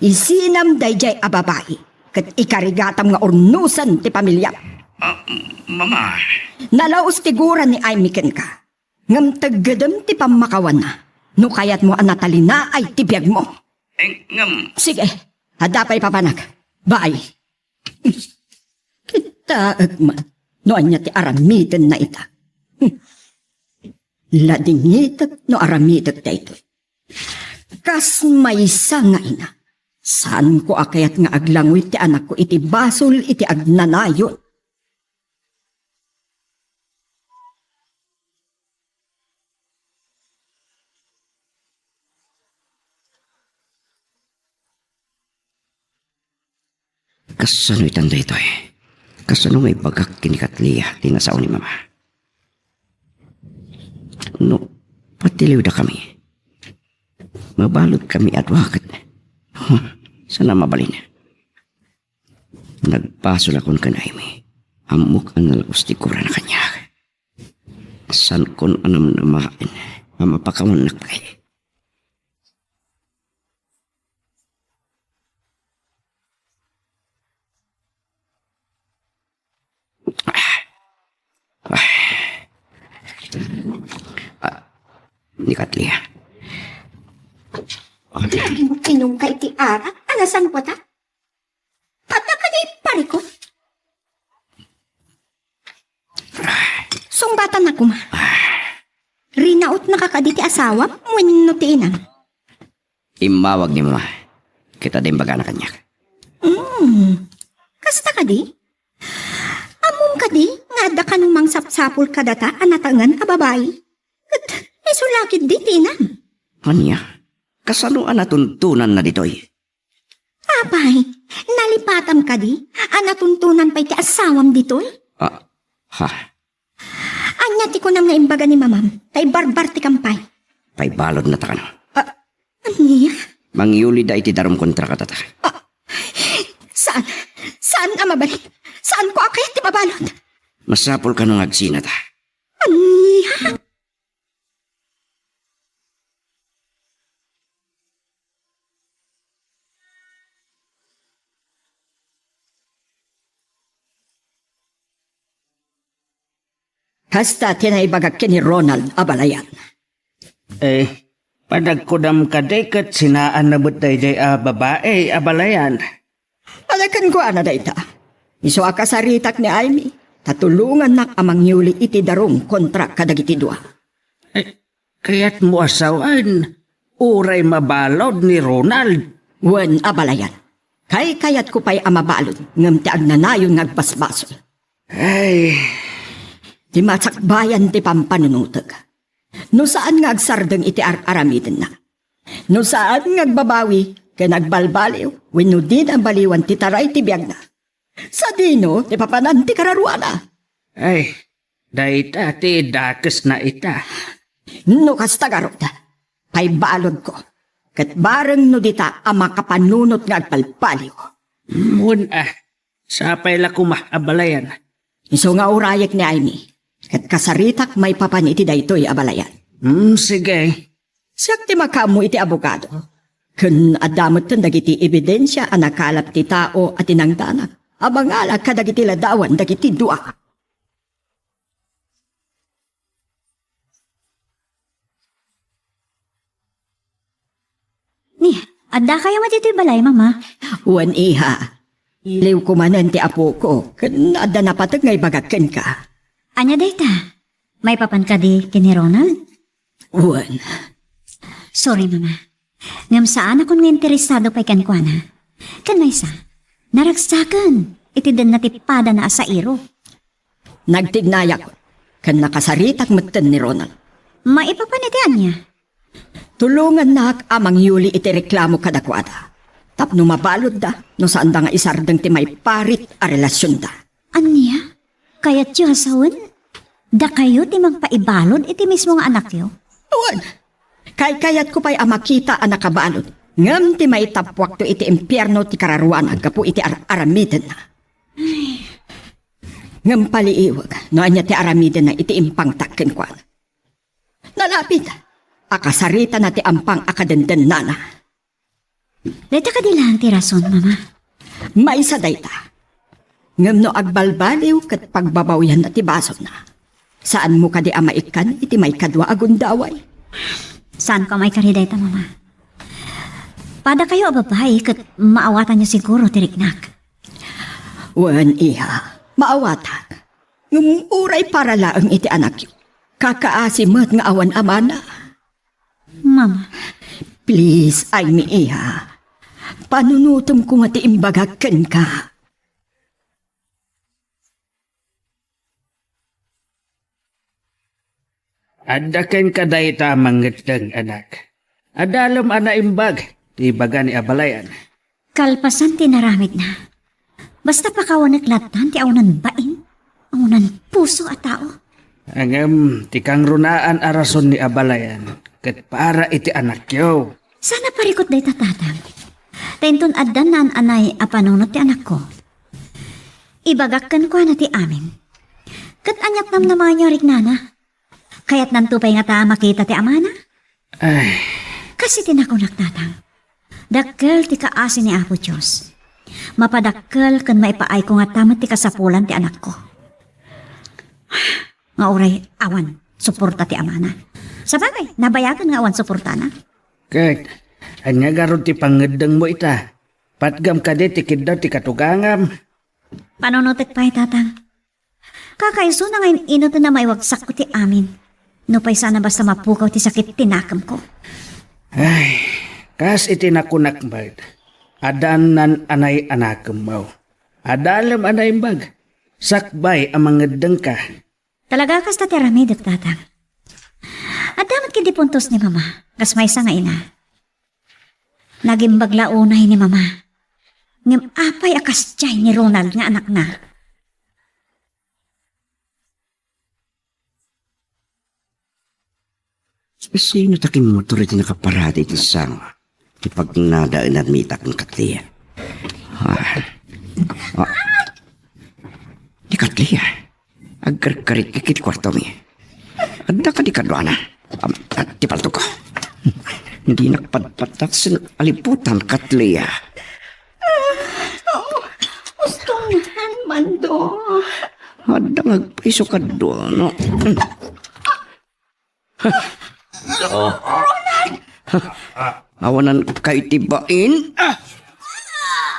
Isinam daydiay a babai ket ikarigatam nga urnosen ti pamiliam. Ah, m-, Mama. Nalaus ti gura ni Aimee kenka. Ngem teggedem ti pammakawanna no kayatmo a natalinaay ti biagmo. Eh, ngem... Sige, adda pay papanak. Bye. Kittaek man no ania ti aramidenna ita. Ladingitek no aramidek daytoy. Kas maysa nga ina, saanko a kayat nga aglanguy ti anakko iti basol iti agnanayon. Kasano itan daytoy? Kasano nga ibagak ken ni Katlia ti nasao ni Mama? No, patiliwdakami. Mabaludkami a dua ket, huh, saan a mabalin. Nagbasolakon ken Aimee. Ammok a nalaus ti gurana kaniak. Saankon a namnamaen a mapakawannak pay. Ah, ni Katlia. Nagin-inumka iti arak? Anasan ko ta? Adda kadi parikut? Sungbatan na koma. Rinautnaka kadi ti asawam wenno ti inam? Immawag ni Mama. Ket adda imbagana kaniak. Hmm. Kasta kadi? Ammom kadi nga adda kano mangsapsapul kadata a natengen a babai? Ket isu la ketdi ti inam. Ania? Kasano a natuntonanna ditoy? Apay, nalipatam kadi a natuntonan pay ti asawam ditoy? Ah, ha? Ania ti kunam nga imbaga ni Mamam? Ta ibarbartikam pay. Paibaludna ta kano. Ah, ania? Mangyulida iti darum kontra kadata. Ah, saan? Saan a mabalin? Saanko a kayat ti mabalud? Masapul kano nga agsinata. Ania? Kasta ti naibagak ken ni Ronald, abalayan. Eh, panagkunam kadi ket sinaanna met daydiay a babai, abalayan. Adaken ko a na dayta. Isu a kasaritak ni Aimee, ta tulongannak a mangyuli iti darum kontra kadagiti dua. Eh, kayatmo a sawen, uray mabalud ni Ronald? Wen, abalayan. Kaykayatko pay a mabalud ngem ti agnanayon nga agbasbasol. Ay. Ti masakbayan ti pampanunotek. No saan nga agsardeng iti ar-aramidenna. No saan nga agbabawi ken agbalbaliw wenno dina baliwan ti taray ti biagna. Sadino ti papanan ti kararuana? Ay, dayta ti dakesna ita. No kasta garud, paibaludko. Ket bareng no dita a makapanunot nga agbalbaliw. Wen a, sapay la koma a balayan. Isu nga urayek ni Aimee, ket kasaritak maipapan iti daytoy a balayan. Hmm, sige. Siak ti makaammo iti abogado. Ken adda metten dagiti ebidensia a nakalap ti tao a tinangdanak a mangala kadagiti ladawan dagiti dua. Ni, addakayo met itoy balay, Mama? Wen, iha. Iliwko manen ti apoko, ken adda napateg nga ibagak kenka. Ania dayta? Maipapan kadi ken ni Ronald? Wen. Sorry, Mama. Ngem saanakon nga interesado pay kenkuana. Ken maysa, naragsaken iti denna ti padana a sairo. Nagtignayak ken nakasaritak metten ni Ronald. Maipapan iti ania? Tulongannak a mangyuli iti reklamo kadakuada tapno mabaludda no saanda nga isardeng ti maiparit a relasionda. Ania? Kayatyo a sawen? Dakayo ti mangpaibalud iti mismo nga anakyo? Awan. Kaykayatko pay a makita a nakabalud ngem ti maitappuakto iti impierno ti kararuana gapu iti ar-aramidenna. Ngem paliiwek no ania ti aramidenna iti impangtak kenkuana. Nalapit a kasaritana ti ampang a kadendennana. Dayta kadi laeng ti rason, Mama? Maysa dayta. Ngem no agbalbaliw ket pagbabawianna ti basolna, saanmo kadi a maikkan iti maikadua a gundaway? Saanko a maikari dayta, Mama. Padakayo a babai ket maawatanyo siguro ti riknak. Wen, iha, maawatak. Ngem uray para laeng iti anakyo. Kakaasi met nga awan amana. Mama. Please, Aimee, iha. Panunotem koma ti imbagak kenka. Adda kenka dayta a mangeddeng, anak. Adalem a naimbag ti ibaga ni abalayan. Kalpasan ti naramidna, basta pakawanek lattan ti awanan bain, awanan puso a tao. Ngem ti kangrunaan a rason ni abalayan ket para iti anakyo. Saan a parikut dayta, Tatang. Ta inton addan naan-anay a panunot ti anakko, ibagak kenkuana ti amin. Ket aniat namnamaenyo a riknana? Kayatnanto pay ngata a makita ti amana? Ay. Kas iti nakunak, Tatang, dakkel ti kaasi ni Apo Dios. Mapadakkel ken maipaayko ngata met ti kasapulan ti anakko. Nga uray awan suporta ti amana. Sabagay, nabayagen nga awan suportana. Ket, ania garud ti pangeddengmo ita? Patgam kadi ti kiddaw ti katugangam? Panunotek pay, Tatang. Kakaisuna nga in-inuten a maiwagsakko ti amin. Nupay saan a basta mapukaw ti sakit ti nakemko. Ay, kas iti nakunak met, addan naan-anay a nakemmo. Adalem a naimbag, sakbay a mangeddengka. Talaga kasta ti aramidek, Tatang. Adda met ketdi puntos ni Mama, kas maysa nga ina. Nagimbag la unay ni Mama. Ngem apay a kasdiay ni Ronald nga anakna? Sino ta kimmotor iti nakaparada iti sanga ti pagnada a narmitak ken Katlia? Ah. Ah. Ni Katlia, agkarkarit iti kuartomi. Adda kadi kaduana? Am, ah, ti paltogko. Dinak padpadaksen aliputan, Katlia. Ustongan, Mando. Adda nga agpaiso kaduana. Awanan ka iti bain? Ah!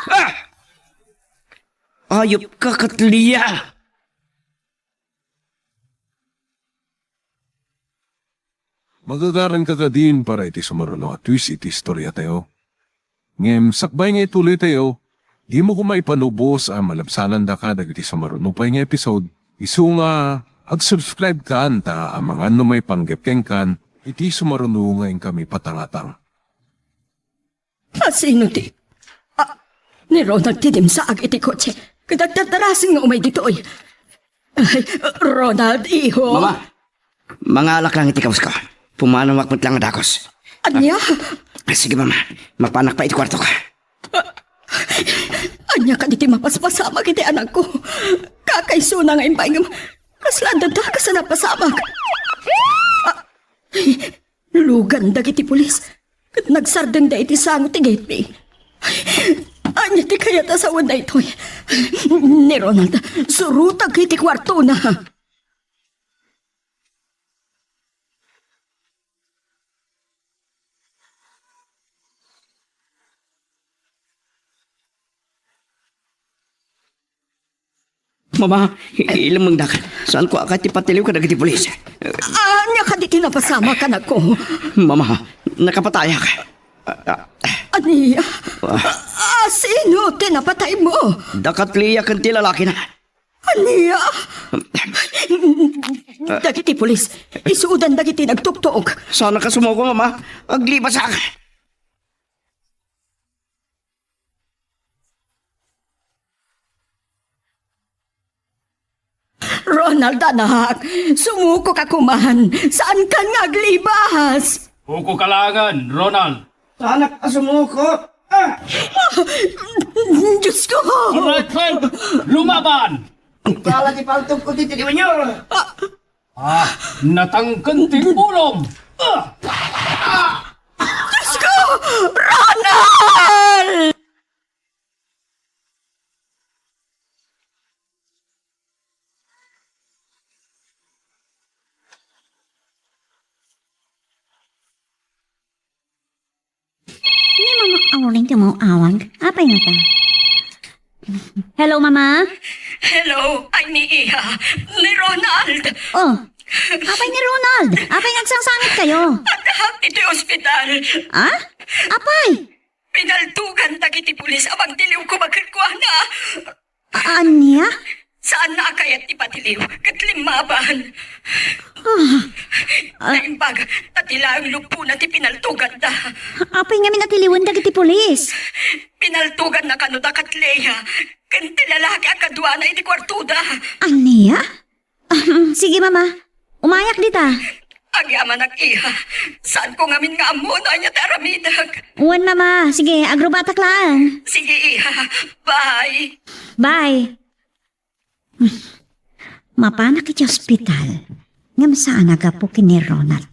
Ah! Ayupka, Katlia! Magagaranka kadin para iti sumaruno a twist iti istoriatayo. Ngem sakbay nga ituloytayo, dimo koma ipanubos a malabsanandaka dagiti sumaruno pay nga episode, isu nga ag-subscribe kan ta amangan no maipanggep kenkan iti sumaruno nga inkami patangatang. A, sino ti? A, ni Ronald ti dimsaag iti kotse. Kadagdagdarasen nga umay ditoy. Ay, Ronald, iho. Mama, mangalak lang iti kabusko. Pumanamak met lang a dakos. Ania? Ah, sige, Mama. Mapanak pa iti kuartok. Ania kadi ti mapaspasamak iti anakko? Kakaisuna nga imbay ngem kasla adda dakes a napasamak. Ah, lugan dagiti pulis ket nagsardengda iti sango ti gate. Ania ti kayat a sawen daytoy? Ni Ronald, surotak iti kuartona. Mama, i-, ilemmengdak. Saanko a kayat ti patiliw kadagiti pulis. Ania kadi ti napasamak, anakko? Mama, nakapatayak. Ania? Ah. A, sino ti napataymo? Da Katlia ken ti lalakina. Ania? Dagiti pulis, isudan dagiti nagtuktok. Saanka a sumuko, Mama. Aglibasak. Ronald, anak, sumukoka koman. Saankan nga aglibas? Sukoka laengen, Ronald. Saanak a sumuko. Ah! Diyos ko! Alright, friend. Lumaban! Kala ti paltog ko ti tiniwanyo. Ah, natangken ti ulom! Ah! Diyos ko! Ronald! Ni Mama Auring ti umaw-awag. Apay ngata? Hello, Mama? Hello, ay ni Iha. Ni Ronald. Oh, apay ni Ronald? Apay nga agsangsangit kayo? Addaak iti ospital. Ah? Apay? Pinaltugan dagiti pulis a mangtiliw koma kenkuana. A-, ania? Saanna a kayat ti patiliw, ket limmaban. Ah. Ah. Naimbag, ta ti laeng luppona ti pinaltuganda. Apay ngamin a tiliwen dagiti pulis? Pinaltuganna kano da Katleya, ken ti lalaki a kaduana iti kuartoda. Ania? Ahem, sige, Mama. Umayak dita. Agyamanak, Iha. Saanko ngamin nga ammo no ania ti aramidek. Wen, Mama. Sige, agrubatak laeng. Sige, Iha. Bye. Bye. Mapanak iti ospital, ngem saan a gapu ken ni Ronald.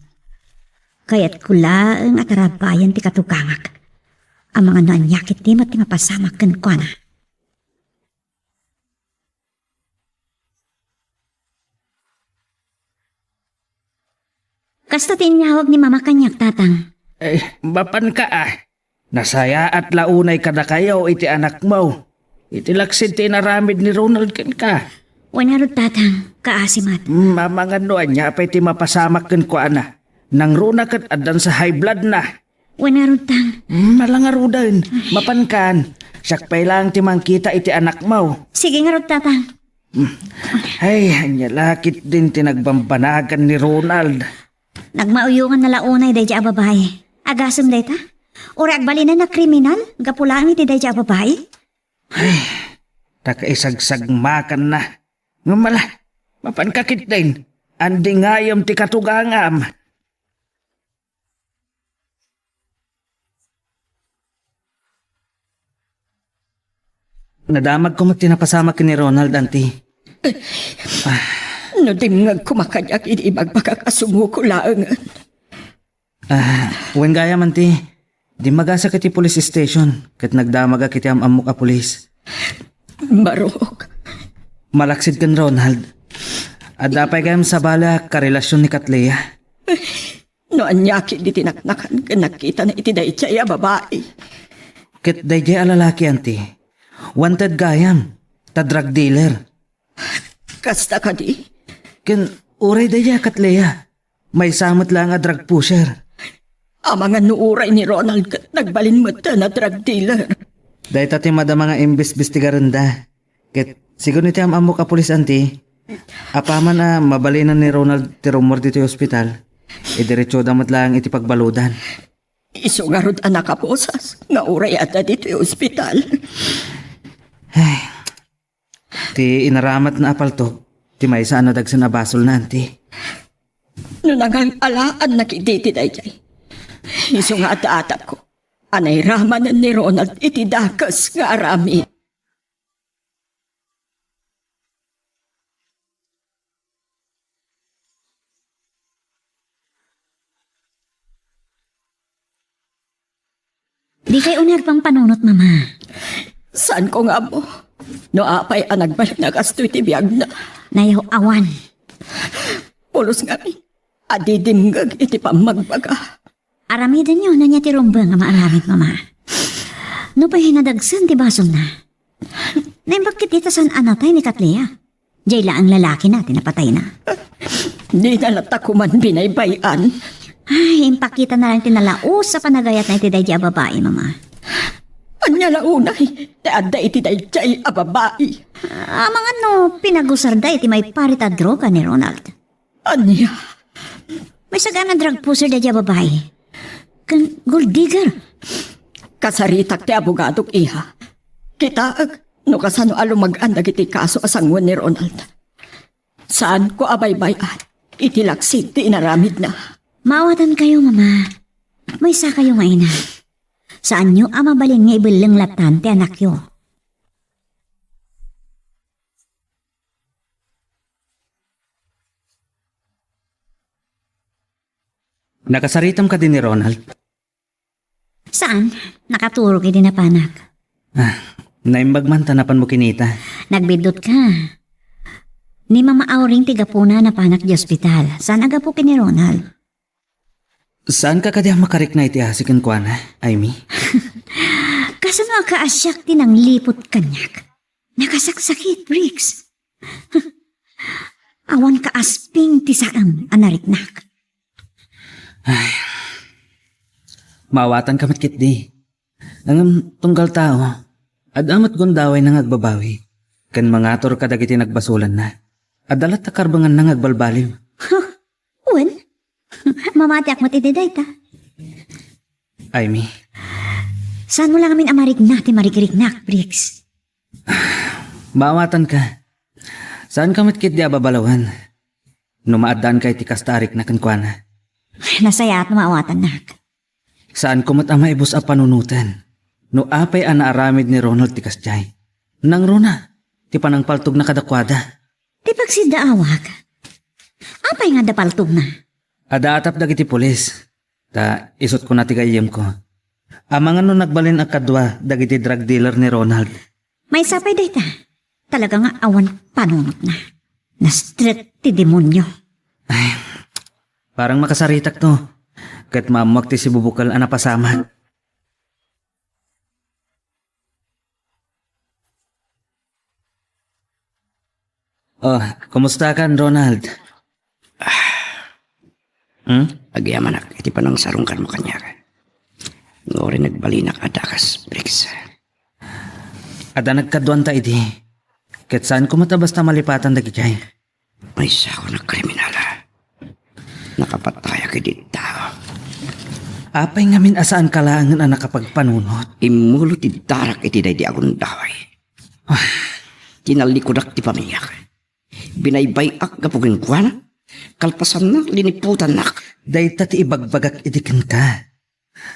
Kayatko laeng a tarabayan ti katugangak. Amangan no ania ketdi met ti mapasamak kenkuana. Kasta ti inyawag ni Mama kaniak, Tatang. Eh, mapanka, a. Nasayaat la unay kadakayo iti anakmo. Iti laksid ti inaramid ni Ronald kenka. Wen ngarud, Tatang, kaasi met. Mm, amangan no ania pay ti mapasamak kenkuana. Nangruna ket addan sa high blood na. Wen ngarud, Tang. Mm, ala ngaruden. Mapankan. Siak pay laeng ti mangkita iti anakmo. Sige ngarud, Tatang. Mm. Ay, ania la ketdin ti nagbambanagan ni Ronald. Nagmauyonganna la unay daydiay a babai. Agasem dayta? Uray agbalinanna kriminal gapu laeng iti daydiay a babai? Ay, ta kaisagsagmakanna. Ngem ala, mapanka ketdin. Andingayem ti katugangam. Nadamagko met ti napasamak ken ni Ronald, Auntie. No dimngeg koma kaniak idi ibagbagak a sumuko laengen. Ah, wen gayam, Auntie. Dimmagasak iti police station ket nagdamagak iti am-ammok a pulis. Barok. Malaksid ken Ronald. Adda pay gayam sabali a karelasion ni Katleya. No ania ketdi ti naknakan ken nakitana iti daydiay a babai. Ket daydiay a lalaki, Auntie, wanted gayam, ta drug dealer. Kasta kadi? Ken uray daydiay a Katleya, maysa met laeng a drug pusher. Amangan no uray ni Ronald ket nagbalin met a drug dealer. Dayta ti madama nga imbisbistigarenda. Ket sigun iti am-ammok a pulis, anti, apaman a mabalinan ni Ronald ti rummuar ditoy ospital, idiretsoda met laeng iti pagbaludan. Isu ngarud a nakaposas nga uray adda ditoy ospital. Ay, ti inaramatna a paltok, ti maysa a nadagsen a basolna, anti. No nangal-alaannak idi ti daydiay, isu nga adda atapko a nairamanen ni Ronald iti dakes nga aramid. Dikay unay agpampanunot, Mama. Saanko nga ammo no apay a nagbalin a kastoy ti biagna. Nayaw, awan. Pulos ngamin a didimngeg iti pammagbaga. Aramidenyo no ania ti rumbeng a maaramid, Mama. Nupay nadagsen ti basolna, naimbag ket ita saan a natay ni Katlia. Diay laeng lalakina ti napatayna. Dina latta koman binaybay-an. Ay, impakitana laeng ti nalaus a panagayatna iti daydiay a babai, Mama. Ania la unay ti adda iti daydiay a babai? Amangan no pinagusarda iti maiparit a droga ni Ronald. Ania? Maysa gayam a drug pusher daydiay a babai. Ken gold digger. Kasaritak ti abogadok, iha. Kitaek no kasano a lumag-an dagiti kaso a sangoen ni Ronald. Saanko a baybay-an iti laksid ti inaramidna. Maawatankayo, Mama. Maysakayo nga ina. Saanyo a mabalin nga ibelleng lattan ti anakyo. Nakasaritam kadi ni Ronald? Saan? Nakaturog idi napanak. Ah, naimbag man ta napanmo kinita. Nagbiddut ka. Ni Mama Auring ti gapuna napanak di ospital. Saan a gapu ken ni Ronald? Saanka kadi a makarikna iti asi kenkuana, Amy? Kasano a kaasiak ti nangliput kaniak? Nakasaksakit, Briggs. Awan kaasping ti saem a nariknak. Ay. Maawatanka met ketdi. Ngem tunggal tao, adda met gundawayna nga agbabawi, ken mangatur kadagiti nagbasolanna. Adda latta karbenganna nga agbalbaliw. Huh? Wen? Mamatiak met iti dayta. Amy. Saanmo la ngamin a marikna ti marikiriknak, Briggs? Maawatanka. Saanka met ketdi a babalawen no maaddaanka iti kasta a rikna kenkuana. Nasayaat no maawatannak. Saanko met a maibus a panunoten no apay a naaramid ni Ronald ti kasdiay. Nangruna ti panangpaltogna kadakuada. Ti pagsiddaawak. Apay nga adda paltogna? Adda atap dagiti pulis. Ta isut' kuna ti gayyemko. Amangan no nagbalin a kadua dagiti drug dealer ni Ronald. Maysa pay dayta. Talaga nga awan panunotna. Nastrek ti demonyo. Ay, parang makasaritak to. Ket maammoak ti sibubukel a napasamak. Oh, kumusta kan, Ronald? Hmm? Agyamanak iti panangsarungkarmo kaniak. Ngem nagbalin a dakes, Briggs. Adda nagkaduanta idi. Ket saanko met a basta malipatan dagiti. Maysako nga kriminal. Nakapatayak iti tao. Apay ngamin a saanka laengen a nakapagpanunot? Immulot ti darak iti daydi a gundaway. Ah. Tinallikudak ti pamiliak. Binaybay-ak gapu kenkuana. Kalpasanna, liniputannak. Dayta ti ibagbagak idi kenka.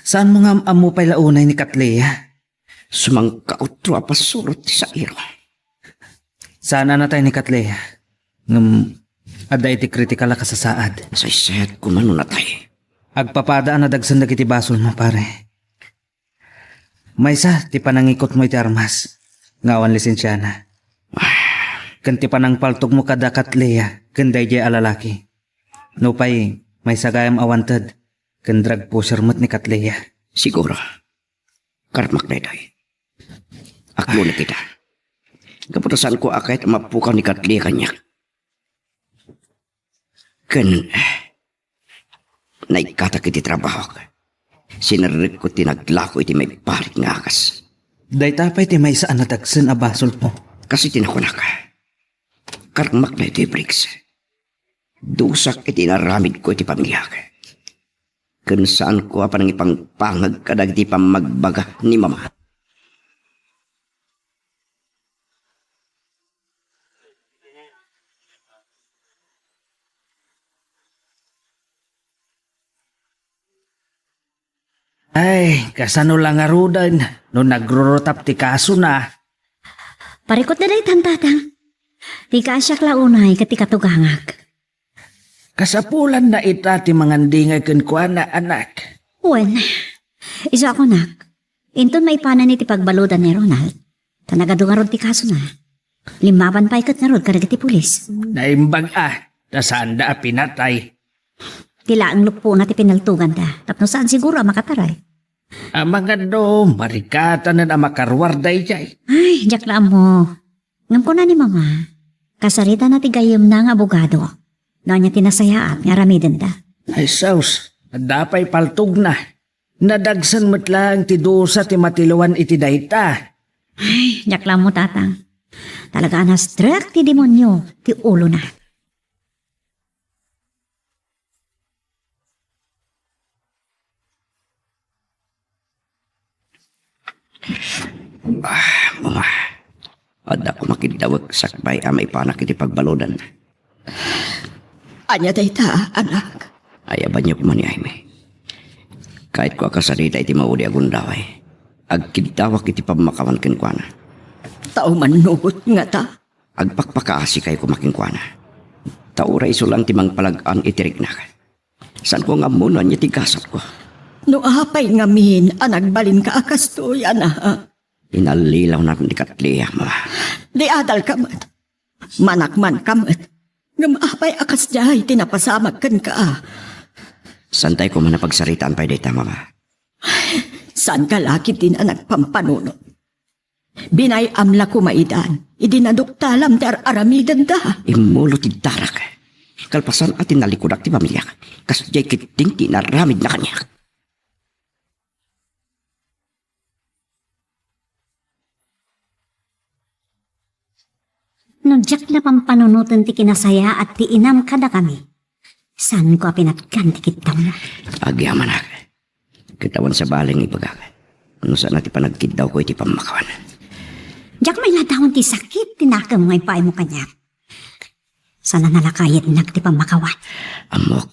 Saanmo nga am-ammo pay la unay ni Katlia? Sumangkaotro a pasurot ti sairo. Saan a natay ni Katlia. Ngem adda iti kritikal a kasasaad. Saysayat koma no natay. Agpapada a nadagsen dagiti basolmo, pare. Maysa ti panangikutmo iti armas nga awan lisensiana. Ken ti panangpaltogmo kada Katlia ken daydiay a lalaki. Nupay maysa gayam a wanted ken drug pusher met ni Katlia. Siguro. Karmak daytoy. Aglunek ita. Gapu ta saanko a kayat a mapukaw ni Katlia kaniak. Ken naikkatak iti trabahok. Sinerrekko ti naglako iti maiparit nga agas. Dayta pay ti maysa a nadagsen a basolko. Kas iti nakunak, karmak daytoy, Briggs. Dusak iti inaramidko iti pamiliak. Ken saanko a panangipangpangeg kadagiti pammagbaga ni Mama. Ay, kasano la ngaruden no nagrurutap ti kasona? Parikutda daytan, Tatang. Ti kaasiak la unay ket ti katugangak. Kasapulanna ita ti mangandingay kenkuana, anak. Wen, isu a kunak, inton maipanan iti pagbaludan ni Ronald, ta nagadu ngarud ti kasona. Limmaban pay ket ngarud kadagiti pulis. Naimbag a, ta saanda a pinatay. Ti laeng lupona ti pinaltoganda, tapno saan siguro a makataray. Amangan no marikatanen a makaruar daydiay. Ay, diak la ammo. Ngem kuna ni Mama, kasaritana ti gayyemna nga abogado. No ania ti nasayaat nga aramidenda? Ay, sus, adda pay paltogna. Nadagsen met laeng ti dusa ti matiloan iti dayta. Ay, diak la ammo, Tatang. Talaga a nastrek ti demonio ti ulona. Ah, Mama. Adda koma kiddawek sakbay a maipanak iti pagbaludan. Ania dayta, anak? Ayabanyo koma ni Jaime. Kayatko a kasarita iti maudi a gundaway. Agkiddawak iti pammakawan kenkuana. Ta umannurot ngata? Agpakpakaasikay koma kenkuana. Ta uray isu laeng ti mangpalag-an iti riknak. Saanko nga ammo no ania ti gasatko. No apay ngamin a nagbalinka a kastoy, anak? Inallilawnak ni Katlia, Mama. Di adalka met. Manakmanka met. Ngem apay a kasdiay ti napasamak kenka? Saantay koma a pagsaritaan pay dayta, Mama. Saanka la ketdin a nagpampanunot. Binay-am la koma idan idi naduktalam ti ar-aramidenda. Immulo ti darak. Kalpasan a tinalikudak ti pamiliak, kasdiay ketdin ti inaramidna kaniak. No diak la pampanunoten ti kinasayaat ti inam kadakami, saanko a pinatgan ti kiddawna. Agyamanak. Ket awan sabali nga ibagak no saan a ti panagkiddawko iti pammakawan. Diak mailadawan ti sakit ti nakem nga impaaymo kaniak. Saan a nalakayetnak ti pammakawan. Ammok,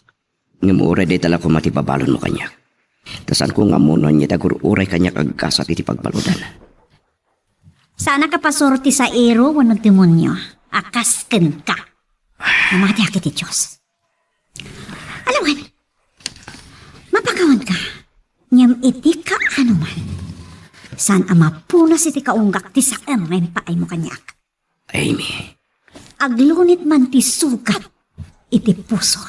ngem uray dayta la koma ti babalonmo kaniak. Ta saanko nga ammo no ania ti agur-uray kaniak aggasat iti pagbaludan. Saanak a pasuro ti sairo wenno demonio a kas kenka. Mamatiak iti Dios. Alawen, mapakawanka. Ngem iti kaanoman, saan a mapunas iti kaunggak ti saem nga impaaymo kaniak. Amy. Aglunit man ti sugat iti puso,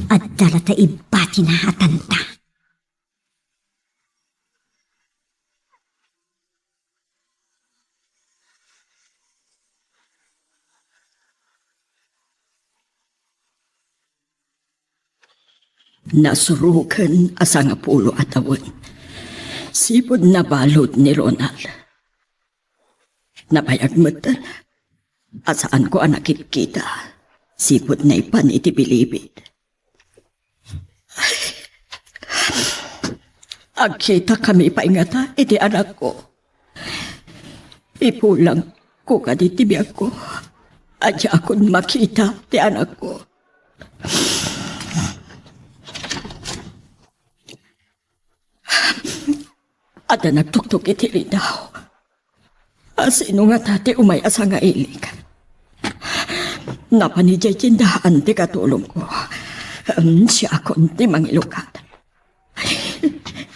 adda la ta ibatina a tanta. Nasuroken a sangapulo a tawen, sipud nabalud ni Ronald. Nabayag met a saanko a nakitkita, sipud naipan iti bilibid. Agkitakami pay ngata iti anakko. Ipulangko kadi ti biagko a diakon makita ti anakko. Adda nagtuktok iti ridaw. A sino ngata ti umay a sangailik? Napan idiay tiendaan ti katulongko. Em, siakon ti mangilukat.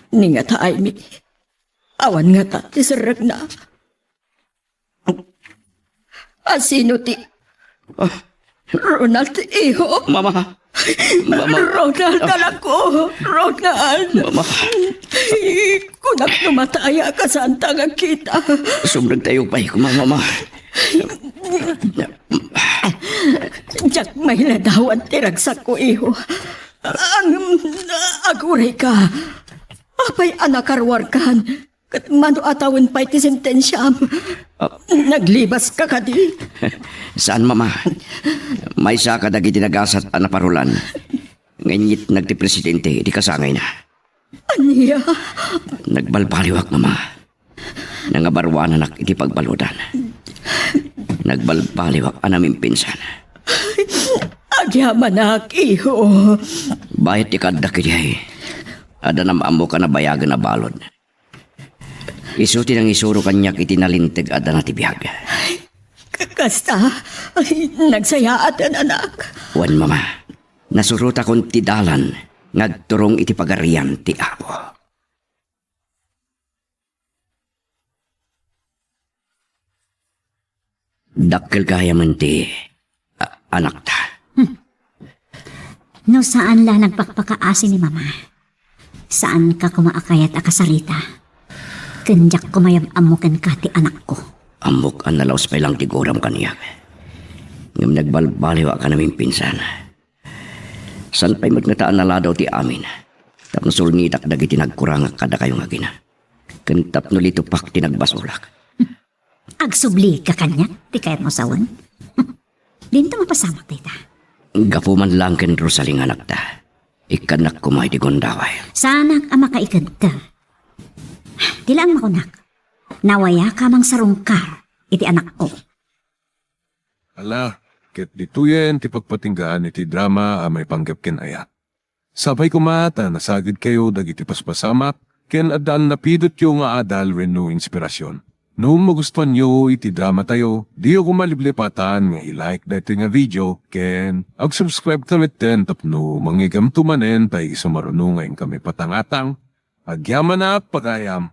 Ni ngata Amy, awan ngata ti serrekna. A sino ti Ah. Ronald, iho? Mama. Mama. Ronald, Ah. Anakko. Ronald. Mama. Kunak no mataya, kasanta nga kita. Sumrek tayo pay, kuma, Mama. Diak mailadawan ti ragsakko, iho. Ang, aguray ka. Apay a nakaruarkan? Ket mano a tawen pay ti sentensiam? Ah. Naglibaska kadi? Saan, Mama. Maysa kadagiti nagasat a naparulan nga inyitnag ti presidente iti kasangayna. Ania? Nagbalbaliwak, Mama. Nangabaruananak iti pagbaludan. Nagbalbaliwak a namimpinsan. Agyamanak, iho. Bayat ti kaaddak idiay, adda nam-ammok a nabayagen a balud. Isu ti nangisuro kaniak iti nalinteg a dana ti biag. K-, kasta, ay, nagsayaat, anak. Wen, Mama, nasurotakon ti dalan nga agturong iti Pagarian ti Apo. Dakkel gayamen ti, a-, anakta. Hmm. No saan la nagpakpakaasi ni Mama, saanka koma a kayat a kasarita. Ken diak koma yam-ammo kenka ti anakko. Ammok a nalaus pay lang ti guram kaniak. Ngem nagbalbaliwak a namimpinsan. Saan pay met ngata a naladaw ti amin tapno sulnitak dagiti nagkurangak kadakayo nga agina, ken tapno litupak ti nagbasolak. Agsublika kaniak ti kayatmo sawen? Dinto mapasamak dayta. Gapu man lang ken Rosalie nga anakta, ikkannak koma iti gundaway. Saanak a makaikanta. Di laeng makunak, nawayaka mangsarungkar iti anakko. Ala, ket ditoyen ti pagpatinggaan iti drama a maipanggep ken ayat. Sapay koma ta nasagidkayo dagiti paspasamak ken adda a napidotyo nga adal wenno inspirasyon. No magustuanyo iti dramatayo, diyo koma liplipatan nga i-like daytoy nga video ken ag-subscribe ta metten tapno mangigamto manen ta isu maruno nga inkami patangatang. Agyamanak pagayam.